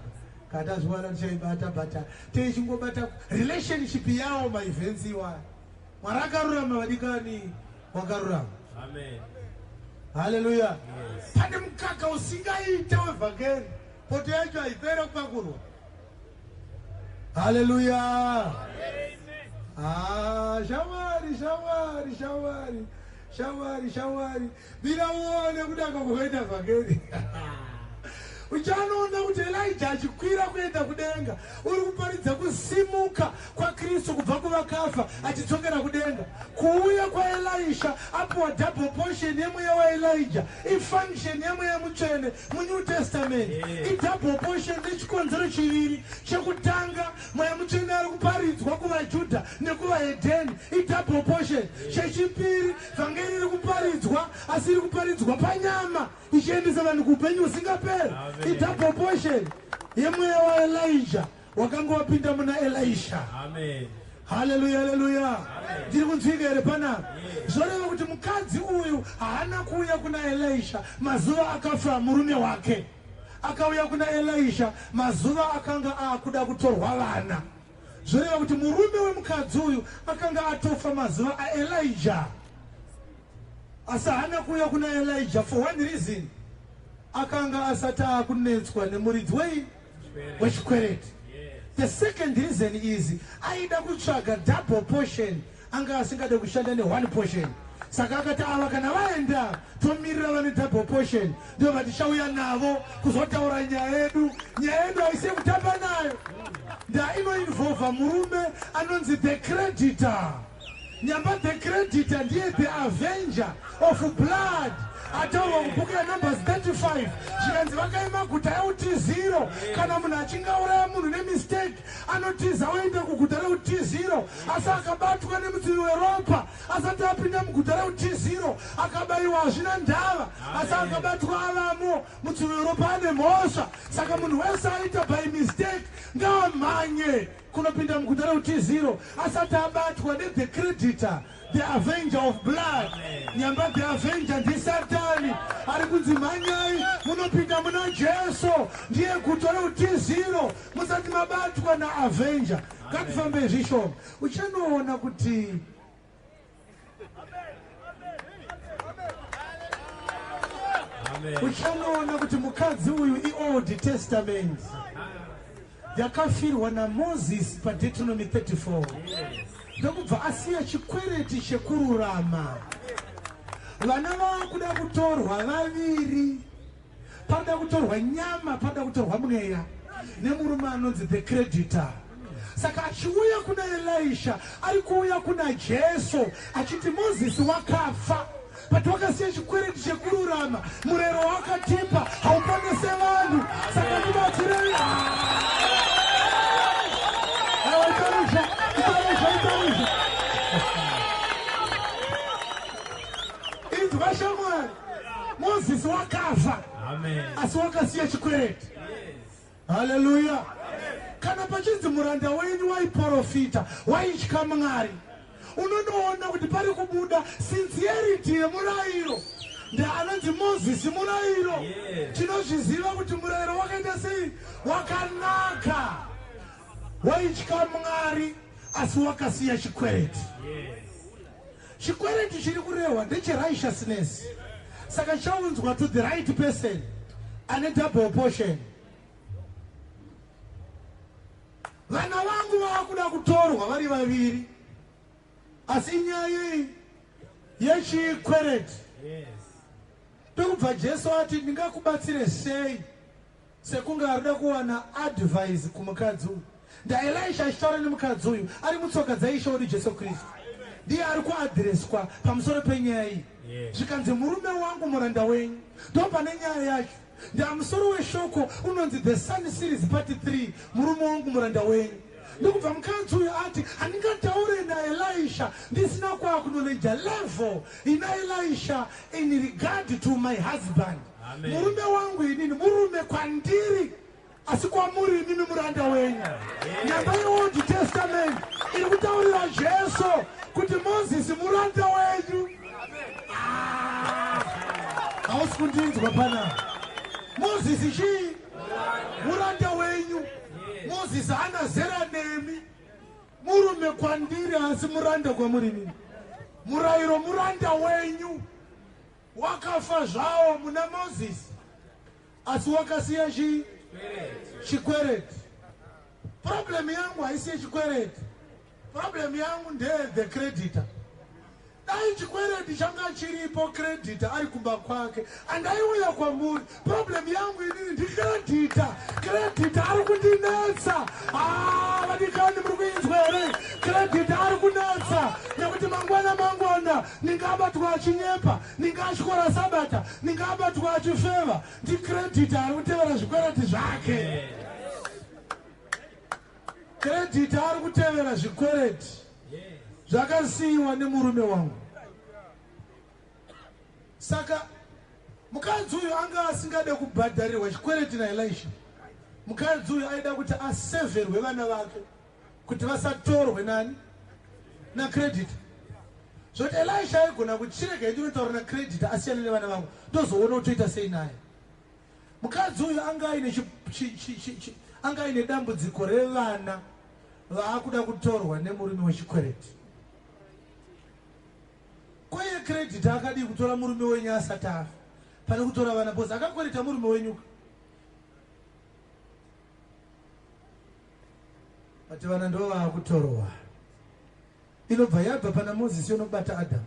kana tazviwana tichaibata, but tichingobata relationship yawo maevents iwaya. Mwari akarurama, vadikani, wakarurama. Amen. Haleluya. Pane mukaka usingaite wevhangeri, poto yacho haipere kupakurwa. Haleluya. Ah, shamwari, shamwari, shamwari, shamwari, shamwari, mira uone kudaka kwakaita vhangeri. Uchanoona kuti Elija achikwira kuenda kudenga, uri kuparidza kusimuka kwaKristu kubva kuvakafa achidzokera kudenga. Kuuya kwaElisha apiwa double portion yemweya waElija, ifunction yemweya mutsvene muNew Testament. Idouble portion nechikonzero chiviri. Chekutanga, mweya mutsvene ari kuparidzwa kuvaJudha nekuvahedheni, idouble portion. Chechipiri, vhangeri riri kuparidzwa, asi riri kuparidzwa panyama, ichiendesa vanhu kuupenyu husingaperi. Idouble portion yemweya waElija wakanga wapinda muna Elisha. Amen. Haleluya, haleluya. Ndiri kunzwika here panapa? Zvoreva kuti mukadzi uyu haana kuuya kuna Elisha mazuva akafa murume wake. Akauya kuna Elisha mazuva akanga aakuda kutorwa vana. Zvoreva kuti murume wemukadzi uyu akanga atofa mazuva aElija, asi haana kuuya kuna Elija for one reason: akanga asati aakunetswa nemuridzi wei wechikwereti. The second reason is aida kutsvaga double portion, anga asingade kushanda neone portion. Saka akati ava kana vaenda, tomirira vane double portion, ndo vatichauya navo kuzotaura nyaya yedu. Nyaya yedu haisi yekutamba nayo, nda inoinvolva murume anonzi the creditor. Nyamba the creditor ndiye the avenger of blood ataurwa kubhuku yaNumbers 35. Zvikanzi vakaima guta reutiziro. Kana munhu achinge auraya munhu nemistake, anotiza oenda kuguta reutiziro, asi akabatwa nemutsivi weropa asati apinda muguta reutiziro, akabayiwa, hazvina ndava, asi akabatwa avamo, mutsivi weropa ane mhosva. Saka munhu wese aita by mistake ngaamhanye kunopinda muguta reutiziro asati abatwa nethe creditor, the avenger of blood. Nyamba the avenger ndisatani ari kunzi mhanyai munopinda muna Jesu, ndiye guta reutiziro, musati mabatwa naavenger. Ngatifambei zvishoma. Uchanoona kuti Amen. Uchanoona kuti mukadzi uyu iOld Testament yakafirwa naMozisi paDeuteronomy 34, ndokubva asiya chikwereti chekururama. Vana vaakuda kutorwa vaviri, pada kutorwa nyama, pada kutorwa mweya nemurume anonzi the creditor. Saka achiuya kuna Elisha, ari kuuya kuna Jesu achiti Mozisi wakafa, but wakasiya chikwereti chekururama. Murero wakatipa hauponese vanhu, saka ndibatsirei. Aiwa, itarusha, itarusha, itarusha. Inzwa shamwari, Mozisi wakafa, Amen. asi wakasiya chikwereti. Haleluya. Kana pachinzi muranda wenyu waiprofita, waitya Mwari, unonoona kuti pari kubuda sincerity yemurayiro. Ndeanonzi Mozisi murayiro. Tinozviziva kuti murayiro wakaita sei, wakanaka, waitya Mwari, asi wakasiya chikwereti. Chikwereti chiri kurehwa ndecherighteousness, saka chaunzwa to the right person ane double portion. Vana vangu vaakuda kutorwa vari vaviri, asi inyaya yei? Yechikwereti. Ndokubva Jesu ati, "Ndingakubatsire sei?" Sekunge arida kuwana advice kumukadzi uyu. NdaElisha achitaura nemukadzi uyu ari mutsoka dzaIshe wedu Jesu Kristu, ndiye ari kuadhireswa pamusoro penyaya iyi. Zvikanzi, "Murume wangu muranda wenyu." Ndo pane nyaya yacho. Ndamusoro weshoko unonzi The Son Series Part 3, "Murume wangu muranda wenyu." Ndokubva mukadzi uyu ati, handingataure naElisha ndisina kuacknowledge level ina Elisha in regard to my husband. Murume wangu inini murume kwandiri, asi kwamuri imimi muranda wenyu. Nyamba yeOld Testament iri kutaurira Jesu kuti Mozisi muranda wenyu. Hausi kundinzwa panapa. Mozisi chii? Muranda wenyu. Mozisi haana zera nemi, murume kwandiri asi muranda kwamuri imimi. Murayiro muranda wenyu wakafa zvawo muna Mozisi, asi wakasiya chii? Chikwereti. Problem yangu haisi yechikwereti, problem yangu ndeye the creditor. Dai chikwereti changa chiripo, creditor ari kumba kwake, andaiuya kwamuri. Problem yangu inini ndicreditor. Creditor ari kundinetsa. Vadikani, muri kuinzwa here? Creditor ari kunetsa nekuti mangwana mangwana ningabatwa achinyepa, ningatyora Sabata, ningabatwa achifeva. Ndicreditor ari kutevera zvikwereti zvake. Creditor ari kutevera zvikwereti zvakasiyiwa nemurume wangu. Saka mukadzi uyu anga asingade kubhadharirwa chikwereti naElisha. Mukadzi uyu aida kuti aseverwe vana vake kuti vasatorwe nani? Nacreditor. Zvoti Elisha aigona kuchirega ndinotaura nacreditor asiyane nevana vangu, ndozoona kutoita sei naye. Mukadzi uyu anga aine dambudziko revana vaakuda kutorwa nemurume wechikwereti. Koiye creditor akadii kutora murume wenyu asati afa pane kutora vana? Because akakwereta murume wenyuka, but vana ndo vaakutorwa. Inobva yabva pana Mozisi yonobata Adhamu.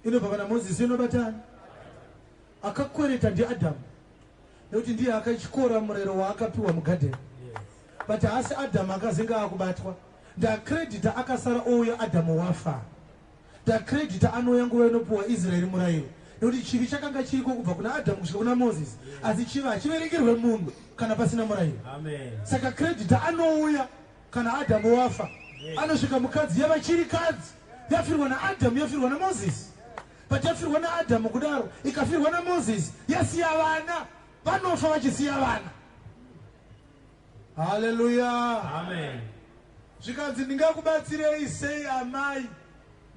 Inobva pana Mozisi yonobata ani? Akakwereta ndiAdhamu, nekuti ndiye akatyora murayiro waakapiwa mugadheni. But haasi Adhamu akazinga akubatwa, ndacreditor akasara ouya Adhamu wafa. Ndacreditor anouya nguva inopiwa Israeri murayiro, nekuti chivi chakanga chiriko kubva kuna Adhamu kusvika kuna Mozisi, asi chivi hachiverengerwe munhu kana pasina murayiro. Saka creditor anouya kana Adhamu wafa, anosvika mukadzi yava chirikadzi, yafirwa naAdhamu, yafirwa naMozisi. But yafirwa naAdhamu kudaro, ikafirwa naMozisi, yasiya vana, vanofa vachisiya vana. Haleluya. Amen. Zvikanzi, ndingakubatsirei sei amai?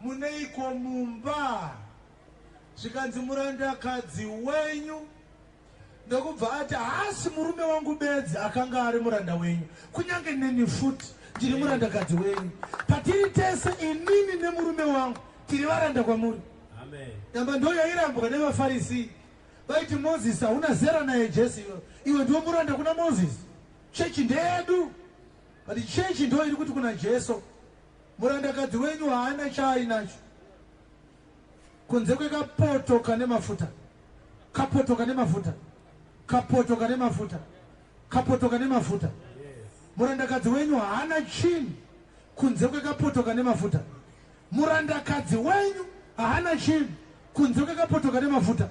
Muneiko mumba? Zvikanzi, murandakadzi wenyu. Ndokubva ati, haasi murume wangu bedzi akanga ari muranda wenyu, kunyange neni futi ndiri murandakadzi wenyu. Patiri tese inini nemurume wangu tiri varanda kwamuri. Nyamba ndo yairambwa nevaFarisi. Vaiti Mozisi hauna zera naye Jesu, iwe iwe ndiwo muranda kuna Mozisi, chechi ndeyedu. But chechi ndo iri kuti kuna Jesu, murandakadzi wenyu haana chaainacho kunze kwekapoto kane mafuta, kapoto kane mafuta, kapoto kane mafuta, kapoto kane mafuta. Murandakadzi wenyu haana chinhu kunze kwekapoto kane mafuta. Murandakadzi wenyu haana chinhu kunze kwekapoto kane mafuta.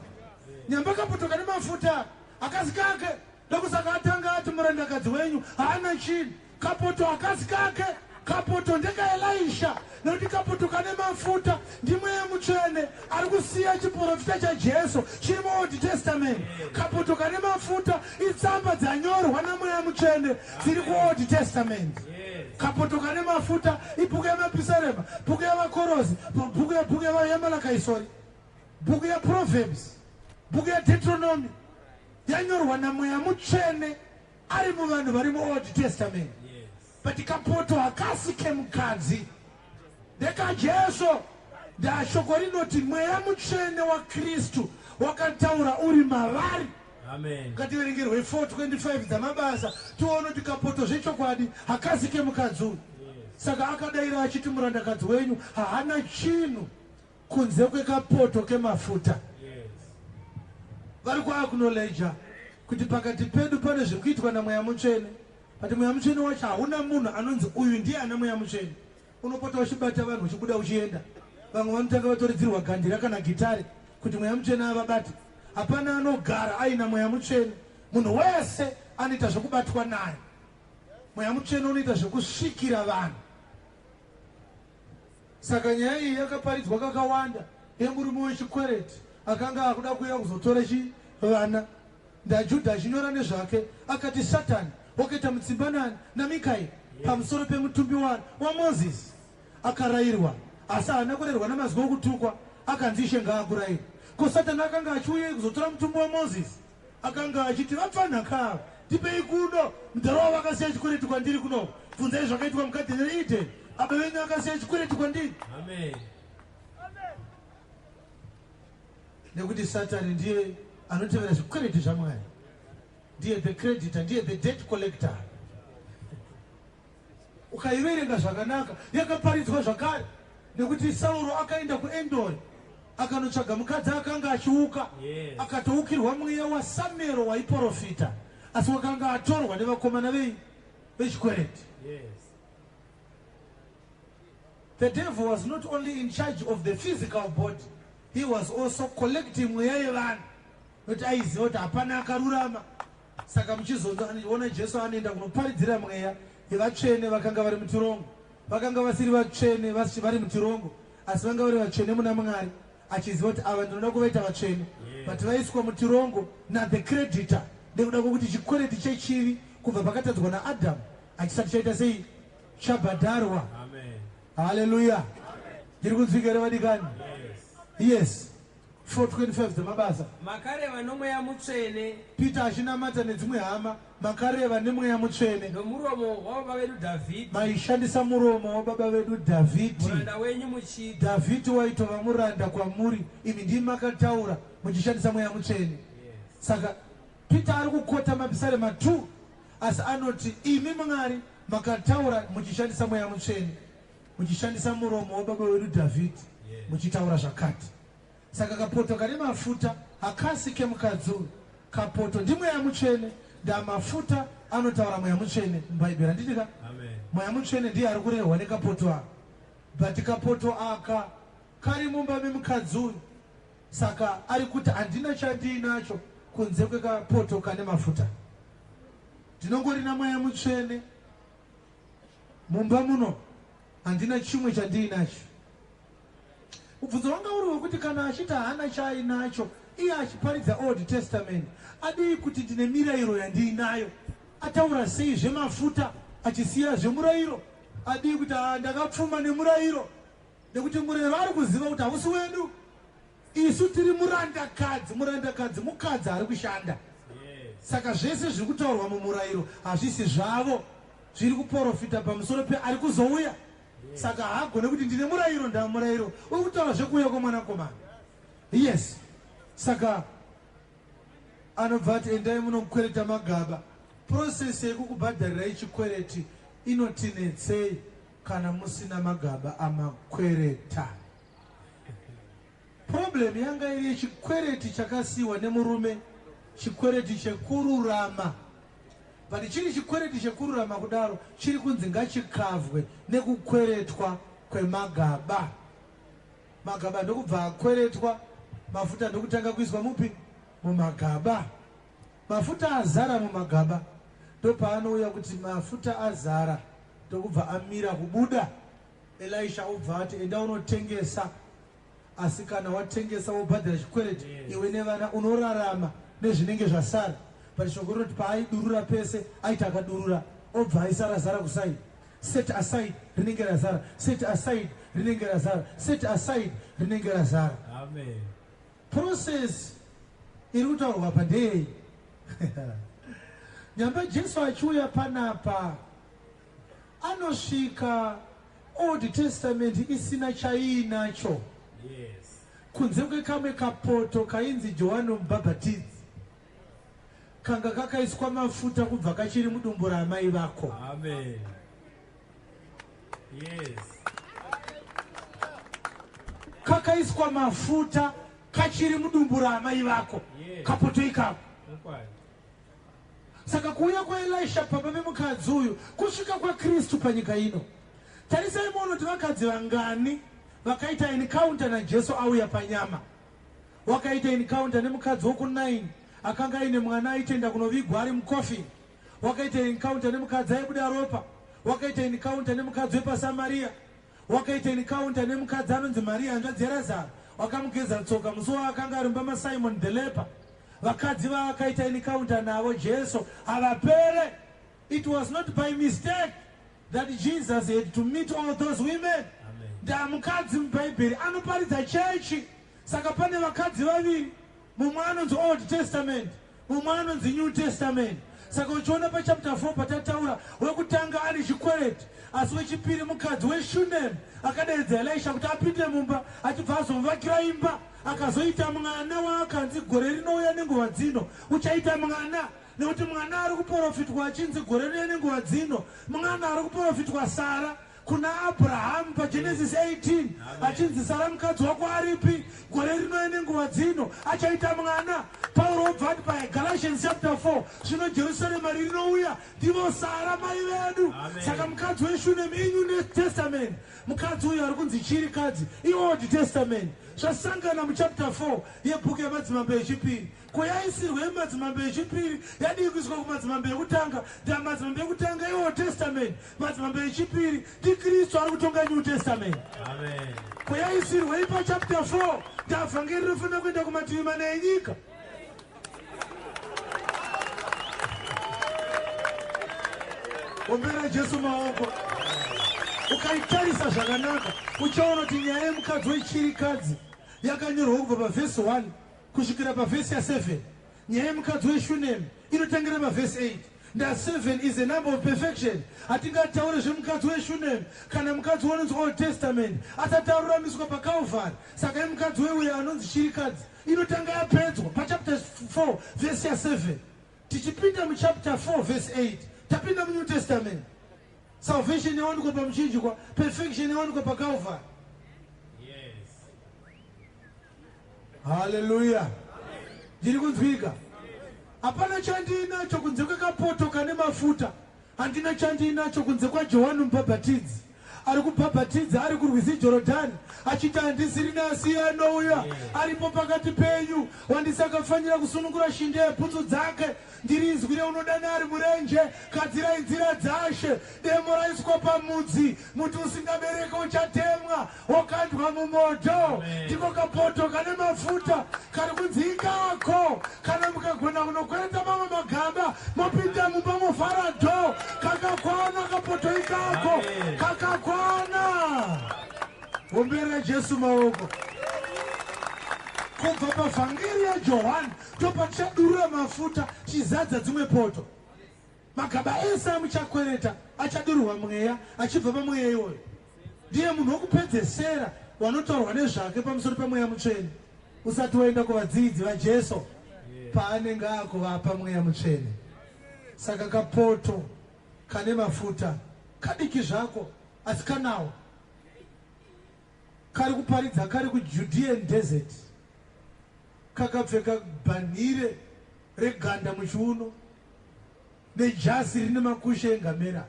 Nyamba kapoto kane mafuta akasi kake, ndokusaka atanga ati murandakadzi wenyu haana chinhu. Kapoto akasi kake, kapoto ndekaElisha, nekuti kapoto kane mafuta ndimweya Mutsvene ari kusiya chiprofita chaJesu chiri muOld Testament. Kapoto kane mafuta itsamba dzanyorwa naMweya Mutsvene dziri kuOld Testament. Kapoto kane mafuta ibhuku yaMapisarema, bhuku yaVakorosi, bhuku yaMalakaisori, bhuku yaProverbs, bhuku yaDeuteronomy, yanyorwa naMweya Mutsvene ari muvanhu vari muOld Testament. But kapoto hakasi kemukadzi, ndekaJesu. Ndashoko rinoti Mweya Mutsvene waKristu wakataura uri mavari. Ngativerengerwe 425 dzaMabasa tione kuti kapoto zvechokwadi hakasi kemukadzi uyu. Saka akadayira achiti, murandakadzi wenyu haana chinhu kunze kwekapoto kemafuta. Vari kuacknowledger kuti pakati pedu pane zviri kuitwa naMweya Mutsvene, but Mweya Mutsvene wacho hauna munhu anonzi uyu ndiye ana Mweya Mutsvene. Unopota uchibata vanhu, uchibuda uchienda. Vamwe vanotanga vatoridzirwa gandira kana gitare kuti Mweya Mutsvene avabate. Hapana anogara aina Mweya Mutsvene. Munhu wese anoita zvekubatwa naye. Mweya Mutsvene unoita zvekusvikira vanhu. Saka nyaya iyi yakaparidzwa kakawanda yemurume wechikwereti akanga akuda kuuya kuzotora chi vana. NdaJudha achinyora nezvake akati Satani wakaita mutsimba nani naMikaeri pamusoro pemutumbi wani waMozisi. Akarayirwa asi haana kurerwa namazwi okutukwa akanzi Ishe ngaakurayire. Ko Satani akanga achiuyei kuzotora mutumbi waMozisi? Akanga achiti vapfanha ka ava tipei kuno mudhara wavo akasiya chikwereti kwandiri kunoko bvunzai zvakaitwa mugadheni reEden baba venyu akasiya chikwereti kwandiri. Amen. Nekuti Satani ndiye anotevera zvikwereti zvaMwari, ndiye the creditor, ndiye the debt collector. Ukaiverenga zvakanaka yakaparidzwa zvakare nekuti Sauro akaenda kuEndori akanotsvaga mukadzi akanga achiuka Yes. akatoukirwa mweya waSamero waiporofita asi wakanga atorwa nevakomana vei vechikwereti. Yes. The devil was not only in charge of the physical body, he was also collecting mweya yevanhu nokuti aiziva kuti hapana akarurama. Saka muchizoona Jesu anoenda kunoparidzira mweya yevatsvene vakanga vari mutirongo. Vakanga vasiri vatsvene vari mutirongo, asi vanga vari vatsvene muna Mwari, achiziva kuti ava ndinoda kuvaita vatsvene. But vaiswa mutirongo na the creditor nekuda kwekuti chikwereti chechivi kubva pakatadzwa naAdhamu hachisati chaita sei chabhadharwa. Amen. Haleluya. Ndiri kunzwika here vadikani? Yes. Yes. 4:25 dzemabasa. Makareva noMweya Mutsvene. Peter achinamata nedzimwe hama, makareva neMweya Mutsvene. Nomuromo wababa vedu Dhavhidhi. Maishandisa muromo wababa vedu Dhavhidhi. Muranda wenyu muchiti. Dhavhidhi waitova muranda kwamuri, imi ndimi makataura muchishandisa Mweya Mutsvene. Yes. Saka Peter ari kukota mapisarema 2 asi anoti imi Mwari makataura muchishandisa Mweya Mutsvene, muchishandisa muromo wababa wedu Dhavhidhi, muchitaura zvakati. Saka kapoto kane mafuta hakasi kemukadzi uyu. Kapoto ndiMweya Mutsvene. Ndamafuta anotaura Mweya Mutsvene muBhaibheri handiti ka? Amen. Mweya Mutsvene ndiye ari kurehwa nekapoto aka. But kapoto aka kari mumba memukadzi uyu. Saka ari kuti handina chandiinacho kunze kwekapoto kane mafuta. Ndinongorina Mweya Mutsvene mumba muno, handina chimwe chandiinacho. Mubvunzo wanga uri wekuti kana achiti haana chaainacho iye achiparidza Old Testament adii kuti ndine mirairo yandiinayo? Ataura sei zvemafuta achisiya zvemurairo? Adii kuti haa ndakapfuma nemurairo? Nekuti murero ari kuziva kuti hausi wedu. Isu tiri murandakadzi, murandakadzi mukadzi ari kushanda. Saka zvese zviri kutaurwa mumurayiro hazvisi zvavo, zviri kuporofita pamusoro peari kuzouya. Saka haagone kuti ndine murayiro, ndamurayiro uri kutaura zvekuuya kwemwanakomana. Yes. Saka anobva ati endai munokwereta magaba. Process yekukubhadharirai chikwereti inotinetsei kana musina magaba amakwereta. Problem yanga iri yechikwereti chakasiiwa nemurume, chikwereti chekururama. But chiri chikwereti chekururama kudaro chiri kunzi ngachikavhwe nekukweretwa kwemagaba. Magaba ndokubva akweretwa, mafuta ndokutanga kuiswa mupi? Mumagaba. Mafuta azara mumagaba ndopaanouya kuti mafuta azara ndokubva amira kubuda. Elisha obva ati enda unotengesa asi kana watengesa wobhadhara chikwereti iwe nevana unorarama nezvinenge zvasara. But shoko rinoti paaidurura pese aiti akadurura obva aisa razara kuside. Set aside rinenge razara, set aside rinenge razara, set aside rinenge razara. Amen. Process iri kutaurwa apa ndeyei? Nyamba Jesu achiuya panapa anosvika Old Testament isina chaiinacho. Yes. Kunze kwekamwe kapoto kainzi Johani Mubhabhatidzi kanga kakaiswa mafuta kubva kachiri mudumbu raamai vako. Amen. Yes. Kakaiswa mafuta kachiri mudumbu raamai vako. Yes. Kapoto ikako. Chokwadi. Saka kuuya kwaElisha pamba pemukadzi uyu kusvika kwaKristu panyika ino. Tarisai muone kuti vakadzi vangani vakaita encounter naJesu auya panyama. Wakaita encounter nemukadzi woku9 akanga aine mwana aitenda kunovigwa ari mucoffin. Wakaita encounter nemukadzi aibuda ropa. Wakaita encounter nemukadzi wepaSamaria. Wakaita encounter nemukadzi anonzi Maria hanzvadzi yaRazaro. Wakamugeza tsoka musi waakanga ari mumba maSimon the leper. Vakadzi vaakaita encounter navo Jesu havapere. It was not by mistake that Jesus had to meet all those women. Ndamukadzi muBhaibheri anoparidza chechi. Saka pane vakadzi vaviri, mumwe anonzi Old Testament, mumwe anonzi New Testament. Saka uchiona pachapter 4 patataura, wekutanga ane chikwereti, asi wechipiri mukadzi weShunem akadaidza Elisha kuti apinde mumba, achibva azomuvakira imba, akazoita mwana waakanzi gore rinouya nenguva dzino uchaita mwana. Nekuti mwana ari kuprofitwa achinzi gore rinouya nenguva dzino, mwana ari kuprofitwa Sara kuna Abrahamu paGenesis 18 achinzi Sara mukadzi wako aripi, gore rinouya nenguva dzino achaita mwana. Pauro obva ati paGalatians chapter 4, zvino Jerusarema rinouya ndivo Sara mai vedu. Saka mukadzi weShunem iNew Testament, mukadzi uyu ari kunzi chirikadzi iOld Testament. Zvasangana muchapter 4 yebhuku yamadzimambo echipiri. Kuyaisirwa yemadzimambo echipiri yadii kuiswa kumadzimambo ekutanga? Ndamadzimambo ekutanga iOld Testament, madzimambo echipiri ndiKristu ari kutonga New Testament. Kuyaisirwa ipa chapter 4, ndavhangeri rinofanira kuenda kumativi mana enyika. Ombera Jesu maoko. Ukaitarisa zvakanaka uchaona kuti nyaya yemukadzi wechirikadzi yakanyorwa kubva pavhesi 1 kusvikira pavhesi ya7. Nyaya yemukadzi weShunem inotangira pavhesi 8. Nda 7 is a number of perfection. Hatingataure zvemukadzi weShunem kana mukadzi wanonzi Old Testament asati aruramiswa paCalvary. Saka yemukadzi weuya anonzi chirikadzi inotanga yapedzwa pachapter 4 vhesi ya7. Tichipinda muchapter 4 vhesi 8 tapinda muNew Testament. Salvation yawanikwa pamuchinjikwa, perfection yawanikwa paCalvary. Haleluya. Ndiri kunzwika. Hapana chandinacho kunze kwekapoto kane mafuta. Handina chandinacho kunze kwaJohani Mubhabhatidzi ari kubhabhatidza ari kurwizi Jorodhani achiti, handisiri nasi anouya aripo pakati penyu wandisakafanira kusunungura shinde yebhutsu dzake. Ndiri izwi reunodana ari murenje, gadzirai nzira dzashe. Demo raiswa pamudzi, muti usingabereki uchatemwa wokandwa mumoto. Ndiko kapoto kane mafuta kari kunzi ikako. Kana mukagona kunokwereta mamwe magaba, mopinda mumba mofara do. Kakakwana kapoto ikako, kakakwana. Ombera Jesu maoko. Kubva pavhangeri yaJohani topatichadurura mafuta chizadza dzimwe poto. Magaba ese amuchakwereta achadururwa mweya achibva pamweya iwoyo. Ndiye munhu wokupedzesera wanotaurwa nezvake pamusoro pemweya mutsvene usati waenda kuvadzidzi vaJesu paanenge akuvapa mweya mutsvene. Saka kapoto kane mafuta kadiki zvako, asi kanawo kari kuparidza kari kuJudean desert, kakapfeka bhanhire reganda muchiuno nejasi rine makushe engamera.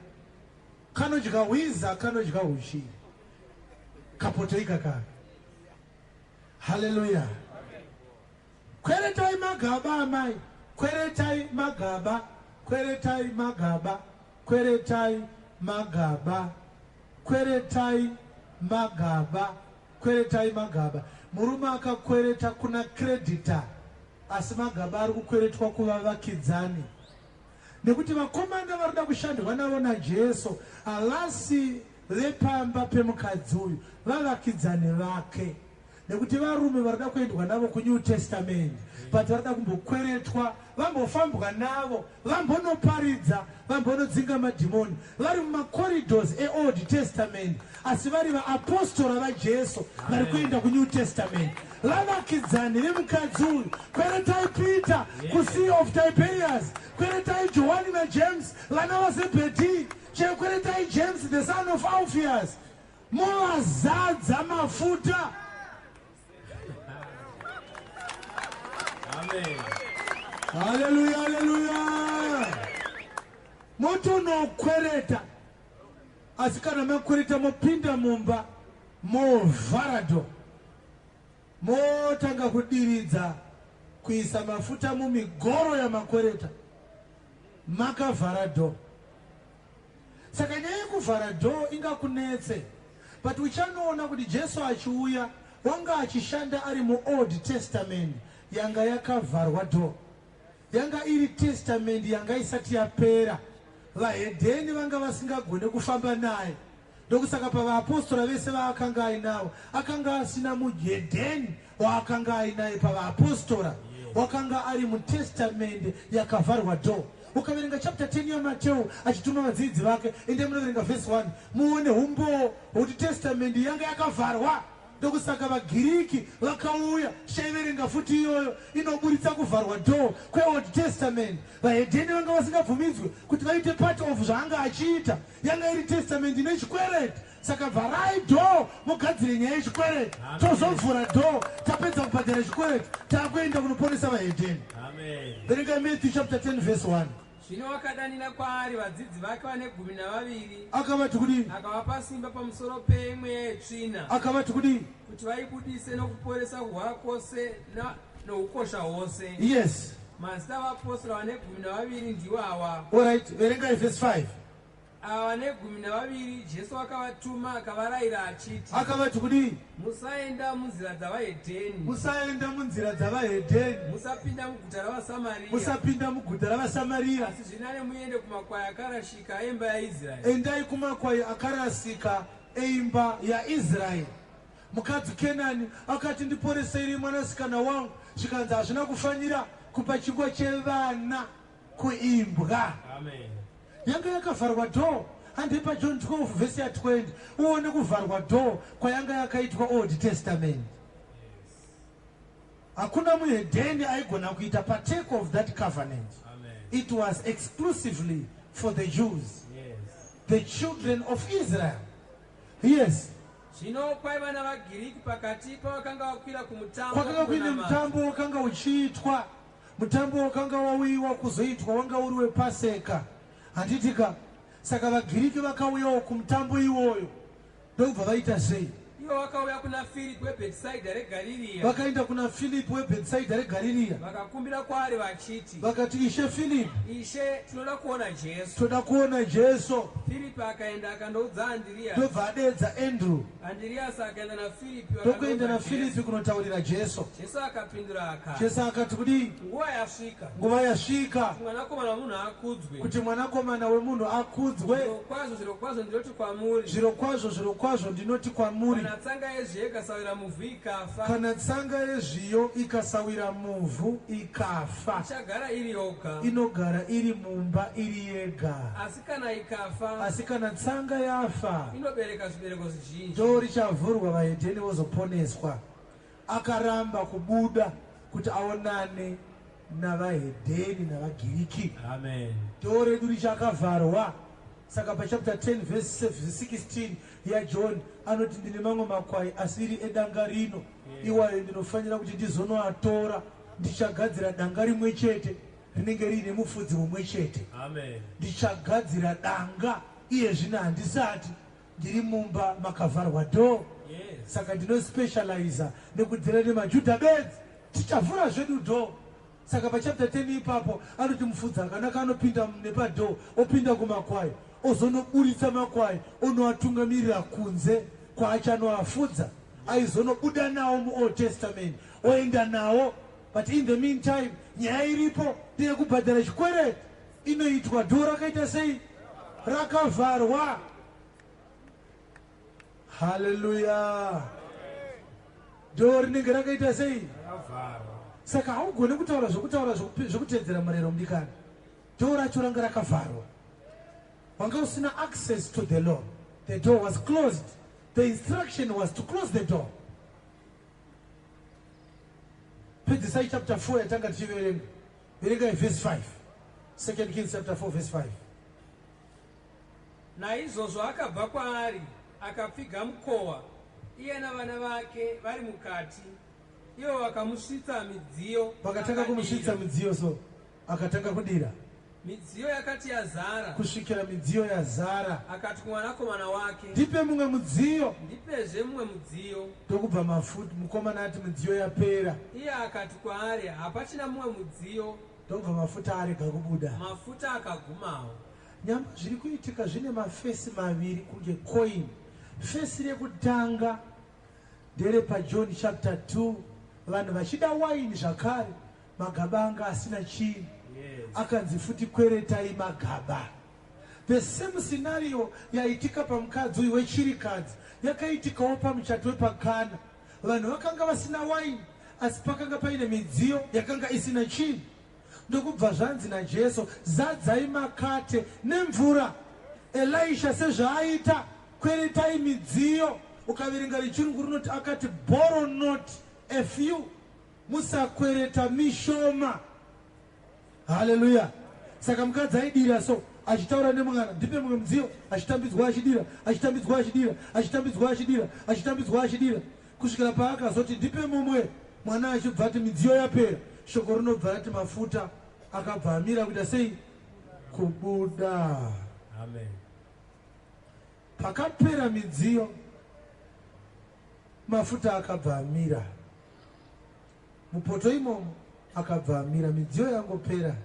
Kanodya hwiza, kanodya huchi, kapoto ikaka. Haleluya. Kweretai magaba amai, kweretai magaba, kweretai magaba, kweretai magaba, kweretai magaba, kweretai magaba. Murume akakwereta kuna creditor, asi magaba ari kukweretwa kuvavakidzani, nekuti vakomana vari kuda kushandwa navo naJesu havasi vepamba pemukadzi uyu, vavakidzani vake, nekuti varume vari kuda kuendwa navo kuNew Testament, but vari kuda kumbokweretwa, vambofambwa navo, vambonoparidza, vambonodzinga madhimoni vari mumacorridors eOld Testament, asi vari vaapostora vaJesu vari kuenda kuNew Testament, vavakidzani vemukadzi uyu. Kweretai Peter kuSea of Tiberias, kweretai Johani naJames vana vaZebhedhi, kweretai James the son of Alphaeus, movazadza mafuta. Amen. Haleluya, haleluya. Motonokwereta, asi kana makwereta mopinda mumba, movhara door, motanga kudiridza. Kuisa mafuta mumigoro yamakwereta makavhara door. Saka nyaya yekuvhara door ingakunetse, but uchanoona kuti Jesu achiuya wanga achishanda ari muOld Testament yanga yakavharwa door. Yanga iri testament yanga isati yapera. Vahedheni vanga vasingagone kufamba naye. Ndokusaka pavaapostora vese vaakanga ainavo, akanga asina muhedheni waakanga ainaye pavaapostora. Wakanga ari mutestamende yakavharwa door. Ukaverenga chapter 10 yaMateu achituma vadzidzi vake, endai munoverenga verse 1 muone humbowo hwekuti testamendi yanga yakavharwa. Ndokusaka vaGiriki vakauya, tichaiverenga futi iyoyo, inoburitsa kuvharwa door kweOld Testament. Vahedheni vanga vasingabvumidzwe kuti vaite part of zvaanga achiita. Yanga iri testament ine chikwereti. Saka vharai door mugadzire nyaya yechikwereti. Tozovhura door tapedza kubhadhara chikwereti, takuenda kunoponesa vahedheni. Verengai Matthew chapter 10 verse 1. Zvino wakadanira kwaari vadzidzi vake vane gumi navaviri. Akavati kudii? Akavapa simba pamusoro pemweya yetsvina. Akavati kudii? Kuti vaibudise nokuporesa kurwara kwose noukosha hwose. Yes. Mazita avaapostora vane gumi navaviri ndiwo awa. Alright, verengai verse 5. Ava vane gumi navaviri Jesu akavatuma akavarayira achiti. Akavati kudii? Musaenda munzira dzavahedheni. Musaenda munzira dzavahedheni. Musapinda muguta ravaSamaria. Musapinda muguta ravaSamaria. Asi zvinane muende kumakwai akarashika eimba yaIsraeri. Endai kumakwai akarasika eimba yaIsraeri. Mukadzi Kenani akati, Ndiporeserei mwanasikana wangu. Zvikanzi hazvina kufanira kupa chingwa chevana kuimbwa. Amen. Yanga yakavharwa door. Handei paJohn 12 vhesi ya 20 uone kuvharwa door kwayanga yakaitwa Old Testament. Hakuna muhedheni aigona kuita partake of that covenant. Amen. It was exclusively for the Jews, Yes. the children of Israel. Yes. Zvino kwaiva navaGiriki pakati pavakanga vakwira kumutambo Kwakanga kuine kunonamata. mutambo wakanga uchiitwa. Mutambo wakanga wauyiwa kuzoitwa wanga uri wePaseka. Handitika? Saka vaGiriki vakauyawo kumutambo iwoyo. Ndokubva vaita sei? Ivo vakauya kuna Firipi weBhetisaidha reGarirea. Vakaenda kuna Filipi weBhetisaidha reGarirea. Vakakumbira kwaari vachiti, Vakati, Ishe Filipi, Ishe, tinoda kuona Jesu. Toda kuona Jesu. Firipi akaenda akandoudza Andiriasi. Ndobva adeedza Andrew. Andiriasi akaenda naFiripi Ndokuenda vakandoudza naFilipi Jesu. kunotaurira Jesu. Jesu akapindura akati, Jesu akati kudii? Nguva yasvika Nguva yasvika kuti Mwanakomana womunhu akudzwe. kuti Mwanakomana wemunhu akudzwe. Zvirokwazvo, zvirokwazvo ndinoti kwamuri, Zvirokwazvo, zvirokwazvo ndinoti kwamuri, kana tsanga yezviyo ikasawira muvhu ikafa, kana tsanga yezviyo ikasawira muvhu ikafa, ichagara iri yoga. Inogara iri mumba iri yega. Asi kana ikafa, Asi kana tsanga yafa, inobereka zvibereko zvizhinji. Door richavhurwa, vahedheni vozoponeswa. Akaramba kubuda kuti aonane navahedheni navaGiriki. Amen. Door redu richakavharwa. Saka pachapter 10 verse 16 yaJohn anoti, ndine mamwe makwai asiri edanga rino, iwayo ndinofanira kuti ndizonoatora. Ndichagadzira danga rimwe chete rinenge riine mufudzi mumwe chete. Amen. Ndichagadzira danga. Iye zvino handisati ndiri mumba makavharwa door. Saka ndinospecializa nekudzira nemaJudha bedzi. Tichavhura zvedu door. Saka pachapter 10 ipapo anoti mufudzi akanaka anopinda nepadoor, opinda kumakwai, ozonoburitsa makwai, onoatungamirira kunze kwaachanoafudza. Aizonobuda nawo muOld Testament, oenda nawo. But in the meantime, nyaya iripo ndeyekubhadhara chikwereti inoitwa door rakaita sei? Rakavharwa. Haleluya! Door rinenge rakaita sei? Saka haugone kutaura zvokutaura zvokutedzera murayiro, mudikani. Door racho ranga rakavharwa. Wanga usina access to the law. The door was closed. The instruction was to close the door. Pedzisai chapter 4 yatanga tichiverenga. Verengai verse 5. Second Kings chapter 4 verse 5. Naizvozvo akabva kwaari akapfiga mukova, iye navana vake vari mukati. Ivo vakamusvitsa midziyo. Vakatanga kumusvitsa akadira. midziyo, so akatanga kudira. Midziyo yakati yazara. Kusvikira midziyo yazara. Akati kumwanakomana wake. Ndipe mumwe mudziyo. Ndipezve mumwe mudziyo. Ndokubva mafuta mukomana ati midziyo yapera. Iye akati kwaari hapachina mumwe mudziyo. Ndokubva mafuta arega kubuda. Mafuta akagumawo. Nyamba zviri kuitika zvine mafesi maviri kunge coin. Fesi rekutanga nderepaJohn chapter 2 vanhu vachida waini zvakare magaba anga asina chinhu akanzi futi kweretai magaba. The same scenario yaitika pamukadzi uyu wechirikadzi yakaitikawo pamuchato wepaKana. Vanhu vakanga vasina waini asi pakanga paine midziyo yakanga isina chinhu. Ndokubva zvanzi naJesu, zadzai makate nemvura. Elisha sezvaaita, kweretai midziyo. Ukaverenga rechirungu rinoti akati borrow not a few, musakwereta mishoma. Haleluya. Saka mukadzi aidira so achitaura nemwana, ndipe mumwe mudziyo, achitambidzwa achidira, achitambidzwa achidira, achitambidzwa achidira, achitambidzwa achidira, kusvikira paakazoti ndipe mumwe. Mwana achibva ati midziyo yapera. Shoko rinobva rati mafuta akabva amira kuita sei? Kubuda. Amen. Pakapera midziyo, mafuta akabva amira. Mupoto imomo akabva amira, midziyo yangopera,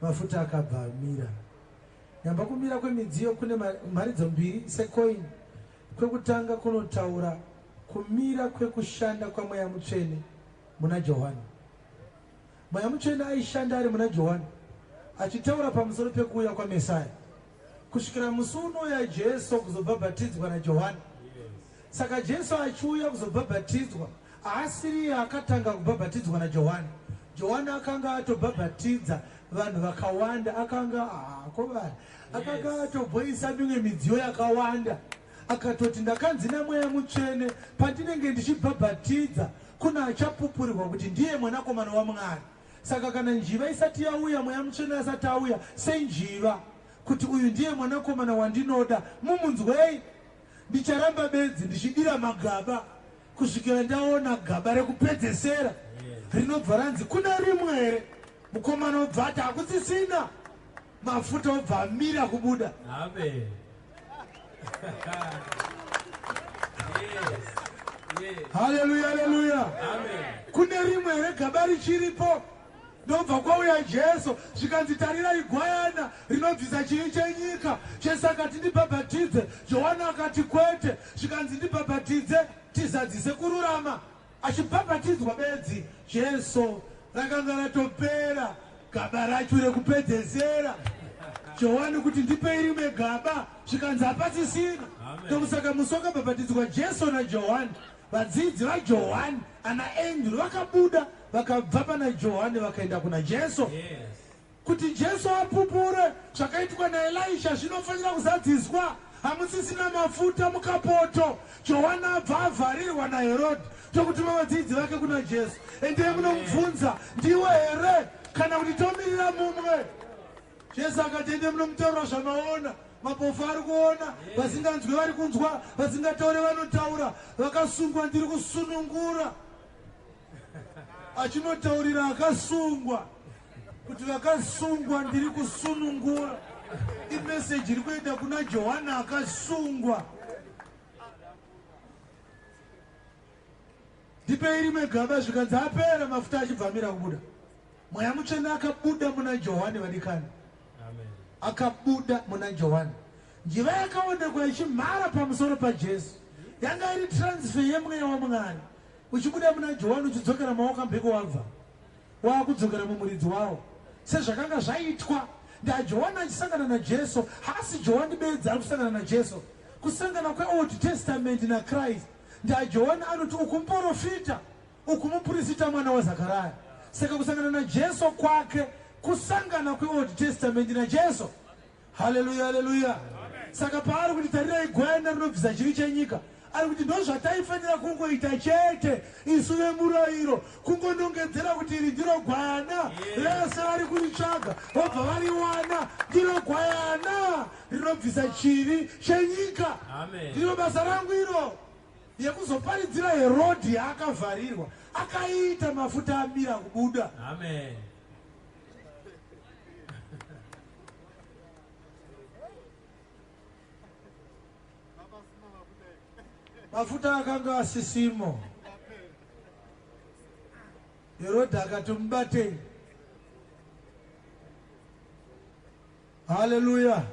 mafuta akabva amira. Nyamba kumira kwemidziyo kune mharidzo mbiri secoin. Kwekutanga kunotaura kumira kwekushanda kwaMweya Mutsvene muna Johani. Mweya Mutsvene aishanda ari muna Johani achitaura pamusoro pekuuya kwaMesaya kusvikira musi unouya Jesu kuzobhabhatidzwa naJohani. Saka Jesu achiuya kuzobhabhatidzwa haasiriye akatanga kubhabhatidzwa naJohani. Johani akanga atobhabhatidza vanhu vakawanda, akanga akanga atobhoisa mimwe midziyo yakawanda. Akatoti ndakanzi naMweya Mutsvene pandinenge ndichibhabhatidza kuna achapupurirwa kuti ndiye mwanakomana waMwari. Saka kana njiva isati yauya, Mweya Mutsvene asati auya senjiva kuti uyu ndiye mwanakomana wandinoda, mumunzwei. Ndicharamba bedzi ndichidira magaba kusvikira ndaona gaba rekupedzesera rinobva ranzi kuna rimwe here. Mukomana obva ati hakusisina, mafuta obva amira kubuda. Amen. Yes. Yes. Haleluya, haleluya. Amen. Kune rimwe here gaba richiripo? Ndobva kwauya Jesu zvikanzi tarirai gwayana rinobvisa chivi chenyika. Jesu akati ndibhabhatidze. Johani akati kwete. Zvikanzi ndibhabhatidze tizadzise kururama. Achibhabhatidzwa bedzi Jesu rakanga ratopera gaba racho rekupedzesera. Johani kuti ndipei rimwe gaba, zvikanzi hapasisina. Ndokusaka musi wakabhabhatidzwa Jesu naJohani, vadzidzi vaJohani ana Andrew vakabuda vakabva pana Johani vakaenda kuna Jesu. Yes. Kuti Jesu apupure zvakaitwa naElisha zvinofanira kuzadziswa. Hamusisina mafuta mukapoto. Johani abva avharirwa naHerodhi tokutuma vadzidzi vake kuna Jesu. Endei munomubvunza, ndiwe here kana kuti tomirira mumwe? Jesu akati endei munomutaurira zvamaona. Mapofu ari kuona, vasinganzwi vari kunzwa, vasingataure vanotaura, vakasungwa ndiri kusunungura. Achinotaurira akasungwa kuti vakasungwa ndiri kusunungura. Imeseji iri kuenda kuna Johani akasungwa. Ndipei rimwe gaba, zvikanzi apera mafuta achibva amira kubuda. Mweya Mutsvene akabuda muna Johani vadikani. Amen. Akabuda muna Johani. Njiva yakaonekwa ichimhara pamusoro paJesu. Yanga iri transfer yemweya waMwari. Uchibuda muna Johani uchidzokera mawakambeko wabva. Wakudzokera mumuridzi wawo. Sezvakanga zvaitwa ndaJohani achisangana naJesu. Haasi Johani bedzi ari kusangana naJesu. Kusangana kweOld Testament naChrist. NdaJohani anoti uku muprofita, uku muprista mwana waZakaraya. Saka kusangana naJesu kwake kusangana kweOld Testament naJesu. Haleluya, haleluya. Saka paari kuti tarirai gwayana rinobvisa chivi chenyika, ari kuti ndozvataifanira kungoita chete isu vemurayiro, kungonongedzera kuti iri ndiro gwayana vese vari kuritsvaga vobva variwana. Ndiro gwayana rinobvisa chivi chenyika. Amen. Ndiro basa rangu iro yekuzoparidzira Herodhi yaakavharirwa, akaita mafuta amira kubuda. Amen. Mafuta akanga asisimo. Herodha akati mubatei. Haleluya.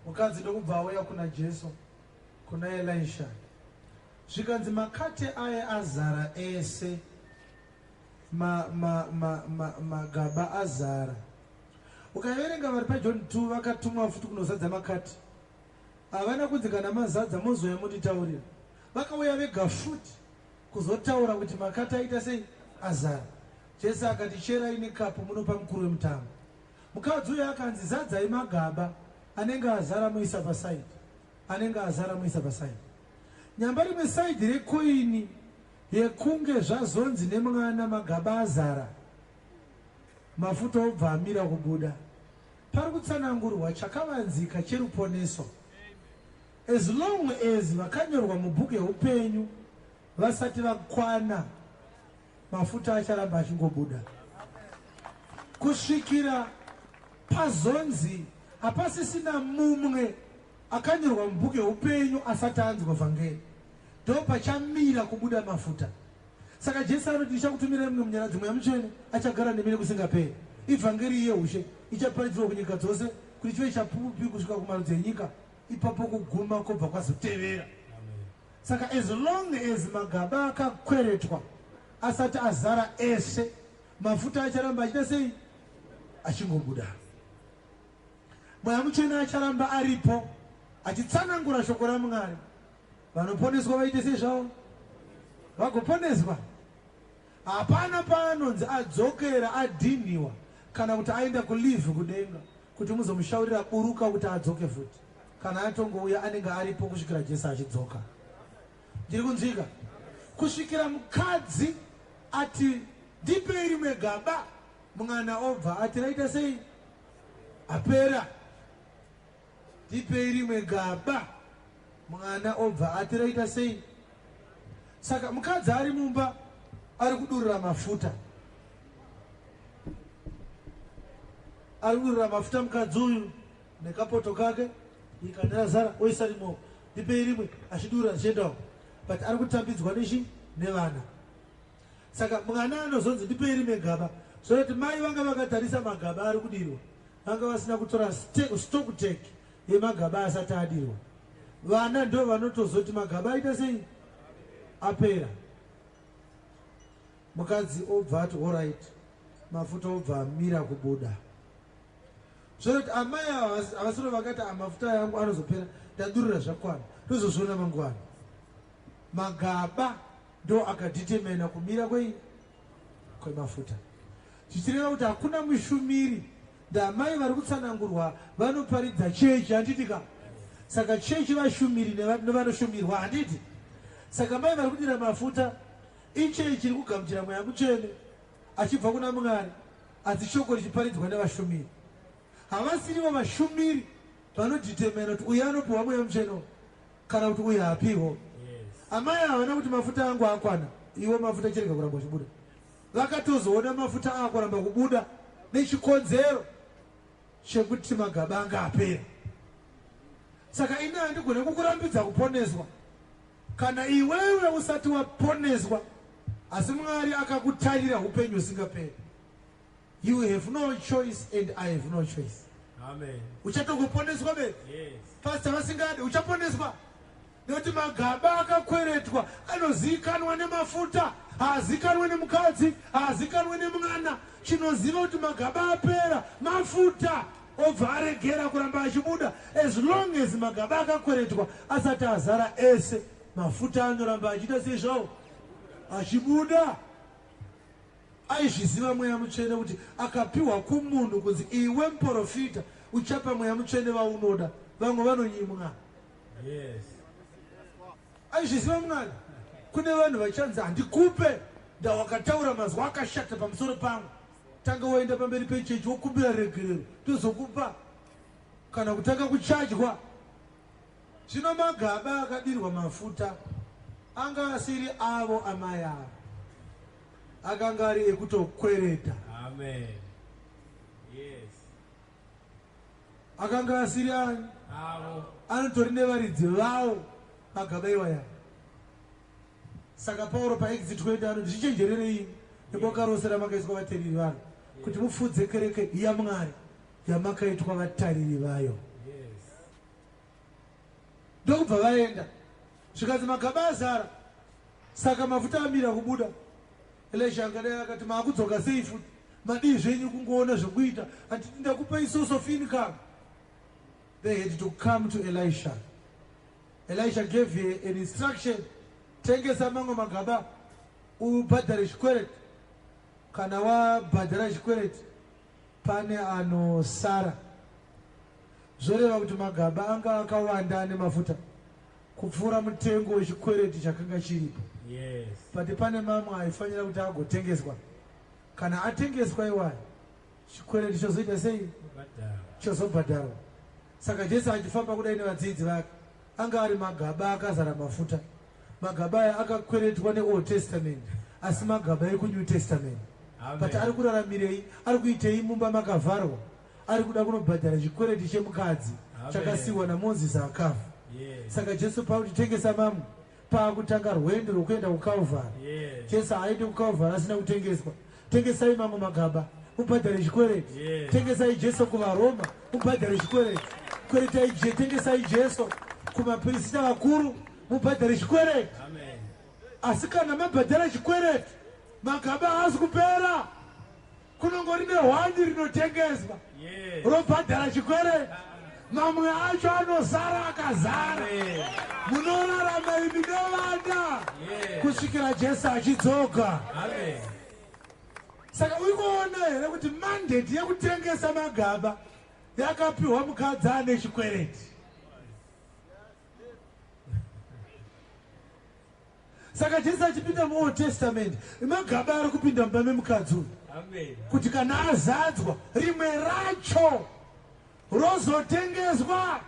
Mukadzi ndokubva auya kuna Jesu, kuna Elisha. Zvikanzi makate aye azara ese, ma, ma, ma, ma, magaba azara. Ukaverenga vari paJohn 2 vakatumwa futi kunozadza makate. Havana kunzi kana mazadza mozouya monditaurira. Vakauya vega futi kuzotaura kuti makate aita sei azara. Jesu akati cherai nekapu munopa mukuru wemutambo. Mukadzi uyu akanzi zadzai magaba anenge azara moisa pasaidi. Anenge azara moisa pasaidi. Nyamba rimwe saidi rekoini yekunge zvazonzi nemwana magaba azara mafuta obva amira kubuda. Pari kutsanangurwa chakavanzika cheruponeso. As long as vakanyorwa mubhuku yeupenyu vasati vakwana, mafuta acharamba achingobuda kusvikira pazonzi hapasisina mumwe akanyorwa mubhuku yeupenyu asati anzwa vhangeri, ndo pachamira kubuda mafuta. Saka Jesu anoti ndichakutumirai mumwe munyaradzi, Mweya Mutsvene, achagara nemi nekusingaperi. Ivhangeri yeushe ichaparidzirwa kunyika dzose kuti chive chapupu kusvika kumarudzi enyika, ipapo kuguma kwobva kwazotevera. Saka as long as magaba akakweretwa asati azara ese, mafuta acharamba achiita sei? Achingobuda. Mweya Mutsvene acharamba aripo achitsanangura shoko raMwari. Vanoponeswa vaite sei zvavo? Vagoponeswa. Hapana paanonzi adzokera adhinhiwa kana kuti aenda kuleave kudenga kuti muzomushaurira buruka kuti adzoke futi. Kana atongouya anenge aripo kusvikira Jesu achidzoka. Ndiri kunzwika? Kusvikira mukadzi ati ndipei rimwe gaba, mwana obva ati raita sei? Apera. Ndipei rimwe gaba, mwana obva ati raita sei? Saka mukadzi ari mumba ari kudurura mafuta. Ari kudurura mafuta mukadzi uyu nekapoto kake, ikanda razara oisa rimwewo, ndipei rimwe, achidurura achiendawo, but ari kutambidzwa nechi nevana. Saka mwana anozonzi ndipei rimwe gaba, zvorati mai vanga vakatarisa magaba ari kudirwa, vanga vasina kutora stock take yemagaba asati adirwa. Vana ndo vanotozoti magaba aita sei? Apera. Mukadzi obva ati alright, mafuta obva amira kubuda. Zvorati amai ava havasiro vakati mafuta yangu anozopera, ndadurura zvakwana, tozozviona mangwana. Magaba ndo akadetermina kumira kwei kwemafuta, zvichireva kuti hakuna mushumiri. Ndamai vari kutsanangurwa vanoparidza chechi, handiti ka? Saka chechi vashumiri nevanoshumirwa, handiti? Saka mai vari kudira mafuta ichechi iri kugamuchira Mweya Mutsvene achibva kuna Mwari, asi shoko richiparidzwa nevashumiri. Havasirivo vashumiri vanodetermina kuti uyu anopiwa Mweya Mutsvene kana kuti uyu haapiwo. Amai havana kuti mafuta angu akwana, iwo mafuta chirega kuramba uchibuda. Vakatozoona mafuta akuramba kubuda nechikonzero chekuti magaba anga apera. Saka ini handigone kukurambidza kuponeswa kana iwewe usati waponeswa, asi Mwari akakutarira upenyu husingaperi. You have no choice and I have no choice. Amen. Uchatongoponeswa bedzi. Yes. Pastor vasingadi, uchaponeswa nekuti magaba akakweretwa anozivikanwa nemafuta, haazikanwe nemukadzi, haazikanwe nemwana. Chinoziva kuti magaba apera mafuta, obva aregera kuramba achibuda. As long as magaba akakweretwa asati azara ese, mafuta anoramba achiita sei zvawo? Achibuda. Aizviziva Mweya Mutsvene kuti akapiwa kumunhu kunzi iwe muprofita uchapa Mweya Mutsvene vaunoda, vamwe vanonyimwa. Yes. Aizviziva Mwari kune vanhu vachanzi handikupe, ndawakataura mazwi akashata pamusoro pangu, tanga waenda pamberi pechechi wokumbira regerero tozokupa, kana kutanga kuchadywa. Zvino magaba akadirwa mafuta anga asiri avo amai avo, akanga ari ekutokwereta. Amen. Yes. Akanga asiri ani? Anotori nevaridzi vawo magaba iwaya. Saka Pauro paActs 20 anoti zvichenjererei imi neboka rose ramakaiswa vatariri varo kuti mupfudze kereke yaMwari yamakaitwa vatariri vayo. Ndokubva vaenda. Zvikanzi magaba azara. Saka mafuta amira kubuda. Elisha angadai akati maakudzoka sei futi? Madii zvenyu kungoona zvekuita? Handiti ndakupai source of income. They had to come to Elisha. Elisha gave her an instruction. Tengesa mamwe magaba ubhadhare chikwereti. Kana wabhadhara chikwereti pane anosara. Zvoreva kuti magaba anga akawanda ane mafuta kupfuura mutengo wechikwereti chakanga chiripo. Yes. But pane mamwe aifanira kuti agotengeswa. Kana atengeswa iwayo, chikwereti chozoita sei? Chozobhadharwa. Saka Jesu achifamba kudai nevadzidzi vake, anga ari magaba akazara mafuta. Magaba aya akakweretwa neOld Testament, asi magaba ekuNew Testament. But ari kuraramirei? Ari kuitei mumba makavharwa? Ari kuda kunobhadhara chikwereti chemukadzi chakasiiwa naMoses akafa. Saka Jesu pakuti tengesa mamwe, paakutanga rwendo rwekuenda kuCalvary. Jesu haaende kuCalvary asina kutengeswa. Tengesai mamwe magaba mubhadhare chikwereti. Tengesai Jesu kuvaRoma mubhadhare chikwereti. Kweretai, tengesai Jesu kumapirisita vakuru mubhadhare chikwereti. Asi kana mabhadhara chikwereti, magaba haasi kupera. Kunongori nehwani rinotengeswa robhadhara chikwereti. Mamwe acho anosara akazara. Munorarama imi nevana kusvikira Jesu achidzoka. Saka uri kuona here kuti mandate yekutengesa magaba yakapiwa mukadzi ane chikwereti? Saka Jesu achipinda muOld Testament, magaba ari kupinda mumba memukadzi uyu. Kuti kana azadzwa, rimwe racho rozotengeswa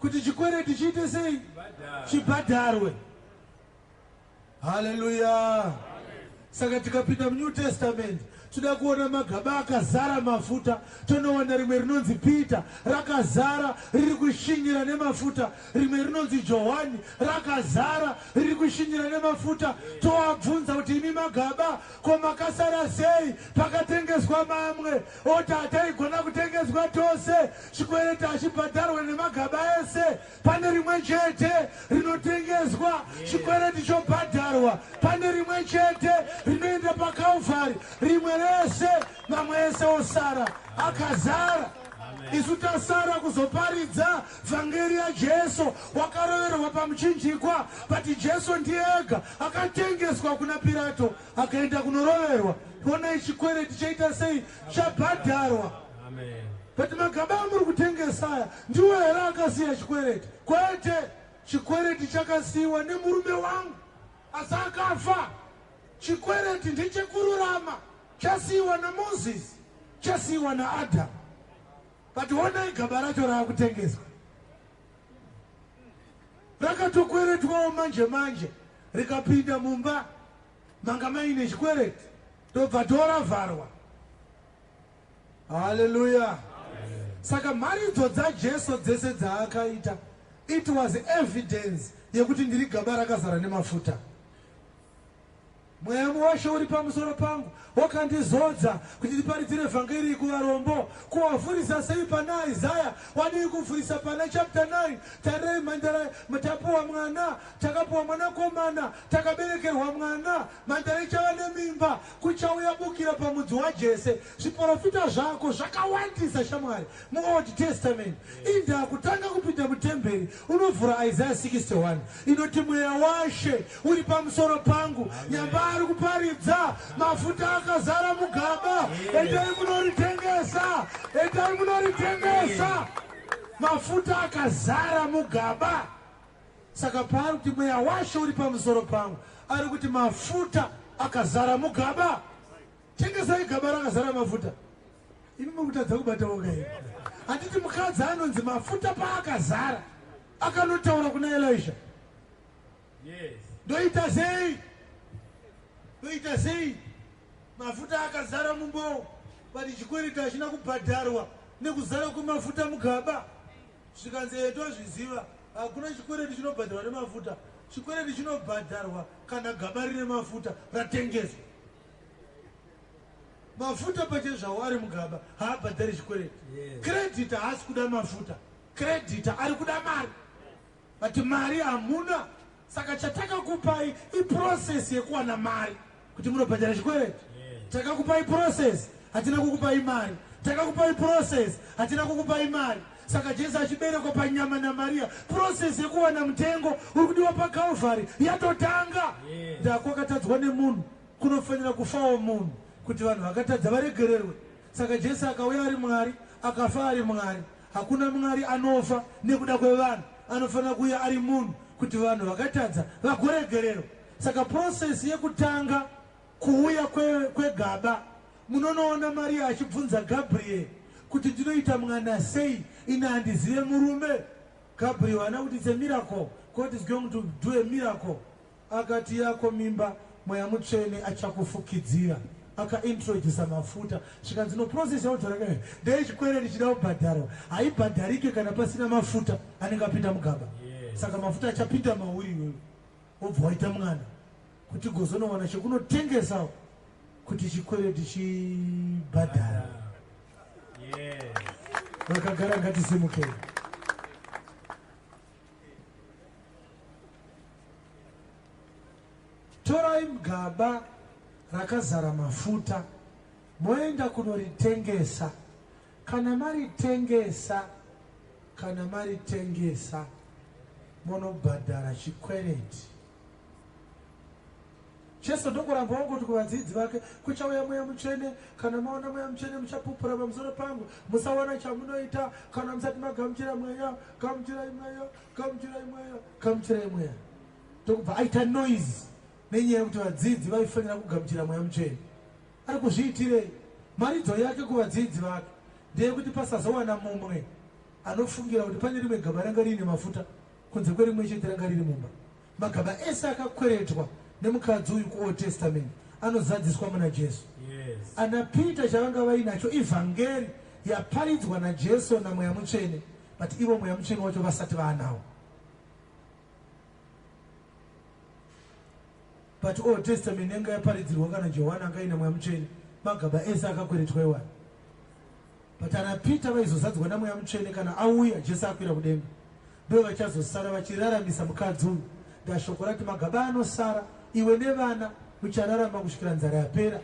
kuti chikwereti chiite sei? Chibhadharwe. Haleluya. Saka tikapinda muNew Testament, toda kuona magaba akazara mafuta. Tonowana rimwe rinonzi Peter rakazara riri kushinyira nemafuta, rimwe rinonzi Johani rakazara riri kushinyira nemafuta. Toabvunza kuti imi magaba, ko makasara sei pakatengeswa mamwe? Oti hataigona kutengeswa tose, chikwereti hachibhadharwe nemagaba ese. Pane rimwe chete rinotengeswa, chikwereti chobhadharwa. Pane rimwe chete rinoenda paCalvary, rimwe rese, mamwe ese osara akazara. Isu tasara kuzoparidza vhangeri yaJesu wakaroverwa pamuchinjikwa, but Jesu ndiye ega akatengeswa kuna Pirato akaenda kunoroverwa. Onai chikwereti chaita sei, chabhadharwa. But magaba amuri kutengesa aya ndiwo here akasiya chikwereti? Kwete, chikwereti chakasiyiwa nemurume wangu asi akafa. Chikwereti ndechekururama, chasiyiwa naMoses, chasiyiwa naAdhamu. But onai gaba racho raakutengeswa, rakatokweretwawo manje manje, rikapinda mumba manga maine chikwereti, ndobva toravharwa. Haleluya. Saka mharidzo dzaJesu dzese dzaakaita, it was evidence yekuti ndiri gaba rakazara nemafuta. Mweya waShe uri pamusoro pangu, wakandizodza kuti ndiparidzire vhangeri kuvarombo. Kuwavhurisa sei pana Isaya? Wadii kuvhurisa pana chapter 9? Tarirai mhandara, tapuwa mwana, takapuwa mwanakomana, takaberekerwa mwana, mhandara ichava nemimba, kuchauya bukira pamudzi waJese. Zviporofita zvako zvakawandisa shamwari muOld Testament. Inda kutanga kupinda mutemberi unovhura Isaiah 61 inoti mweya waShe uri pamusoro pangu, nyamba ari kuparidza, mafuta akazara mugaba, endai munoritengesa, endai munoritengesa. Mafuta akazara mugaba. Saka paari kuti mweya waShe uri pamusoro pangu, ari kuti mafuta akazara mugaba. Tengesai gaba rakazara mafuta. Imi muri kutadza kubata woga here? Handiti mukadzi anonzi mafuta paakazara akanotaura kuna Elisha. Ndoita sei? Ndoita sei? Mafuta akazara mumbowo, but chikwereti hachina kubhadharwa. Nekuzara kwemafuta mugaba. Zvikanzi ee tozviziva, hakuna chikwereti chinobhadharwa nemafuta. Chikwereti chinobhadharwa kana gaba rine mafuta ratengeswa. Mafuta pachezvawo ari mugaba haabhadhari chikwereti. Creditor haasi kuda mafuta, creditor ari kuda mari, but mari hamuna. Saka chatakakupai iprocess yekuwana mari kuti munobhadhara chikwereti. Takakupai process, hatina kukupai mari. Takakupai process, hatina kukupai mari. Saka Jesu achiberekwa panyama naMariya, process yekuwana mutengo uri kudiwa paCalvary yatotanga. Ndakwakatadzwa nemunhu kunofanira kufawo munhu kuti vanhu vakatadza varegererwe. Saka Jesu akauya ari Mwari, akafa ari Mwari. Hakuna Mwari anofa nekuda kwevanhu, anofanira kuuya ari munhu kuti vanhu vakatadza vagoregererwa. Saka process yekutanga kuuya kwegaba, munonoona Mariya achibvunza Gabriel kuti ndinoita mwana sei ini handizive murume. Gabriel haana kuti it's a miracle, God is going to do a miracle. Akati yako mimba, Mweya Mutsvene achakufukidzira. Akaintrodusa mafuta. Zvikanzi no, process yautaura kai ndeyechikwereti chida kubhadharwa, haibhadharike kana pasina mafuta anenge apinda mugaba. Saka mafuta achapinda mauri iwewe, wobva waita mwana kuti gozonowana chekunotengesawo kuti chikwereti chibhadhara. Vakagara ngatisimukei. Torai gaba rakazara mafuta, moenda kunoritengesa. Kana maritengesa, kana maritengesa, monobhadhara chikwereti. Jesu ndokuramba wangoti kuvadzidzi vake, kuchauya Mweya Mutsvene, kana maona Mweya Mutsvene muchapupura pamusoro pangu. Musawana chamunoita kana musati magamuchira Mweya. Gamuchirai Mweya, gamuchirai Mweya, gamuchirai Mweya. Ndokubva aita noise nenyaya yekuti vadzidzi vaifanira kugamuchira Mweya Mutsvene. Ari kuzviitirei? Mharidzo yake kuvadzidzi vake ndeyekuti pasazowana mumwe anofungira kuti pane rimwe gaba ranga riine mafuta kunze kwerimwe chete ranga riri mumba. Magaba ese akakweretwa nemukadzi uyu kuOld Testament anozadziswa muna Jesu. Ana Peter chavanga vainacho ivhangeri yaparidzwa naJesu naMweya Mutsvene, but ivo Mweya Mutsvene wacho vasati vaanawo. But Old Testament yanga yaparidzirwa kana Johani anga aina Mweya Mutsvene, magaba ese akakweretwa iwayo. But ana Peter vaizozadzwa naMweya Mutsvene kana auya Jesu akwira kudenga, ndo vachazosara vachiraramisa mukadzi uyu. Ndashoko rati magaba anosara, iwe nevana muchararama kusvikira nzara yapera.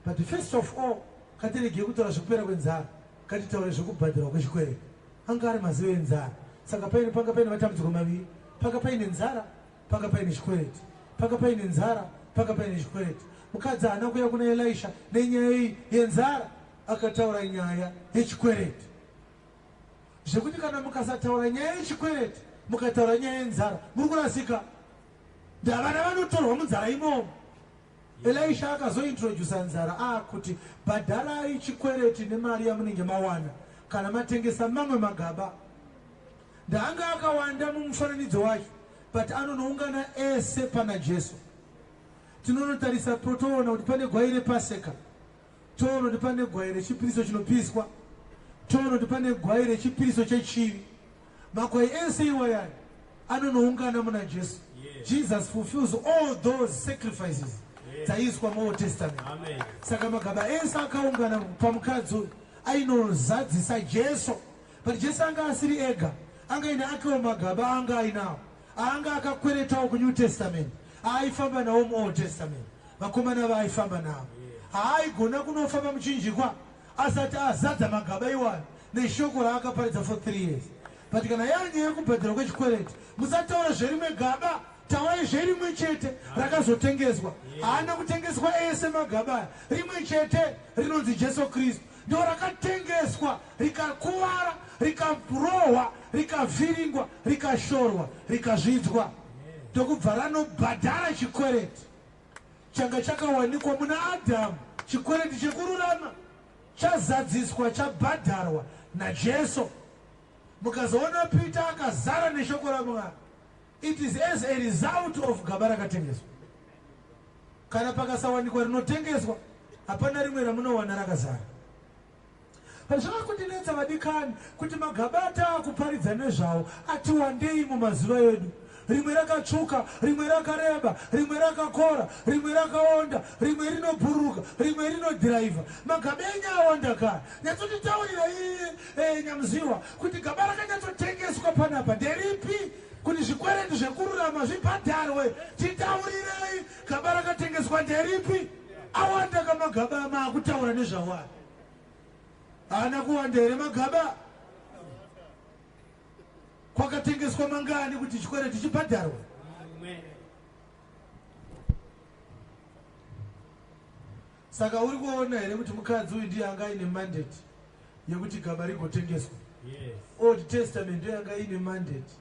But first of all, ngatiregei kutaura zvekupera kwenzara, ngatitaure zvekubhadharwa kwechikwereti. Anga ari mazuva enzara, saka paine panga paine matambudziko maviri, panga paine nzara, panga paine chikwereti, panga paine nzara, panga paine chikwereti. Mukadzi haana kuuya kuna Elisha nenyaya iyi yenzara, akataura nyaya yechikwereti. Zvekuti kana mukasataura nyaya yechikwereti, mukataura nyaya yenzara, muri kurasika. Ndavana vanotorwa munzara imomo. Elisha akazointrodusa nzara akuti bhadharai chikwereti nemari yamunenge mawana kana matengesa mamwe magaba. Ndaanga akawanda mumufananidzo wacho, but anonoungana ese pana Jesu. Tinonotarisa toona kuti pane gwai rePaseka, toona kuti pane gwai rechipiriso chinopiswa, toona kuti pane gwai rechipiriso chechivi. Magwai ese iwayaya anonoungana muna Jesu. Jesus fulfills all those sacrifices dzaiiswa muOld Testament. Amen. Saka magaba ese akaungana pamukadzi uyu ainozadzisa Jesu. But Jesu anga asiri ega, anga aine akewo magaba anga ainawo, aanga akakweretawo kuNew Testament, aaifamba nawo muOld Testament. Vakomana vaaifamba navo, haaigona kunofa pamuchinjikwa asati azadza magaba iwayo neshoko raakaparidza for 3 years. But kana yanyaya yekubhadharwa kwechikwereti, musataura zverimwe gaba, taurai zverimwe chete rakazotengeswa. Haana kutengeswa ese magaba aya, rimwe chete rinonzi Jesu Kristu ndo rakatengeswa, rikakuvara, rikarohwa, rikavhiringwa, rikashorwa, rikazvidzwa, ndokubva ranobhadhara chikwereti changa chakawanikwa muna Adhamu. Chikwereti chekururama chazadziswa, chabhadharwa naJesu. Mukazoona Peter akazara neshoko raMwari, it is as a result of gaba rakatengeswa. Kana pakasawanikwa rinotengeswa, hapana rimwe ramunowana rakazara. Zvakakundinetsa vadikani kuti magaba ataakuparidza nezvawo ati wandei mumazuva edu. Rimwe rakatsvuka, rimwe rakareba, rimwe rakakora, rimwe rakaonda, rimwe rinobhururuka, rimwe rinodhiraivha. Magaba enyu awanda kani. Nyatsotitaurira iye Nyamuziwa kuti gaba rakanyatsotengeswa panapa nderipi kuti zvikwereti zvekururama zvibhadharwe. Titaurirei gaba rakatengeswa nderipi? Awanda kamagaba maakutaura nezvawo aya. Haana kuwanda here magaba? Kwakatengeswa mangani kuti chikwereti chibhadharwe? Saka uri kuona here kuti mukadzi uyu ndiye anga aine mandate yekuti gaba rigotengeswa? Yes. Old Testament ndiyo yanga ine mandate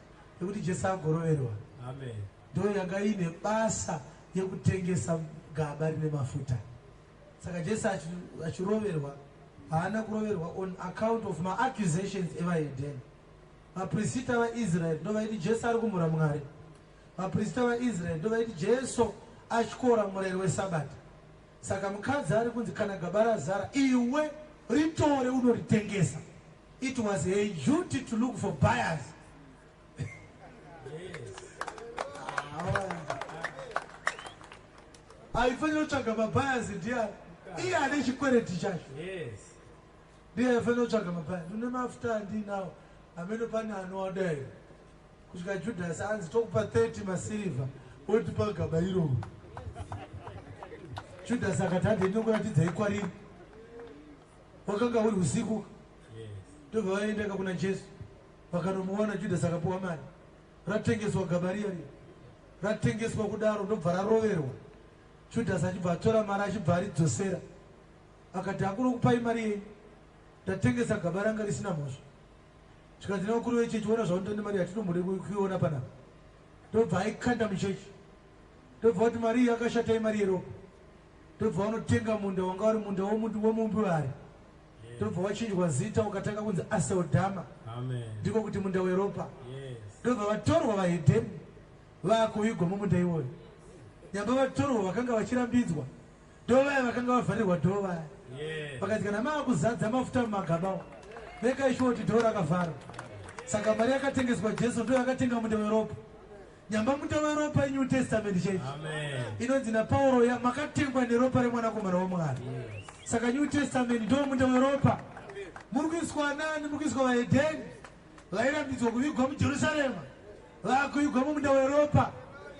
yekuti Jesu agoroverwa. Amen. Ndiyo yanga ine basa yekutengesa gaba rine mafuta. Saka Jesu achiroverwa haana kuroverwa on account of maaccusations evahedheni. Vaprisita vaIsraeri ndovaiti Jesu ari kumhura Mwari. Vaprisita vaIsraeri ndovaiti Jesu atyora murayiro weSabata. Saka mukadzi ari kunzi kana gaba razara iwe ritore unoritengesa. It was her duty to look for buyers. Aifanira kutsvaga mabuyers ndiani? Iye ane chikwereti chacho. Yes. Ndiye aifanira kutsvaga mabuyers. Ndine mafuta andinawo. Hameno pane anoada here? Kusvika Judhasi anzi tokupa 30 masirivha wotipa gaba iroro. Judhasi akati hande ndinokuratidzai kwariri. Wakanga uri usiku. Ndobva vaendeka kuna Jesu. Vakanomuwana Judhasi akapiwa mari. Ratengeswa gaba riya riya. Ratengeswa kudaro ndobva raroverwa. Judhasi achibva atora mari achibva aridzosera. Akati hakuna kupai mari yenyu. Ndatengesa gaba ranga risina mhosva. Zvikanzi nevakuru vechechi ona zvaunoita nemari yatinombode kuiona panapa. Ndobva aikanda muchechi. Ndobva vati mari iyi yakashata imari yeropa. Ndobva vanotenga munda wanga uri munda womumbi wehari. Ndobva wachinjwa zita ukatanga kunzi Aseldama. Ndiko kuti munda weropa. Ndobva vatorwa vahedheni vaakuvigwa mumunda iwoyo. Nyamba vatorwa vakanga vachirambidzwa ndovaya vakanga vavharirwa dhoo vaya. Vakanzi kana maakuzadza mafuta mumagaba mekai shuwa kuti dhoo rakavharwa. Saka mari yakatengeswa Jesu ndo yakatenga munda weropa. Nyamba munda weropa iNew Testament church. Inonzi naPauro ya makatengwa neropa remwanakomana waMwari. Saka New Testament ndo munda weropa. Muri kuiswa nani? Muri kuiswa vahedheni vairambidzwa kuvigwa muJerusarema vakuigwa mumunda weropa.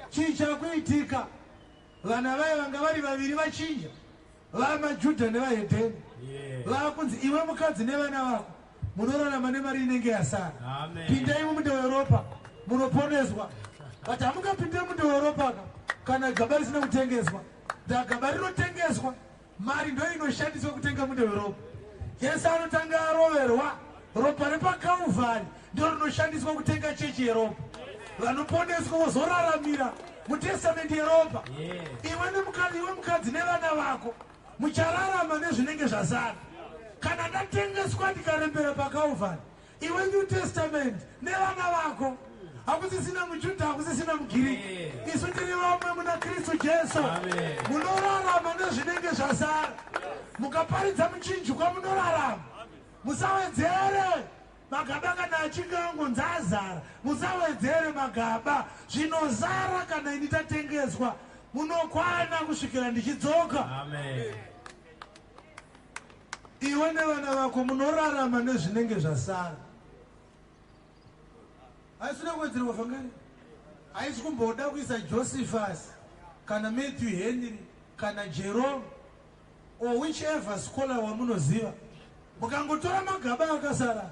Chii chakuitika? Vana vaya vanga vari vaviri vachinja vamaJudha nevahedheni vakunzi iwe mukadzi nevana vako munorarama nemari inenge yasara. Pindai mumunda weropa munoponeswa. But hamungapinde mumunda weropa ka kana gaba risina kutengeswa. Gaba rinotengeswa, mari ndo inoshandiswa kutenga munda weropa. Jesu anotanga aroverwa, ropa repaKalvari ndo rinoshandiswa kutenga chechi yeropa. Vanoponeswa vozoraramira mutestamende yeropa. Iwe nemukadzi, iwe mukadzi nevana vako muchararama nezvinenge zvasara. Kana ndatengeswa ndikarembera paKalvari, iwe New Testament nevana vako, hakusisina muJudha, hakusisina muGiriki, isu tiri vamwe muna Kristu Jesu. Munorarama nezvinenge zvasara. Mukaparidza muchinjikwa munorarama. Musawedzere magaba kana achinge angonzi azara. Musawedzere magaba. Zvinozara kana ini tatengeswa. Munokwana kusvikira ndichidzoka. Amen. Iwe nevana vako munorarama nezvinenge zvasara. Haisi kuwedzerwa vhangeri. Haisi kumboda kuisa Josephus kana Matthew Henry kana Jerome or whichever scholar wamunoziva. Mukangotora magaba akasara,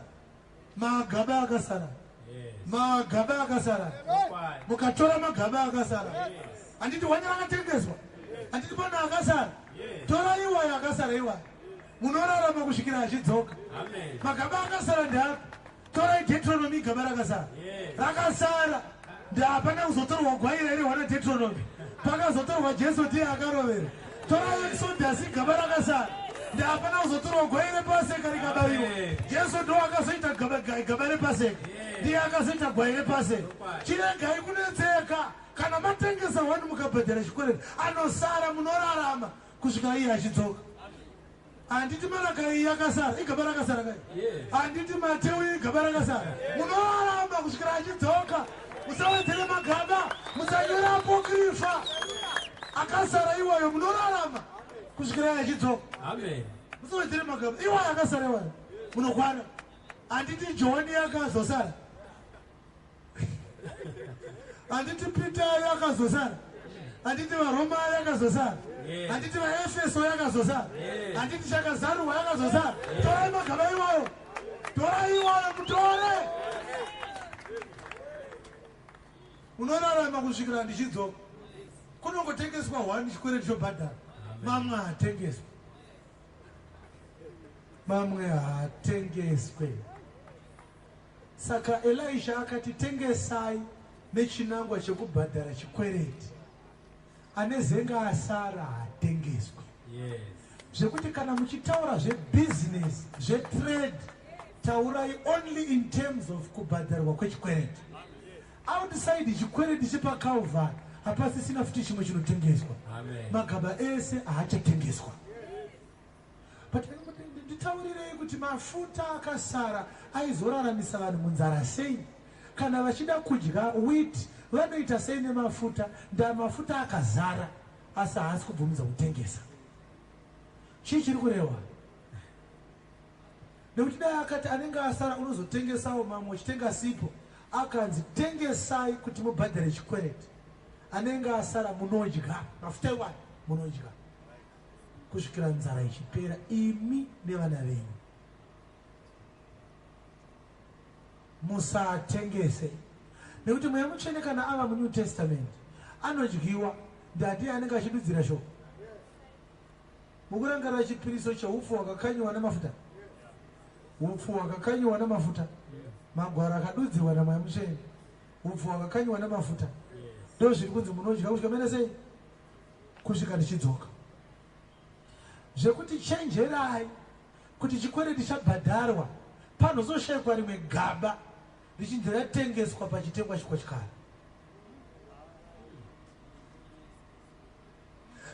magaba akasara, magaba akasara, mukatora magaba akasara, handiti wani rakatengeswa, handiti pana akasara, tora iwayo akasara iwayo, munorarama kusvikira achidzoka. Magaba akasara ndeapi? Torai Deuteronomy, gaba rakasara. Rakasara ndapana kuzotorwa gwai rairehwa naDeuteronomy, pakazotorwa Jesu ndiye akarovera. Torai Exodus, gaba rakasara ndapana kuzotorwa gwai repaseka rikabayiwa. Jesu ndo akazoita gaba repaseka, ndiye akazoita gwai repaseka. Chiregai kunetseka kana matengesa wani mukabhadhara chikwereti, anosara munorarama kusvika iye achidzoka. Handiti Marakai yakasara, igaba rakasara kai? Handiti Mateu igaba rakasara? Munorarama kusvikira achidzoka. Musawedzere magaba, musanyora apokrifa akasara iwayo. Munorarama kusvikira achidzoka. Amen. Musawedzere magaba iwayo akasara iwayo, munokwana. Handiti Johni yakazosara? Handiti Peter yakazosara? Handiti vaRoma yakazosara? Handiti vaEfeso yakazosara? Handiti chakazarurwa yakazosara? Torai magaba iwayo, torai iwayo, mutore. Unorarama kusvikira ndichidzoka. Kunongotengeswa one, chikwereti chobhadhara. Mamwe haatengeswe, mamwe haatengeswe. Saka Elisha akati, "Tengesai nechinangwa chekubhadhara chikwereti. Ane zenga asara haatengeswi." Zvekuti kana muchitaura zvebhizinesi, zvetrade, taurai only in terms of kubhadharwa kwechikwereti. Outside chikwereti chepaCalvary, hapasisina futi chimwe chinotengeswa. Amen. Magaba ese haachatengeswa. But nditaurirei kuti mafuta akasara aizoraramisa vanhu munzara sei? Kana vachida kudya wheat, vanoita sei nemafuta? Ndamafuta akazara, asi haasi kubvumidza kutengesa. Chii chiri kurehwa? Nekuti dai akati anenge asara unozotengesawo mamwe uchitenga sipo. Akanzi, "Tengesai kuti mubhadhare chikwereti. Anenge asara munodya mafuta iwayo, munodya kusvikira nzara ichipera, imi nevana venyu. Musatengese." Nekuti Mweya Mutsvene kana ava muNew Testament anodyiwa, ndati anenge achidudzira shoko. Mukurangarira chipiriso cheupfu hwakakanyiwa namafuta, upfu hwakakanyiwa namafuta, magwaro akadudzirwa naMweya Mutsvene, upfu hwakakanyiwa namafuta, ndo zviri kunzi munodya kusvika mene sei? Kusvika ndichidzoka. Zvekuti chenjerai kuti chikwereti chabhadharwa, panozoshayikwa rimwe gaba richinzi ratengeswa pachitengwa chikotyara.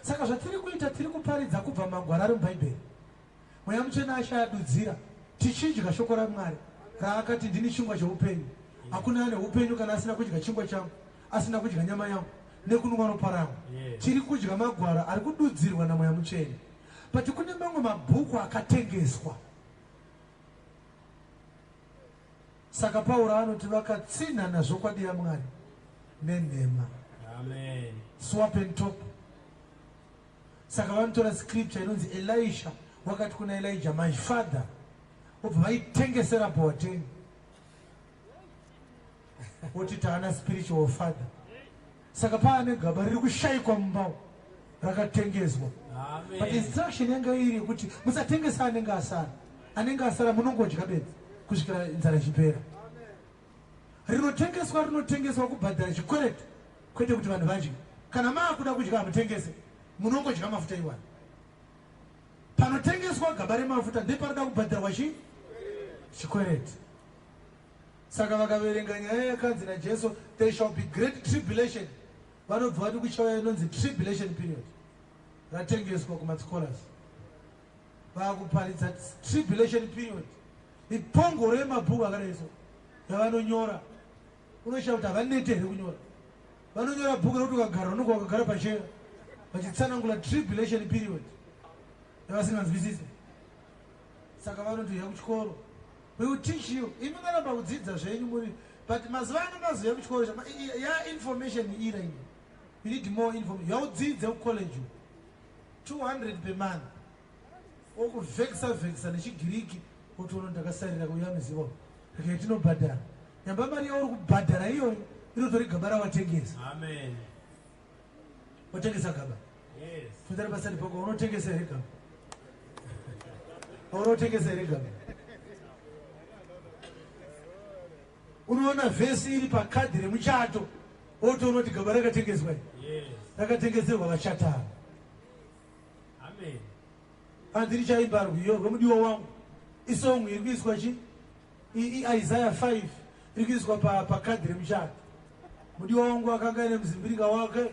Saka zvatiri kuita, tiri kuparidza kubva magwaro ari muBhaibheri, Mweya Mutsvene achayadudzira, tichidya shoko raMwari raakati, "Ndini chingwa cheupenyu. Hakuna ane upenyu kana asina kudya chingwa changu, asina kudya nyama yangu nekunwa ropa rangu." Tiri kudya magwaro ari kududzirwa naMweya Mutsvene. But kune mamwe mabhuku akatengeswa. Saka Pauro anoti vakatsinhana zvokwadi yaMwari nenhema. Amen. Swap and top. Saka vanotora scripture inonzi Elisha wakati kuna Elijah, "My father," obva vaitengesera Boateng, woti taana spiritual father. Saka paane gaba riri kushayikwa mumba rakatengeswa. Amen. But instruction yanga iri yekuti musatengesa anenge asara. Anenge asara munongodya bedzi kusvikira nzara ichipera. Rinotengeswa, rinotengeswa kubhadhara chikwereti, kwete kuti vanhu vadye. Kana maakuda kudya, hamutengese, munongodya mafuta iwayo. Panotengeswa gaba remafuta ndepanoda kubhadharwa chi chikwereti. Saka vakaverenga nyaya yakanzi naJesu, "There shall be great tribulation," vanobva vati kuchauya inonzi tribulation period. Ratengeswa kumascholars, vakuparidza tribulation period. Ipongoro yemabhuku akadaiso yavanonyora, unoshaya kuti havanete here kunyora. Vanonyora bhuku rekuti ukagara, unonge wakagara pacheya vachitsanangura tribulation period yavasinganzwisisi. Saka vanoti, "Uya kuchikoro, we will teach you." Imi ngaramba kudzidza zvenyu muri, but mazuva ano mazuva ekuchikoro ya information ira ino, you need more information. Yaudzidze kucollege, 200 per month, okuvhekisa vhekisa nechigiriki, otoona ndakasarira kuuya mizivo rekai tinobhadhara. Nyamba mari yauri kubhadhara iyoyo inotori gaba rawatengesa. Amen. Watengesa gaba. Funzari pasati pako, unotengesa here gaba? Unotengesa here gaba? Unoona vhesi iri pakadhi remuchato, wotoona kuti gaba rakatengeswa iri. Rakatengeserwa vachatara. Amen. Hanzi richaimba rwiyo rwemudiwa wangu. Isong iri kuiswa chi iIsaiah 5 iri kuiswa pakadhi remuchato. Mudiwa wangu akanga aine muzimbiringa wake.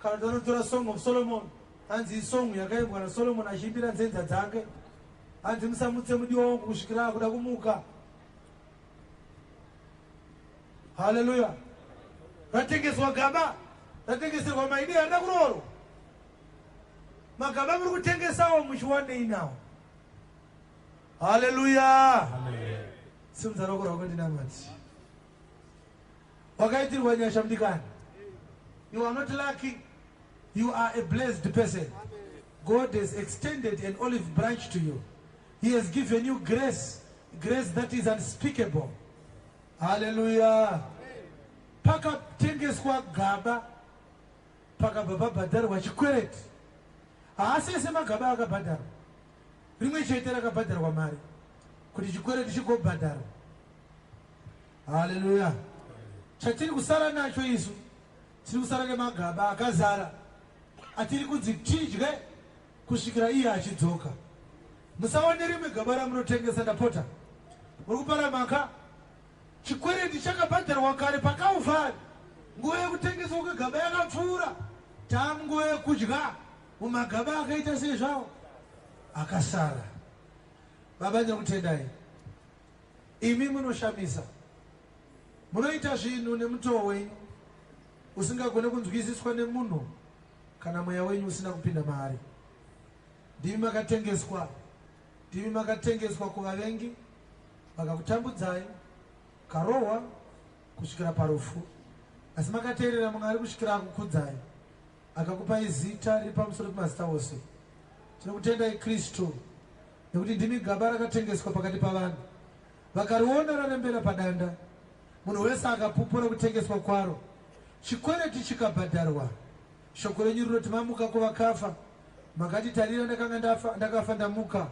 Kana kuti vanotora Song of Solomon. Hanzi isong yakaimbwa naSolomon achiimbira nzenza dzake. Hanzi musamutse mudiwa wangu kusvikira akuda kumuka. Haleluya. Ratengeswa gaba, ratengeserwa maidi harina kuroorwa. Magaba muri kutengesawo muchiwanei nawo? Haleluya. Simudza ruoko rwako ndinamati. Wakaitirwa nyasha mudikani. You are not lucky. You are a blessed person. God has extended an olive branch to you. He has given you grace, grace that is unspeakable. Hallelujah. Pakatengeswa gaba, pakabva pabhadharwa chikwereti. Haasi ese magaba akabhadharwa. Rimwe chete rakabhadharwa mari kuti chikwereti chigobhadharwa. Hallelujah. Chatiri kusara nacho isu Tiri kusara nemagaba akazara atiri kunzi tidye kusvikira iye achidzoka. Musawane rimwe gaba ramunotengesa ndapota. Muri kupara mhaka. Chikwereti chakabhadharwa kare paKalvari. Nguva yekutengeswa kwegaba yakapfuura. Taamunguva yekudya mumagaba akaita sezvawo akasara. Baba ndinokutendai. Imi munoshamisa. Munoita zvinhu nemutoo wenyu usingagone kunzwisiswa nemunhu kana mweya wenyu usina kupinda maari. Ndimi makatengeswa, ndimi makatengeswa kuvavengi vakakutambudzai, karohwa kusvikira parufu, asi makateerera Mwari kusvikira akukudzai, akakupai zita riri pamusoro pemazita ose. Tinokutendai Kristu nekuti ndimi gaba rakatengeswa pakati pavanhu. Vakariona rarembera padanda, munhu wese akapupura kutengeswa kwaro. Chikwereti chikabhadharwa. Shoko renyu rinoti mamuka kuvakafa. Makati tarira ndakanga ndafa, ndakafa ndamuka.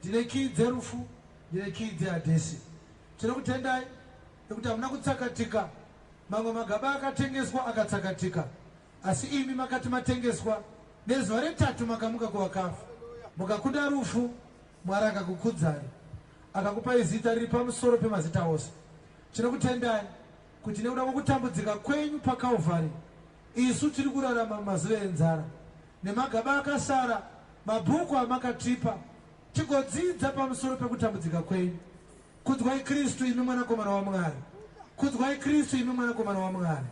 Ndine kiyi dzerufu, ndine kiyi dzehadhesi. Tinokutendai nekuti hamuna kutsakatika. Mamwe magaba akatengeswa akatsakatika. Asi imi makati matengeswa, nezuva retatu makamuka kuvakafa. Mukakunda rufu, Mwari akakukudzai, akakupai zita riri pamusoro pemazita ose. Tinokutendai kuti nekuda kwokutambudzika kwenyu paKalvari, isu tiri kurarama mumazuva enzara, nemagaba akasara, mabhuku amakatipa, tigodzidza pamusoro pekutambudzika kwenyu. Kudzwai Kristu, imi Mwanakomana waMwari. Kudzwai Kristu, imi Mwanakomana waMwari.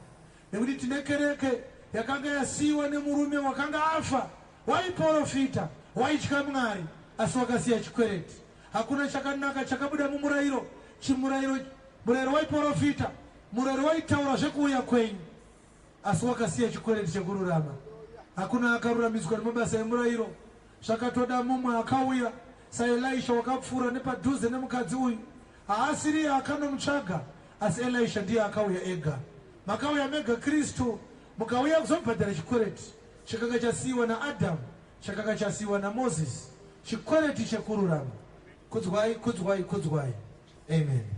Nekuti tine kereke yakanga yasiyiwa nemurume wakanga afa, waiporofita, waitya Mwari, asi wakasiya chikwereti. Hakuna chakanaka chakabuda mumurayiro. Chimurayiro, murayiro waiporofita, murayiro waitaura zvekuuya kwenyu, asi wakasiya chikwereti chekururama. Hakuna akaruramiswa nemabasa emurayiro. Zvakatoda mumwe akauya saElisha wakapfuura nepadhuze nemukadzi uyu. Haasiriye akanomutsvaga, asi Elisha ndiye akauya ega. Makauya mega Kristu, mukauya kuzobhadhara chikwereti chakanga chasiyiwa naAdhamu, chakanga chasiyiwa naMozisi, chikwereti chekururama. Kudzwai, kudzwai, kudzwai. Amen.